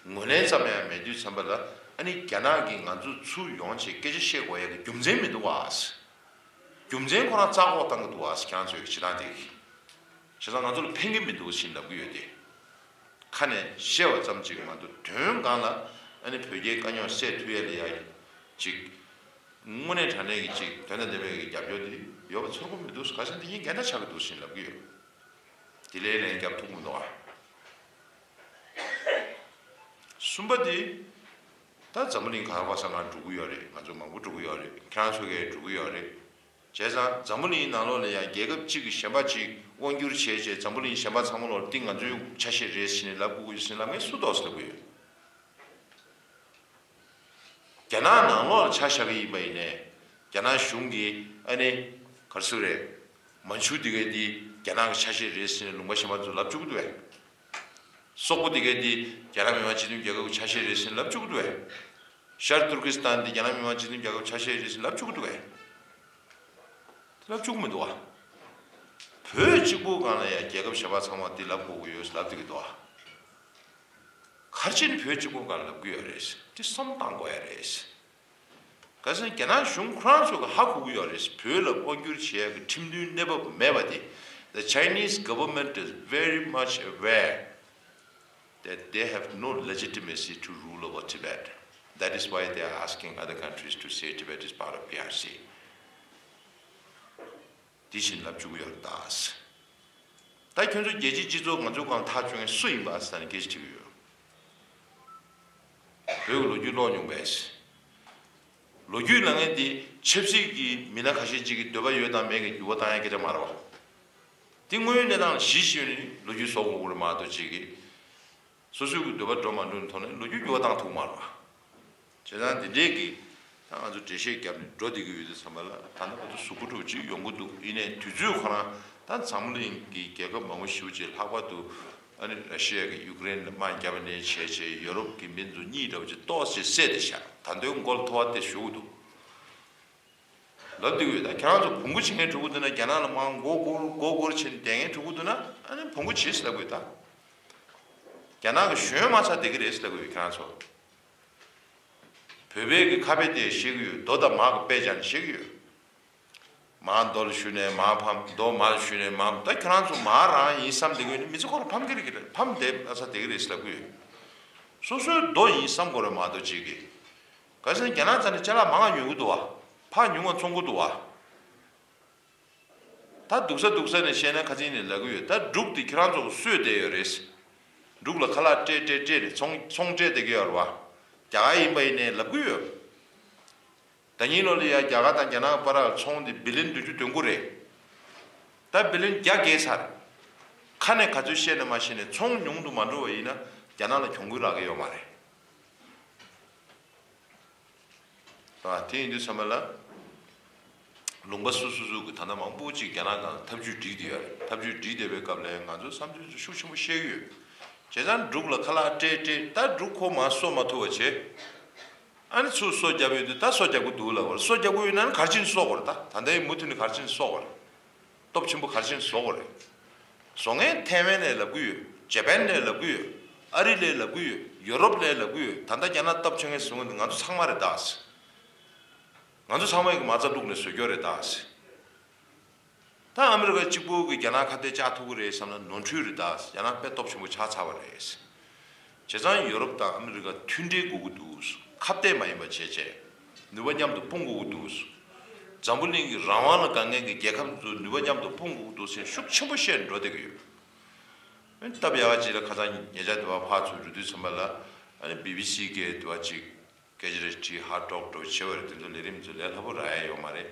ངོས་ལེན་ཙམ་ཡང་མེད་དུས་ཙམ་པ་ལ། ཨ་ནི་རྒྱ་ནག་གིས་ང་ཚོ་ཚུར་ཡོང་བྱས་སྐད་ཆ་བཤད་དགོས་ཡ་གི་རྒྱུ་མཚན་མི་འདུག་བ་ཟེར། རྒྱུ་མཚན་ཁོ་རང་རྩ་བཀོག་བཏང་གི་འདུག་བ་ཟེར། ཁྱེད་རང་ཚོའི་གི་བྱེད་སྟངས་དེ་གིས། བྱས་ཙང་ང་ཚོ་ལ་ཕན་གྱི་མི་འདུག་ཟེར་ལབ་ཀྱི་ཡོད་དེ། ཁ་ནས་བཤད་པ་ཙམ་གཅིག་མ་གཏོགས་དོན་སྒང་ལ་ཨ་ནི་བོད་རྒྱའི་དཀའ་རྙོག་སེལ་ཐུབ་ཡ་ལ་ཡ་ཅིག་དངོས་གནས་དྲང་གནས་ཀྱི་ཅིག་དོན་དང་ལྡན་པའི་གི་རྒྱབ་སྐྱོར་དེ་ཡོད་པ་ཚོར་གྱི་མི་འདུག་ག་ཟེར་ན་འདི་གཉིས་འགལ་ཟླ་ཆགས་ཀྱི་འདུག་ཟེར་ལབ་ཀྱི་ཡོད། དེ་ལས་ལན་རྒྱབ་ཐུབ་མི་འདུག་ཨ། གསུམ་པ་དེ། ད་འཛམ་བུ་གླིང་ག་པ་ས་གང་འགྲོ་གི་ཡོད་རེད། ང་ཚོ་མང་པོ་འགྲོ་གི་ཡོད་རེད། ཁྱེད་རང་ཚོ་གས་འགྲོ་གི་ཡོད་རེད། བྱས་ཙང་འཛམ་བུ་གླིང་ནང་ལོགས་ལ་ཡང་རྒྱལ་ཁབ་གཅིག་གིས་གཞན་པ་གཅིག་དབང་བསྒྱུར་བྱས་བྱས། འཛམ་བུ་གླིང་གཞན་པ་ཚང་མ་ལོགས་འདི་ང་ཚོའི་ཆ་ཤས་རེད་ཟེར་ནས་ལབ་དགོས་ཀྱི་ཡོད་ཟེར་ལབ་མཁན་སུ་འདུག་ཟེར་ལབ་གི་ཡོད། རྒྱ་ནག་ནང་ལོགས་ལ་ཆ་བཞག་གི་ཡིན་པ་ཡིན་ནའི། རྒྱ་ནག་གཞུང་གིས་ཨ་ནི་ག་རེ་ཟེར་རེད། མན་ཇུ་དེ་གའི་འདི་རྒྱ་ནག་གི་ཆ་ཤས་རེད་ཟེར་ནས་ལུང་པ་གཞན་པ་ཚོ་ལབ་བཅུག་གི་འདུག་བས། སོག་པོ་དེ་གའི་འདི་རྒྱ་ནག་མི་དམངས་སྤྱི་མཐུན་རྒྱལ་ཁབ་ཀྱི་ཆ་ཤས་རེད་ཟེར་ནས་ལབ་བཅུག་གི་འདུག་བས། ཤར་ཏུར་ཀི་སི་ཐན་འདི་རྒྱ་ནག་མི་དམངས་སྤྱི་མཐུན་རྒྱལ་ཁབ་ཆ་ཤས་རེད་ཟེར་ནས་ལབ་བཅུག་གི་འདུག་བས། དེ་ལབ་བཅུག་མི་འདུག་བ། བོད་གཅིག་པུ་སྒང་ལ་ཡང་རྒྱལ་ཁབ་གཞན་པ་ཚང་མ་འདི་ལབ་དགོས་ཀྱི་ཡོད་ལབ་བསྡད་ཀྱི་འདུག་བ། ག་རེ་བྱས་ནས་བོད་གཅིག་པུ་སྒང་ལབ་ཀྱི་ཡོད་རེད། འདི་བསམ་བཏང་དགོས་ཡ་རེད། ག་ཟེར་ན་རྒྱ་ནག་གཞུང་ཁོ་རང་ཚོ་གི་ཧ་གོ་གི་ཡོད་རེད། བོད་ལ་དབང་བསྒྱུར་བྱེད་ཡ་གི་ཁྲིམས་མཐུན་གནས་བབ་མེད་པ་དེ། The Chinese government is very much aware that they have no legitimacy to rule over Tibet. That is why they are asking other countries to say Tibet is part of P R C. དེ་བཞིན་ལབ་བཅུག་གི་ཡོད་རེད་ད། ད་ཁྱོད་ཚོ་རྒྱལ་སྤྱིའི་སྤྱི་ཚོགས་ང་ཚོའི་སྒང་ཐག་གཅོད་མཁན་སུ་ཡིན་པ་ཟེར་ནས་སྐད་ཆ་དྲི་གི་ཡོད། བོད་ཀྱི་ལོ་རྒྱུས་ཀློག་མྱོང་པས། ལོ་རྒྱུས་ལབ་མཁན་དེ་ཆབ་སྲིད་ཀྱི་མི་སྣ་ཁ་ཤས་ཅིག་གི་འདོད་པ་ཡོད་དང་མེད་ཀྱི་འགྱུར་བ་བཏང་ཡ་སྐད་ཆ་མ་རེད་བ། དེ་དངོས་ཡོད་གནས་སྟངས་ལ་གཞི་བཞག་ནས་ལོ་རྒྱུས་བཟོ་དགོས་ཀྱི་རེད་མ་གཏོགས་ཅིག་གི། སོ་སོའི་གི་འདོད་པ་འགྲོ་མ་འགྲོ་ནས་ཐོག་ནས་ལོ་རྒྱུས་འགྱུར་བ་བཏང་ཐུབ་མ་རེད་བ། བྱས་ཙང་འདི་འདྲས་ཀྱི་ད་ང་ཚོ་འགྲེལ་བཤད་བརྒྱབ་ནས་འགྲོ་བསྡད་ཀྱི་ཡོད་དུས་ཙམ་པ་ལ། ད་ལྟ་བར་དུ་གཟུགས་པོ་འདྲ་བོ་ཅིག་ཡོང་གི་འདུག་ཡིན་ནའི་དུས་ཚོད་ཁོ་རང་ད་འཛམ་གླིང་གི་རྒྱལ་ཁབ་མང་པོ་ཞེ་པོ་ཅིག་ལྷག་པར་དུ་ཨ་ནི་ར་ཤི་ཡ་གིས་ཡུ་ཀེ་རེན་ལ་དམག་བརྒྱབ་པ་ནས་བྱས་བྱས་ཡོ་རོབ་ཀྱི་མི་ཚོ་གཉིད་འདྲ་བོ་ཅིག་ཏོག་ཙམ་བསད་བསྡད་ཤག་ད་དུང་མགོ་ལ་ཐོ་བ་དེ་ཞུ་གི་འདུག་ལབ་བསྡད་ཀྱི་ཡོད། ད་ཁྱེད་རང་ཚོ་བོང་གུ་བྱེད་མཁན་འགྲོ་གི་འདུག་ན། རྒྱ་ནག་ལ་མར་མགོ་སྒུར་མགོ་སྒུར་བྱས་ནས་བསྡད་མཁན་འགྲོ་གི་འདུག་ན། ཨ་ནི་བོང་གུ་བྱེད་ཟེར་ལབ་དགོས་ད། རྒྱ་ནག་གི་གཞོན་མ་ཚར་བསྡད་ཀྱི་རེད་ཟེར་ལབ་དགོས་ཡོད་ཁྱེད་རང་ཚོ། བོད་པའི་གི་ཁ་དཔེ་དེ་བཤད་ཀྱི་ཡོད། རྡོ་དང་མར་གི་དཔེ་སྦྱར་ནས་བཤད་ཀྱི་ཡོད། མར་རྡོ་ལ་གཞུས་ནས་མར་ཕམ། རྡོ་མར་ལ་གཞུས་ནས་མར་ཕམ། ད་ཁྱེད་རང་ཚོ་མར་རང་ཡིན་བསམ་བསྡད་ཀྱི་ཡོད་ན། མི་ཚེ་ཁོ་རང་ཕམ་གྱི་རེད། ཕམ་བསྡད་ཨ་ཚར་བསྡད་ཀྱི་རེད་ཟེར་ལབ་ཀྱི་ཡོད། སོ་སོའི་རྡོ་ཡིན་བསམ་དགོས་རེད་མ་གཏོགས་ཅིག་གི། ག་ཟེར་ན་རྒྱ་ནག་རྩ་ནས་ཅ་ལག་མང་བ་ཉོ་གི་འདུག་བ། ཕག་ཉུང་བ་བཙོང་གི་འདུག་བ། ད་སྡུག་ས་སྡུག་ས་ནས་བཤད་ན་ཁ་སང་ནས་ལབ་ཀྱི་ཡོད། ད་འབྲུག་དེ་ཁྱེད་རང་ཚོ་གིས་གསོས་བསྡད་ཡོད་རེད། འབྲུག་ལ་ཁ་ལག་སྤྲད་སྤྲད་སྤྲད་ནས་ཚོང་ཚོང་སྤྲད་བསྡད་ཀྱི་ཡོད་རེད་བ། རྒྱ་གར་ཡིན་པ་ཡིན་ནའི་ལབ་ཀྱི་ཡོད། ཟླ་ཉིན་ལོ་ལ་ཡ་རྒྱ་གར་དང་རྒྱ་ནག་བར་ཚོང་དེ་བི་ལིན་བདུན་ཅུ་དོན་དགུ་རེད། ད་བི་ལིན་བརྒྱ་བརྒལ་ཚར། ཁ་ནས་ག་ཚོད་བཤད་ན་མ་ཤེས་ནས་ཚོང་ཉུང་དུ་མ་འགྲོ་བ་ཡིན་ན་རྒྱ་ནག་ལ་གྱོང་གུན་རག་གི་ཡོད་མ་རེད། ད་དེ་ཡིན་དུས་ཙམ་པ་ལ། ལུང་པ་སོ་སོ་སོ་གི་ད་ལྟ་མང་པོ་ཅིག་རྒྱ་ནག་ནང་ཐབས་ཇུས་སྒྲིག་བསྡད་ཡོད་རེད། ཐབས་ཇུས་སྒྲིག་བསྡད་པའི་སྐབས་ལ་ང་ཚོ་བསམ་ཚུལ་ཚོ་ཤུགས་ཆེན་པོ་བཤད་ཀྱི་ཡོད། བྱས་ཙང་འབྲུག་ལ་ཁ་ལག་སྤྲད་སྤྲད། ད་འབྲུག་ཁོ་མར་གསོ་མ་ཐུབ་པ་བྱས། ཨ་ནི་ཚུར་སོ་བརྒྱབ་ཡོད་དུས་ད་སོ་རྒྱག་གི་འདུག་ལབ་དགོས་རེད། སོ་རྒྱག་གི་ཡོད་ན་ནི་ག་རེ་བྱས་ནས་གསོ་དགོས་རེད། ད་ད་ལྟའི་མུ་མཐུད་ནས་ག་རེ་བྱས་ནས་གསོ་དགོས་རེད། སྟོབས་ཆེན་པོ་ག་རེ་བྱས་ནས་བཟོ་དགོས་རེད། བཟོ་མཁན་ཐའེ་ཝན་ལ་ལབ་ཀྱི་ཡོད། ཇ་པན་ལ་ལབ་ཀྱི་ཡོད། ཨ་རི་ལ་ལབ་ཀྱི་ཡོད། ཡོ་རོབ་ལ་ལབ་ཀྱི་ཡོད། ད་ལྟ་རྒྱ་ནག་སྟོབས་ཆེ་མཁན་བཟོ་མཁན་དེ་ང་ཚོ་ཚང་མ་རེད་ད། ང་ཚོ་ཚང་མ་གི་མ་རྩ་བླུགས་ནས་བཟོ་རྒྱུ་རེད་ད། ད་ཨ་མི་རི་ཀ་གཅིག་པུ་གིས་རྒྱ་ནག་ཁ་གཏད་བཅག་ཐུབ་ཀྱི་རེད་བསམ་ན་ནོར་འཁྲུལ་རེད་ད། རྒྱ་ནག་དཔེ་སྟོབས་ཆེན་པོ་ཆགས་ཚར་བ་རེད། བྱས་ཙང་ཡོ་རོབ་དང་ཨ་མི་རི་ཀ་མཐུན་འབྲེལ་དགོས་ཀྱི་འདུག་ཁ་གཏད་མ་ཡིན་པ་བྱས་བྱས། ནུས་པ་མཉམ་དུ་སྤུངས་དགོས་ཀྱི་འདུག་འཛམ་བུ་གླིང་གི་རང་དབང་ལ་དགའ་མཁན་གྱི་རྒྱལ་ཁབ་ཚོ་ནུས་པ་མཉམ་དུ་སྤུངས་དགོས་ཀྱི་འདུག་ཟེར་ཤུགས་ཆེན་པོ་བཤད་འགྲོ་བསྡད་ཀྱི་ཡོད། སྟབས་ཡག་ཅིག་ལ་ཁ་སང་ཉེ་ཆར་དེ་བ་ཕར་ཚུར་འགྲོ་དུས་ཙམ་པ་ལ། ཨ་ནི་བི་བི་སི་གི་དུ་བ་ཅིག་སྐད་ཆ་རེ་དྲིས་ཧ་ཀྲོག་ཀྲོག་བྱེད་པ་རེད། དེ་ཚོ་ལས་རིམ་ཚོ་ལས་སླ་པོ་རག་ཡ་ཡོད་མ་རེད།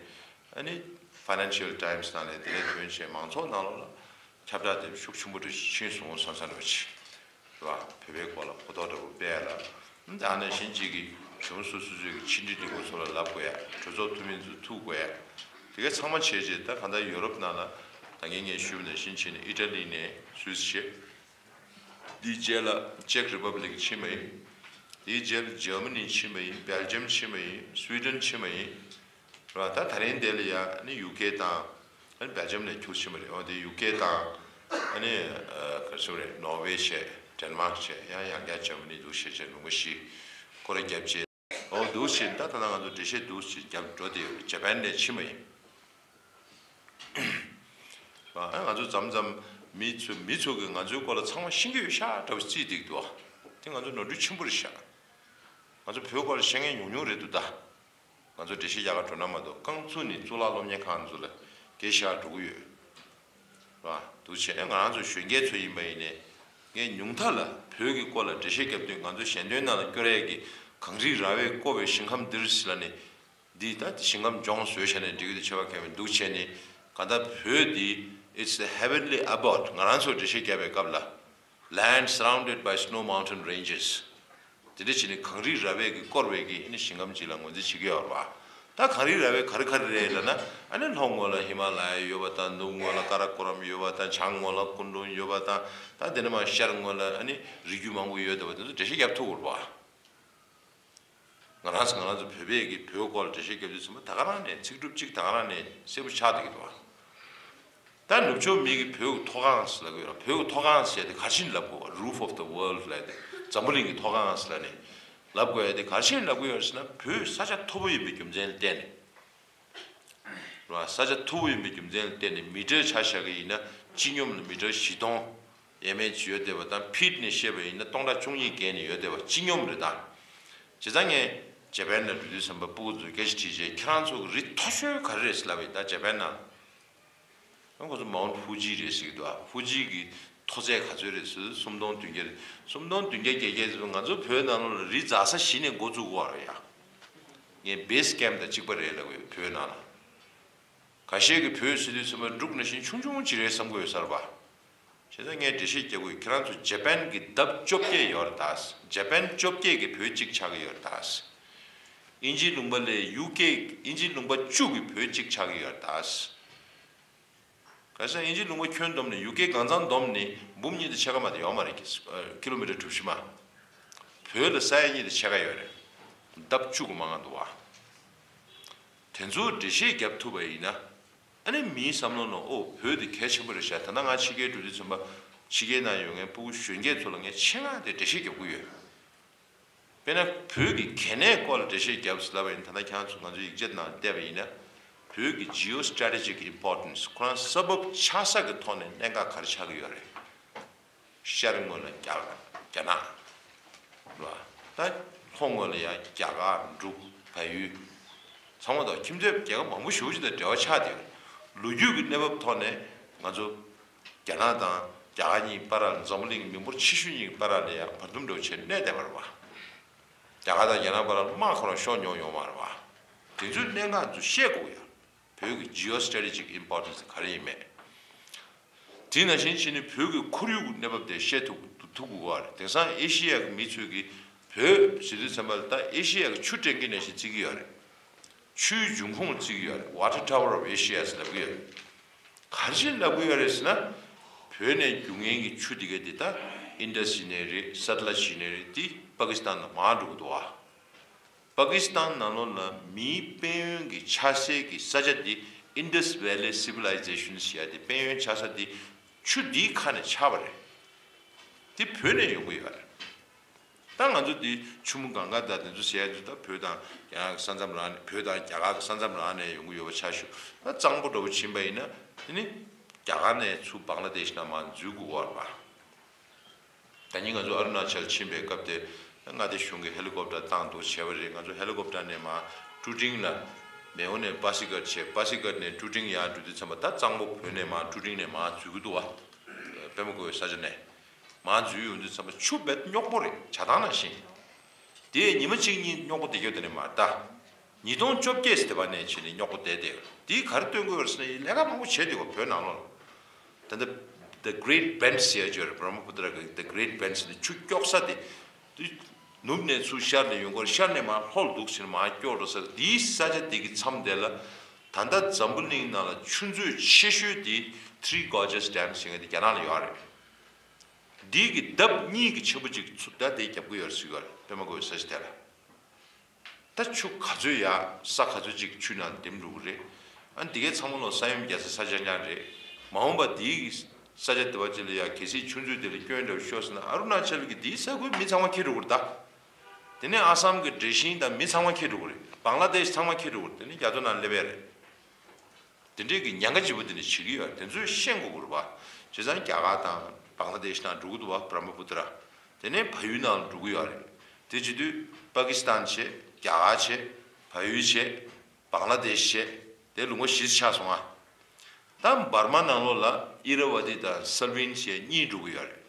ཨ་ནི་Financial Times་ནང་ལས་དེ་ལས་ཐོན་བྱས་མང་ཚོགས་ནང་ལོགས་ལ་ཁྱབ་བསྒྲགས་དེ་ཤུགས་ཆེན་པོ་དུ་ཕྱིན་སོང་བསམ་བསམ་འདྲ་བོ་ཅིག་རེད་བ། བོད་པའི་སྐོར་ལ་གོ་རྟོགས་འདྲ་བོ་སྤེལ་ཡ་ལ། ཨ་ནི་གཞན་གཅིག་གིས་གཞུང་སོ་སོ་སོའི་གི་ཕྱི་འབྲེལ་འཐུས་སྒོ་ཚོ་ལ་ལབ་དགོས་ཡ། གྲོས་ཚོགས་འཐུས་མི་ཚོ་ཐུག་དགོས་ཡ། དེ་གའི་ཚང་མ་བྱས་རྗེས་ད་གང་ལྟར་ཡོ་རོབ་ནང་ལ་ད་གིན་ངས་ཞུས་པ་ནང་བཞིན་བྱས་ནས་ཨི་ཊ་ལི་ནས་སུད་སི་བྱས། དེའི་རྗེས་ལ་ཅེག་རི་པབ་ལིག་ཕྱིན་པ་ཡིན། དེའི་རྗེས་ལ་ཇར་མ་ནི་ཕྱིན་པ་ཡིན། སྦེལ་ཇམ་ཕྱིན་པ་ཡིན། སུའི་ཌེན་ཕྱིན་པ་ཡིན། རེད་བ། ད་ད་རིང་དེ་ལ་ཡ་ནི་ཡུ་ཀེ་དང་། ཨ་ནི་སྦེལ་ཇམ་ནས་ཁྱུར་ཕྱིན་པ་རེད། འོ་དེ་ཡུ་ཀེ་དང་། ཨ་ནི་ཨ་ག་རེ་ཟེར་རེད། ནོར་ཝེ་བྱས། ཌེན་མཱག་བྱས། ཡང་ཡང་བསྐྱར་ཇར་མ་ནི་འདུག་བྱས་བྱས་ལུང་པ་བཞི་སྐོར་ར་བརྒྱབ་རྗེས། འོ་འདུག་བྱས་ད་ད་ལྟ་ང་ཚོ་འགྲེལ་བཤད་འདུག་བྱས་བརྒྱབ་འགྲོ་དེ་ཡོད། ཇ་པན་ནས་ཕྱིན་པ་ཡིན། ང་ཚོ་མཚམས་མཚམས་མི་ཚོ་མི་ཚོ་གིས་ང་ཚོའི་སྐོར་ལ་ཚང་མ་ཤེས་ཀྱི་ཡོད་ཤག་འདྲ་བོ་རྩིས་བསྡད་འདུག་དེ་ང་ཚོ་ནོར་འཁྲུལ་ཆེན་པོ་རེད་ཤག་ང་ཚོ་བོད་སྐོར་ལ་ཤེས་མཁན་ཉུང་ཉུང་རེད་འདུག་ད་ང་ཚོ་འགྲེལ་བཤད་རྒྱག་ག་འགྲོ་ན་མ་གཏོགས་རྐང་བཙུགས་ནས་གཙུག་ལག་སློབ་གཉེར་ཁང་ཚོ་ལ་སྐད་ཆ་འགྲོ་གི་ཡོད། ར་འདུག་བྱས་ང་རང་ཚོ་གཞོན་སྐྱེས་ཚོ་ཡིན་པ་ཡིན་ནའི་ངས་ཉུང་མཐའ་ལ་བོད་ཀྱི་སྐོར་ལ་འགྲེལ་བཤད་རྒྱབ་དུས་ང་ཚོ་ཞལ་འདོན་ནང་ལ་སྐྱོར་ཡས་ཀྱི་གངས་རི་ར་བས་བསྐོར་བའི་ཞིང་ཁམས་འདིར་ཟེར་ལབ་ནས། འདི་ད་ཞིང་ཁམས་ལྗོངས་བཟོས་བྱས་ནས་འགྲིག་གི་འདུག་བྱས་པ་གལ་མི་འདུག་བྱས་ནས་གང་ལྟར་བོད་འདི་it's the heavenly abode། ང་རང་ཚོ་འགྲེལ་བཤད་བརྒྱབ་པའི་སྐབས་ལ། Land surrounded by snow mountain ranges། དེ་འདྲ་བྱས་ནས་གངས་རི་ར་བས་ཀྱིས་བསྐོར་བའི་གི་ཨ་ནི་ཞིང་ཁམས་ཅིག་ལ་ངོས་འཛིན་བྱེད་ཀྱི་ཡོད་རེད་བ། ད་གངས་རི་ར་བས་ག་རེ་ག་རེ་རེད་ལབ་ན་ཨ་ནི་ལྷོ་ངོས་ལ་ཧི་མ་ལ་ཡ་ཡོད་པ་དང་། ནུབ་ངོས་ལ་ཀ་ར་ཀོ་རམ་ཡོད་པ་དང་། བྱང་ངོས་ལ་སྐུ་འབྲུམ་ཡོད་པ་དང་། ད་དེ་ནས་མར་ཤར་ངོས་ལ་ཨ་ནི་རི་རྒྱུད་མང་པོ་ཡོད་བསྡད་པ་དེ་ཚོ་འགྲེལ་བཤད་རྒྱབ་ཐུབ་ཀྱི་ཡོད་རེད་བ། ང་རང་ཚོ་ང་རང་ཚོ་བོད་པས་ཀྱི་བོད་སྐོར་ལ་འགྲེལ་བཤད་རྒྱབ་དུས་ཚང་མ་ད་ག་རང་ནས་ཚིག་གྲུབ་གཅིག་ད་ག་རང་ནས་གསལ་པོ་ཆགས་བསྡད་ཀྱི་འདུག་བ། ད་ནུབ་ཕྱོགས་མི་གིས་བོད་ཀྱི་མཐོ་སྒང་ཟེར་ལབ་ཀྱི་ཡོད་ར། བོད་ཀྱི་མཐོ་སྒང་ཟེར་དེ་ག་རེ་བྱས་ནས་ལབ་དགོས་བ། Roof of the world་ལབ་དེ་འཛམ་བུ་གླིང་གི་མཐོ་སྒང་ཟེར་ལབ་ནས་ལབ་དགོས་ཡ་དེ་ག་རེ་བྱས་ནས་ལབ་ཀྱི་ཡོད་རེད་ཟེར་ན། བོད་ས་ཆ་མཐོ་པོ་ཡིན་པའི་རྒྱུ་མཚན་ལ་བརྟེན་ནས། རེད་བ། ས་ཆ་མཐོ་པོ་ཡིན་པའི་རྒྱུ་མཚན་ལ་བརྟེན་ནས་མི་ཊར་ཆ་བཞག་གི་ཡིན་ན་སྤྱི་སྙོམས་ལ་མི་ཊར་བཞི་སྟོང་ཡས་མས་ཅིག་ཡོད་བསྡད་པ་དང་། ཕིཊ་ནས་བཤད་པ་ཡིན་ན་སྟོང་ཕྲག་བཅུ་གཉིས་བརྒལ་ནས་ཡོད་བསྡད་པ་སྤྱི་སྙོམས་རེད་ད། བྱས་ཙང་ངས་ཇ་པན་ལ་འགྲོ་དུས་ཙམ་པ་སྤུ་གུ་ཚོར་སྐད་ཆ་དྲིས་རྗེས། ཁྱེད་རང་ཚོ་གི་རི་མཐོ་ཤོས་ག་རེ་རེད་ཟེར་ལབ་པ་ཡིན་ད་ཇ་པན་ནང་། ཁོ་ཚོ་མའུནཊ་ཧྥུ་ཇི་རེད་ཟེར་གྱི་འདུག་ཨ་ཧྥུ་ཇི་གི་མཐོ་ཚད་ག་ཚོད་རེད་ཟེར། སུམ་སྟོང་བདུན་བརྒྱ་རེད། སུམ་སྟོང་བདུན་བརྒྱ་བརྒྱད་བརྒྱ་ཟེར། ང་ཚོ་བོད་ནང་ལོགས་ལ་རི་འཛེག་ས་གཞི་ནས་འགོ་བཙུགས་དགོས་རེད་ཡ། ངས་བེ་སི་ཀེམ་དང་གཅིག་པ་རེད་ལབ་ཀྱི་ཡོད་བོད་ནང་ལ། ཁ་ཤས་ཀྱིས་བོད་ཟེར་དུས་ཙམ་པ་འབྲུག་ནང་བཞིན་ཆུང་ཆུང་ཅིག་རེད་བསམ་གྱི་ཡོད་ས་རེད་པ། བྱས་ཙང་ངས་འགྲེལ་བཤད་རྒྱག་དགོས། ཁྱེད་རང་ཚོ་ཇ་པན་གྱི་ལྡབ་བཅོ་བརྒྱད་ཡོད་རེད་ད། ཇ་པན་བཅོ་བརྒྱད་ཀྱི་བོད་གཅིག་ཆགས་ཀྱི་ཡོད་རེད་ད། དབྱིན་ཇིའི་ལུང་པ་ལས་ཡུ་ཀེ། དབྱིན་ཇིའི་ལུང་པ་བཅུ་གི་བོད་གཅིག་ཆགས་ཀྱི་ཡོད་རེད་ད། ག་རེ་ཟེར་ན་དབྱིན་ཇིའི་ལུང་པ་ཁྱོན་བསྡོམས་ནས་ཡུ་ཀེ་གང་ཚང་བསྡོམས་ནས་འབུམ་གཉིས་དང་ཕྱེད་ཀ་མ་གཏོགས་ཡོད་མ་རེད། ཀི་ལོ་མི་ཊར་གྲུ་བཞི་མ། བོད་ལ་ས་ཡ་གཉིས་དང་ཕྱེད་ཀ་ཡོད་རེད། ལྡབ་བཅུ་གི་མང་ང་འདུག་བ། དེ་ཚོར་འགྲེལ་བཤད་རྒྱབ་ཐུབ་པ་ཡིན་ན། ཨ་ནི་མིའི་བསམ་བློ་ནང་ཨོ་བོད་འདི་གལ་ཆེན་པོ་རེད་ཤག་ད་ལྟ་ང་ཕྱི་རྒྱལ་འགྲོ་དུས་ཙམ་པ་ཕྱི་རྒྱལ་ནང་ཡོད་མཁན་སྤུ་གུ་གཞོན་སྐྱེས་ཚོ་ལ་ངས་ཆེད་མངགས་ཏེ་འགྲེལ་བཤད་རྒྱབ་ཀྱི་ཡོད། དཔེར་ན་བོད་ཀྱི་གལ་གནད་སྐོར་ལ་འགྲེལ་བཤད་རྒྱབ་ཟེར་ལབ་པ་ཡིན། ད་ལྟ་ཁྱེད་རང་ཚོ་ང་ཚོའི་ཡིག་ཆ་ནང་བལྟས་པ་ཡིན་ན། བོད་ཀྱི་Geostrategic Importance། ཁོ་རང་ས་བབ་ཆགས་ས་གི་ཐོག་ནས་གནད་འགག་ག་རེ་ཆགས་ཀྱི་ཡོད་རེད། ཤར་ངོས་ལ་རྒྱ་རྒྱ་ནག་རེད་བ། ད་ལྷོ་ངོས་ལ་ཡང་རྒྱ་གར། འབྲུག་བལ་ཡུལ། ཚང་མ་དང་ཁྱིམ་མཚེས་རྒྱལ་ཁབ་མང་པོ་ཞེ་པོ་ཅིག་དང་འབྲེལ་བ་ཆགས་བསྡད་ཡོད། ལོ་རྒྱུས་ཀྱི་གནས་བབ་ཐོག་ནས་ང་ཚོ་རྒྱ་ནག་དང་རྒྱ་གར་གཉིས་བར་ལ། འཛམ་བུ་གླིང་མི་འབོར་ཆེ་ཤོས་གཉིས་ཀྱི་བར་ལ་ཡང་བར་འདུམ་འདྲ་བོ་བྱས་གནས་བསྡད་པ་རེད་བ། རྒྱ་གར་དང་རྒྱ་ནག་བར་ལ་དམག་ཁོ་རང་ཤོར་མྱོང་ཡོད་མ་རེད་བ། དེ་ཚོའི་གནད་འགག་ཚོ་ཤེས་དགོས་ཡ། བོད་ཀྱི་Geostrategic Importance་ག་རེ་ཡིན་མེད། དེ་ནང་བཞིན་བྱས་ནས་བོད་ཀྱི་ཁོར་ཡུག་གི་གནས་བབ་དེ་ཤེས་ཐུབ་ཐུབ་དགོས་པ་རེད། དེང་སང་ཨེ་ཤི་ཡ་གི་མི་ཚོས་ཀྱི་བོད་ཟེར་དུས་ཙམ་པ་ལ་ད་ཨེ་ཤི་ཡ་གི་ཆུ་སྤྲིན་གྱི་ནང་བཞིན་བརྩི་གི་ཡོད་རེད། ཆུའི་འབྱུང་ཁུངས་བརྩི་གི་ཡོད་རེད། Water Tower of Asia་ཟེར་ལབ་ཀྱི་ཡོད་རེད། ག་རེ་བྱས་ལབ་ཀྱི་ཡོད་རེད་ཟེར་ན། བོད་ནས་རྒྱུག་མཁན་གྱི་ཆུ་དེ་ག་དེ་ད་ཨིན་ཌས་ཡིན་ནའི་རེད། སད་ལ་ཇི་ཡིན་ནའི་རེད། དེ་པ་ཀི་སི་ཐན་ལ་མར་འགྲོ་གི་འདུག་བ། པ་ཀི་སི་ཐན་ནང་ལོགས་ལ་མིའི་དཔལ་ཡོན་གྱི་ཆགས་སའི་གི་ས་ཆ་འདི་Indus Valley Civilization་ཟེར་ཡ་དེ། དཔལ་ཡོན་ཆགས་ས་འདི་ཆུ་འདིའི་ཁ་ནས་ཆགས་པ་རེད། འདི་བོད་ནས་ཡོང་གི་ཡོད་རེད། ད་ང་ཚོ་འདི་ཆུ་མོ་གངྒཱ་དང་དེ་ཚོ་ཟེར་ཡ་འདི་ད་བོད་དང་རྒྱ་གར་གྱི་ས་མཚམས་རང་ནས། བོད་དང་རྒྱ་གར་གྱི་ས་མཚམས་རང་ནས་ཡོང་གི་ཡོད་པ་ཆགས་ཞུ། ད་གཙང་པོ་འདྲ་བོ་ཕྱིན་པ་ཡིན་ན་དེ་ནི་རྒྱ་གར་ནས་ཚུར་བང་ལ་དེ་ཤི་ནང་མར་འཛུལ་དགོས་པ་རེད་པ། ད་ནི་ང་ཚོ་ཨ་རུ་ན་ཅལ་ཕྱིན་པའི་སྐབས་དེ་མངའ་སྡེ་གཞུང་གིས་ཧེ་ལི་ཀོབ་ཊར་བཏང་འདུག་བྱས་པ་རེད། ང་ཚོ་ཧེ་ལི་ཀོབ་ཊར་ནས་མར་ཀྲུ་ཀྲིང་ལ། མེའོ་ནས་པ་སི་ཀར་བྱས། པ་སི་ཀར་ནས་ཀྲུ་ཀྲིང་ཡར་འགྲོ་དུས་ཙམ་པ། ད་གཙང་པོ་བོད་ནས་མར་ཀྲུ་ཀྲིང་ནས་མར་འཛུལ་གྱི་འདུག་བ། པདྨ་བཀོད་པའི་ས་ཆ་ནས་མར་འཛུལ་ཡོང་དུས་ཙམ་པ་ཆུ་རྦད་རྙོག་པོ་རེད། བྱ་ཐང་ནང་བཞིན། དེ་ཉི་མ་གཅིག་གཉིས་རྙོག་པོ་བསྡད་རྒྱུ་དེ་ནི་མ་རེད་ད། ཉིས་སྟོང་བཅོ་བརྒྱད་དེ་བ་ནས་བྱས་ནས་རྙོག་པོ་བསྡད་དེ། དེའི་ག་རེ་སྟོན་དགོས་པ་རེད་ཟེར་ན་ལས་ཀ་མང་པོ་བྱས་འདུག་ག་བོད་ནང་ལོགས་ལ། ད་ལྟ་The Great Bend ཟེར་ཡ་ཅིག་ཡོད་རེད། Brahmaputra གི་The Great Bend ཟེར་ནས་ཆུ་དཀྱོག་ས་དེ། དེ་ནུབ་ནས་ཚུར་ཤར་ནས་ཡོང་གི་ཡོད་རེད། ཤར་ནས་མར་ལྷོ་ལ་འདུག་ཟེར་ནས་མར་དཀྱོག་འགྲོ་ས་དེའི་ས་ཆ་དེ་གི་མཚམས་དེ་ལ། ད་ལྟ་འཛམ་བུ་གླིང་ནང་ལ་ཆུ་མཛོད་ཆེ་ཤོས་དེ་Three Gorges Dam ཟེར་མཁན་དེ་རྒྱ་ནག་ལ་ཡོད་རེད། འདི་གི་ལྡབ་གཉིས་ཀྱི་ཆེན་པོ་གཅིག་ཚུར་ད་དེ་རྒྱབ་ཀྱི་ཡོད་རེད་ཟེར་གྱི་ཡོད་རེད། པད་མ་བཀོད་ས་ཆ་དེ་ལ། ད་ཆུ་ག་ཚོད་ཡ་ས་ག་ཚོད་ཅིག་ཆུ་ནང་འདེམས་འགྲོ་གི་རེད། ཨ་འདི་གའི་ཚང་མ་ལོ་ས་ཡོམ་རྒྱག་ས་ས་ཆ་རྐྱང་རེད། མ་འོངས་པ་འདིའི་གི་ས་ཆ་དེ་བ་ཅིག་ལ་ཡ་གལ་སྲིད་ཆུ་མཛོད་དེ་ལ་སྐྱོན་འདྲ་བ་ཤོར་སོང་ན་ཨ་རུ་ན་ཅལ་གི་འདིའི་ས་ཁུལ་མི་ཚང་མ་འཁྱེར་འགྲོ་གི་རེད་ད། དེ་ནས་ཨ་སམ་གི་འབྲས་ཤིང་དང་མི་ཚང་མ་འཁྱེར་འགྲོ་གི་རེད། བང་ལ་དེཤ་ཚང་མ་འཁྱེར་འགྲོ་གི་རེད། དེ་ནས་རྒྱ་མཚོ་ནང་སླེབས་ཡ་རེད། དེ་འདྲའི་གི་ཉེན་ཁ་ལྗིད་པོ་དེ་འདྲ་བྱེད་ཀྱི་ཡོད། དེ་ཚོས་ཤེས་དགོས་ཀྱི་རེད་པ། བྱས་ཙང་རྒྱ་གར་དང་བང་ལ་དེཤ་ནང་འགྲོ་གི་འདུག་པ། བྷ་ར་མ་པུ་ཏྲ། དེ་ནས་བལ་ཡུལ་ནང་ལ་འགྲོ་གི་ཡོད་རེད། དེ་བྱེད་དུས་པ་ཀི་སི་ཐན་བྱས། རྒྱ་གར་བྱས། བལ་ཡུལ་བྱས། བང་ལ་དེཤ་བྱས། དེ་ལུང་པ་བཞི་ཆགས་སོང་ཨ། ད་འབར་མ་ནང་ལོགས་ལ་ཨི་ར་ཝ་ཏི་དང་སལ་ཝིན་བྱས་གཉིས་འགྲོ་གི་ཡོད་རེད།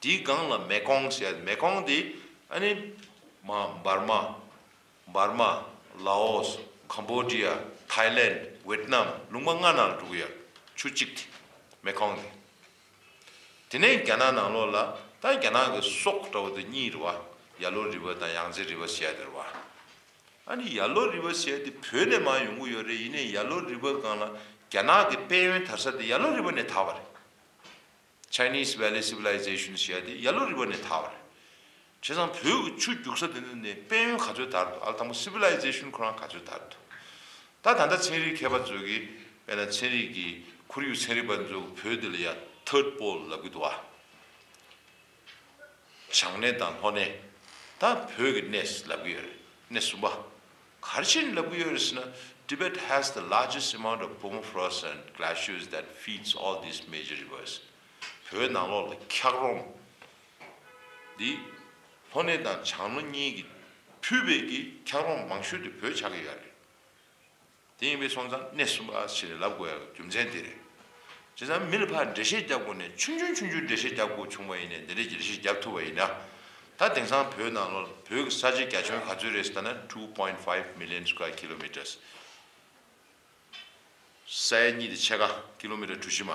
དེའི་སྒང་ལ་མེ་ཀོང་ཟེར་ཡ། མེ་ཀོང་དེ་ཨ་ནི་མ་འབར་མ། འབར་མ། ལའོ་སི། ཀམ་བོ་ཌི་ཡ། ཐའི་ལེན། ཝེད་ནམ། ལུང་པ་ལྔ་ནང་འགྲོ་གི་ཡོད། ཆུ་གཅིག་དེ། མེ་ཀོང་དེ། དེ་ནས་རྒྱ་ནག་ནང་ལོགས་ལ་ད་རྒྱ་ནག་གི་སོག་འདྲ་བོ་དེ་གཉིས་རེད་པ། ཡ་ལོ་རི་བ་དང་ཡང་ཙེ་རི་བ་ཟེར་ཡ་དེ་རེད་པ། ཨ་ནི་ཡ་ལོ་རི་བ་ཟེར་ཡ་དེ་བོད་ནས་མར་ཡོང་གི་ཡོད་རེད། ཡིན་ནའི་ཡ་ལོ་རི་བ་སྒང་ལ་རྒྱ་ནག་གི་དཔལ་ཡོན་དར་ས་དེ་ཡ་ལོ་རི་བ་ནས་དར་བ་རེད། Chinese Valley Civilization ཞེས་པ་དེ་ཡ་ལོ་རི་བ་ནས་དར་བ་རེད། བྱས་ཙང་བོད་ཀྱི་ཆུ་རྒྱུག་ས་དེ་ནས་དཔལ་ཡོན་ག་ཚོད་དར་འདུག་ཨ། དང་པོ་Civilization ཁོ་རང་ག་ཚོད་དར་འདུག་ད་ད་ལྟ་ཚན་རིག་མཁས་པ་ཚོས་ཀྱིས་དཔེར་ན་ཚན་རིག་གི་ཁོར་ཡུག་ཚན་རིག་པ་ཚོས་བོད་འདི་ལ་ཡ་Third Pole ལབ་ཀྱི་འདུག་ཨ། བྱང་གནས་དང་ལྷོ་གནས། ད་བོད་ཀྱི་གནས་ལབ་ཀྱི་ཡོད་རེད། གནས་གསུམ་པ། ག་རེ་བྱས་ནས་ལབ་ཀྱི་ཡོད་རེད་ཟེར་ན། Tibet has the largest amount of permafrost and glaciers that feeds all these major rivers. བོད་ནང་ལོགས་ལ་འཁྱགས་རོམ་འདི་ལྷོ་གནས་དང་བྱང་ལྷོ་གཉིས་ཀྱིས་ཕུལ་བའི་གི་འཁྱགས་རོམ་མང་ཤོས་དེ་བོད་ཆགས་ཀྱི་ཡོད་རེད། དེ་ཡིན་པའི་སོང་ཙང་གནས་གསུམ་པ་ཞེས་ནས་ལབ་དགོས་ཡ་རྒྱུ་མཚན་དེ་རེད། བྱས་ཙང་མི་ལ་ཕར་འགྲེལ་བཤད་རྒྱབ་དགོས་ནས་ཆུང་ཆུང་ཆུང་ཆུང་འགྲེལ་བཤད་རྒྱབ་དགོས་བྱུང་བ་ཡིན་ནའི་འདི་འདྲའི་འགྲེལ་བཤད་རྒྱབ་ཐུབ་པ་ཡིན་ན། ད་དེང་སང་བོད་ནང་ལོགས་བོད་ཀྱི་ས་ཆ་རྒྱ་ཁྱོན་ག་ཚོད་རེད་ཟེར་ན། two point five million square kilometers. ས་ཡ་གཉིས་དང་ཕྱེད་ཀ། ཀི་ལོ་མི་ཊར་གྲུ་བཞི་མ།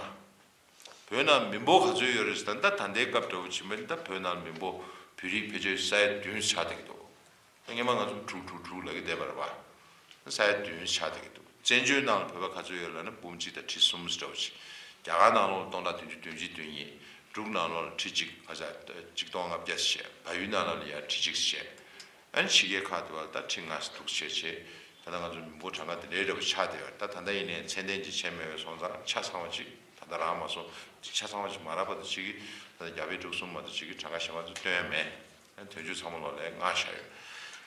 བོད་ནང་མི་འབོར་ག་ཚོད་ཡོད་རེད་ཟེར་ན། ད་ད་ལྟའི་སྐབས་འདྲ་བོ་བྱེད་པ་ཡིན་ན་ད་བོད་ནང་མི་འབོར་བོད་རིགས་ཕལ་ཆེར་ས་ཡ་བདུན་ཆགས་བསྡད་ཀྱི་འདུག་ད་སྔོན་མ་ང་ཚོ་དྲུག་དྲུག་དྲུག་ལབ་ཀྱི་བསྡད་པ་རེད་པ། ས་ཡ་བདུན་ཆགས་བསྡད་ཀྱི་འདུག་བཙན་བྱོལ་ནང་ལ་བོད་པ་ག་ཚོད་ཡོད་ལབ་ན་འབུམ་གཅིག་དང་ཁྲི་གསུམ་འདྲ་བོ་ཅིག་རྒྱ་གར་ནང་ལོགས་ལ་སྟོང་ཕྲག་བདུན་ཅུ་དོན་གཅིག་དོན་གཉིས། འབྲུག་ནང་ལོགས་ལ་ཁྲི་གཅིག་ཨ་ཅག་གཅིག་སྟོང་ལྔ་བརྒྱ་ཞེ། བལ་ཡུལ་ནང་ལོགས་ལ་ཡ་ཁྲི་གཅིག་ཞེ། ཨ་ནི་ཕྱི་རྒྱལ་ཁག་དེ་བ་ལ་ད་ཁྲི་ལྔ་ཙམ་འདུག་བྱས་བྱས། ད་ལྟ་ང་ཚོ་མི་འབོར་གྲངས་ཀ་དེ་འདྲའི་འདྲ་བོ་ཆགས་བསྡད་ཡོད་རེད། ད་ད་ལྟ་ཡིན་ནའི་ཚད་ལྡན་ཅིག་བྱས་མེད་པའི་སོང་ཙང་ཆ་ཚང་བ་ཅིག་ད་ལྟ་རག་མ་སོང་། ཆ་ཚང་བ་ཅིག་མ་རག་པ་དང་གཅིག་གིས་ད་ལྟ་རྒྱ་བལ་འབྲུག་གསུམ་མ་གཏོགས་གཅིག་གིས་གྲངས་ཀ་གཞན་པ་ཚོ་སྟོན་ཡ་མེད། ཨ་ནི་དོན་གཅོད་ཚང་མ་ལོག་ལ་མངགས་བཞག་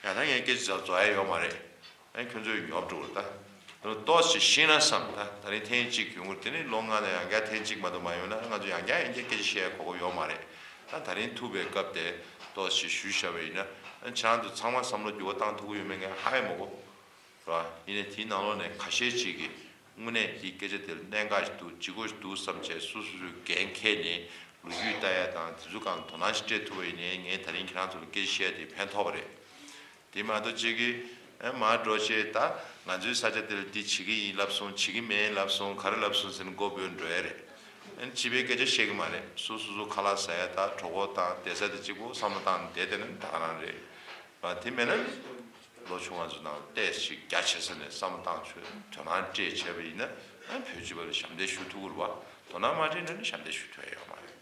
ཡོད། ཡང་ད་ངས་སྐད་ཆ་རྫོགས་ཡ་ཡོད་མ་རེད། ཨ་ནི་ཁྱོད་ཚོས་ཉོབ་འགྲོ་གི་རེད་ད། ཏོག་ཙམ་ཤེས་ན་བསམ། ད་ད་རིང་ཐེངས་གཅིག་ཡོང་གི་རེད། དེ་ནས་ལོ་ལྔ་ནས་ཡང་བསྐྱར་ཐེངས་གཅིག་མ་གཏོགས་མ་ཡོང་ན་ང་ཚོ་ཡང་བསྐྱར་ཡང་བསྐྱར་སྐད་ཆ་བཤད་ཡ་གོ་སྐབས་ཡོད་མ་རེད། ད་ད་རིང་ཐུག་པའི་སྐབས་དེ་ཏོག་ཙམ་ཞུས་བཞག་པ་ཡིན་ན། ཨ་ཁྱེད་རང་ཚོ་ཚང་མ་བསམ་བློ་འགྱུར་བ་བཏང་ཐུབ་ཀྱི་ཡོད་མེད་ངས་ཧ་ཡང་མ་གོ། རེད་བ། ཡིན་ནའི་དེའི་ནང་ལོགས་ནས་ཁ་ཤས་ཅིག་གིས་དངོས་གནས་དེའི་སྐད་ཆ་དེ་ལ་གནད་འགག་ཞིག་འདུག་ལྗིད་ཁོག་ཞིག་འདུག་བསམ་བྱས་སོ་སོ་སོའི་འགན་འཁྱེར་ནས་ལོ་རྒྱུས་ལྟ་ཡ་དང་དེ་ཚོ་སྒང་དོ་སྣང་ཞིག་སྤྲད་ཐུབ་པ་ཡིན་ནའི་ངས་ད་རིང་ཁྱེད་རང་ཚོ་ལ་སྐད་ཆ་བཤད་ཡ་དེ་ཕན་ཐོགས་པ་རེད། དེ་མ་གཏོགས་གཅིག་གིས་ཨ་མར་འགྲོ་བྱས་ད་ང་ཚོའི་ས་ཆ་དེ་ལ་འདི་བྱེད་ཀྱི་ཡིན་ལབ་སོང་། བྱེད་ཀྱི་མེད་ལབ་སོང་། ག་རེ་ལབ་སོང་ཟེར་ནས་མགོ་འབོད་འགྲོ་ཡ་རེད། ཨ་ནི་སྤྱི་པའི་སྐད་ཆ་བཤད་ཀྱི་མ་རེད། སོ་སོ་སོ་ཁ་ལག་ཟ་ཡ་དང་གྲོད་ཁོག་དང་བསྡད་ས་དེ་གཅིག་པོ་བསམ་བློ་བཏང་ནས་བསྡད་བསྡད་ན་ད་ག་རང་རེད། རེད་བ། དེ་མེད་ན་ལོ་ཆུང་བ་ཚོ་ནང་ཏོག་ཙམ་རྒྱ་ཆེ་ས་ནས་བསམ་བློ་བཏང་ཆོག་དོ་སྣང་སྤྲད་བྱས་པ་ཡིན་ན་ཨ་ནི་བོད་སྤྱི་པ་ལ་ཞབས་འདེགས་ཞུ་ཐུབ་ཀྱི་རེད་བ། དོ་སྣང་མ་སྤྲད་ན་ནི་ཞབས་འདེགས་ཞུ་ཐུབ་ཡ་ཡོད་མ་རེད།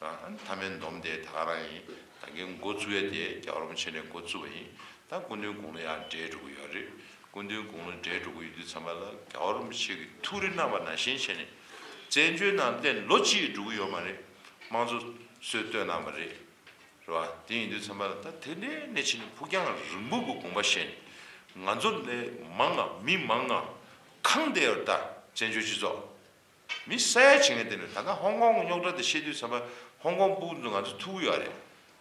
ཨ་མཐའ་མའི་འདོམས་དེ་ད་ག་རང་ཡིན། ད་གིན་འགོ་བཙུགས་ཡ་དེ་རྒྱལ་བ་རིན་པོ་ཆེ་ནས་འགོ་བཙུགས་པ་ཡིན། ད་སྐུ་མདུན་དགུང་ལོ་ཡར་བགྲེས་འགྲོ་གི་ཡོད་རེད། སྐུ་མདུན་དགུང་ལོ་བགྲེས་འགྲོ་གི་ཡོད་དུས་ཙམ་པ་ལ་རྒྱལ་བ་རིན་པོ་ཆེ་གིས་ཐུགས་རེ་གནང་བ་ནང་བཞིན་བྱས་ནས་བཙན་བྱོལ་ནང་སླེབས་ལོ་གཅིག་འགྲོ་གི་ཡོད་མ་རེད། དམངས་གཙོ་སྲོལ་བཏོད་གནང་བ་རེད། རེད་བ། དེ་ཡིན་དུས་ཙམ་པ་ལ་ད་དེ་ནས་ནས་ཕྱིན་ནས་ཕུགས་རྒྱང་རིང་པོ་གི་དགོངས་པ་བཞེས་ནས་ང་ཚོ་ལས་མང་ང་མི་མང་ང་གང་བསྡད་ཡོད་རེད་ད། བཙན་བྱོལ་སྤྱི་ཚོགས། མི་ས་ཡ་བྱེད་མཁན་དེ་ནི་ད་ལྟ་ཧོང་ཀོང་གི་རྙོག་དྲ་དེ་བཤད་དུས་ཙམ་པ་ཧོང་ཀོང་སྤུ་གུ་ཚོ་ང་ཚོ་ཐུག་གི་ཡོད་རེད།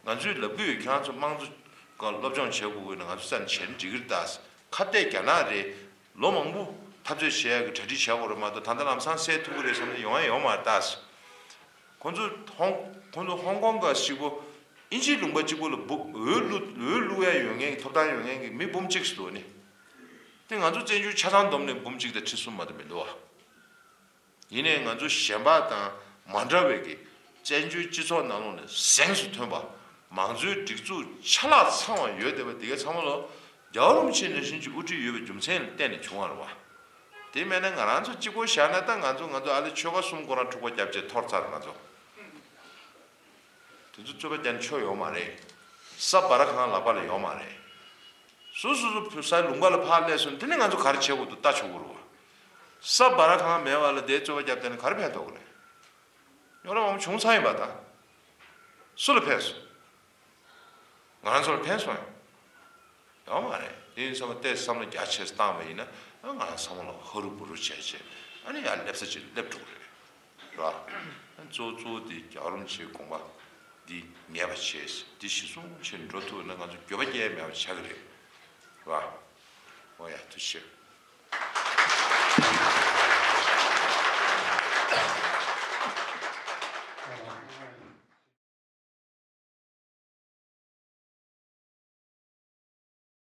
ང་ཚོས་ལབ་ཀྱི་ཡོད། ཁྱེད་རང་ཚོ་དམངས་གཙོ་སྒང་སློབ་སྦྱོང་བྱེད་དགོས་ཀྱི་ན་ང་ཚོ་ས་ནས་བྱེད་ན་འགྲིག་གི་རེད་ད། ཁ་གཏད་རྒྱ་ནག་རེད། ལོ་མང་པོ་འཐབ་རྩོད་བྱེད་ཡག་གི་གྲ་སྒྲིག་བྱེད་དགོས་རེད་མ་གཏོགས་ད་ལྟ་ལམ་སང་སེལ་ཐུབ་ཀྱི་རེད་བསམ་ནས་ཡོང་ཡ་ཡོད་མ་རེད་ད། ཁོང་ཚོ་ཧོང་ཁོང་ཚོ་ཧོང་ཀོང་ག་གཅིག་པོ། ཨིན་ཇིའི་ལུང་པ་གཅིག་པོ་ལ་འབུ་འོས་བླུག་འོས་བླུག་ཡ་ཡོད་མཁན་གྱི་ཐོབ་ཐང་ཡོད་མཁན་གྱི་མི་འབུམ་གཅིག་ཙམ་འདུག་ནི། དེ་ང་ཚོ་བཙན་བྱོལ་ཆ་ཚང་བསྡོམས་ནས་འབུམ་གཅིག་དང་ཁྲི་གསུམ་མ་གཏོགས་མི་འདུག་བ། ཡིན་ནའི་ང་ཚོ་གཞན་པ་དང་མ་འདྲ་བའི་གི་བཙན་བྱོལ་སྤྱི་ཚོགས་ནང་ལོགས་ནས་གཟེངས་སུ་ཐོན་པ། མང་གཙོའི་སྒྲིག་འཛུགས་ཆ་ལག་ཚང་བ་ཡོད་བསྡད་པ་དེ་གའི་ཚང་མ་ལོ་རྒྱལ་བ་རིན་པོ་ཆེ་ནང་བཞིན་གྱི་དབུ་ཁྲིད་ཡོད་པའི་རྒྱུ་མཚན་ལ་བརྟེན་ནས་བྱུང་བ་རེད་བ། དེ་མེད་ན་ང་རང་ཚོ་གཅིག་པོ་བཞག་ན་ད་ང་ཚོ་ང་ཚོ་ཨ་ལེ་ཆོལ་ཁ་གསུམ་ཁོ་རང་འཁྲུག་པ་བརྒྱབ་བྱས་འཐོར་ཚར་ང་ཚོ། དེ་ཚོ་རྩོད་པ་རྒྱག་ནས་ཆོ་ཡོད་མ་རེད། ས་བ་ར་གང་ལག་པ་ལ་ཡོད་མ་རེད། སོ་སོ་སོ་བོད་སའི་ལུང་པ་ལ་ཕར་སླེབས་སོང་དེ་ནས་ང་ཚོ་ག་རེ་བྱེད་དགོས་འདུག་ལྟ་ཆོག་གི་རེད་བ། ས་བ་ར་གང་མེད་པ་ལ་དེ་རྩོད་པ་རྒྱབ་བསྡད་ནས་ག་རེ་ཕན་ཐོགས་ཀྱི་རེད། རྙོག་དྲ་མང་པོ་བྱུང་ཚར་ཡིན་པ་ད། སུ་ལ་ཕན་སོང་། ང་རང་ཚོ་ལ་ཕན་སོང་ཡང་། ཡོད་མ་རེད། དེ་ཡིན་ཙང་བལྟས་བསམ་བློ་རྒྱ་ཆེ་བཏང་བ་ཡིན་ན་ང་རང་ཚང་མ་ལ་ཧ་རུ་བུ་རུ་བྱས་བྱས་ཨ་ནི་ཡར་སླེབས་ས་ཅིག་སླེབས་འགྲོ་གི་རེད། རེད་བ། གཙོ་གཙོ་བོ་དེ་རྒྱལ་བ་རིན་པོ་ཆེའི་དགོངས་པ་འདི་ངེས་པ་བྱས། འདི་གཞི་བཟུང་བྱས་འགྲོ་ཐུབ་ན་ང་ཚོ་འགྱོད་པ་སྐྱེ་ཡ་མེད་པ་ཆགས་ཀྱི་རེད། རེད་བ། འོ་ཡ་ཐུགས་རྗེ་ཆེ།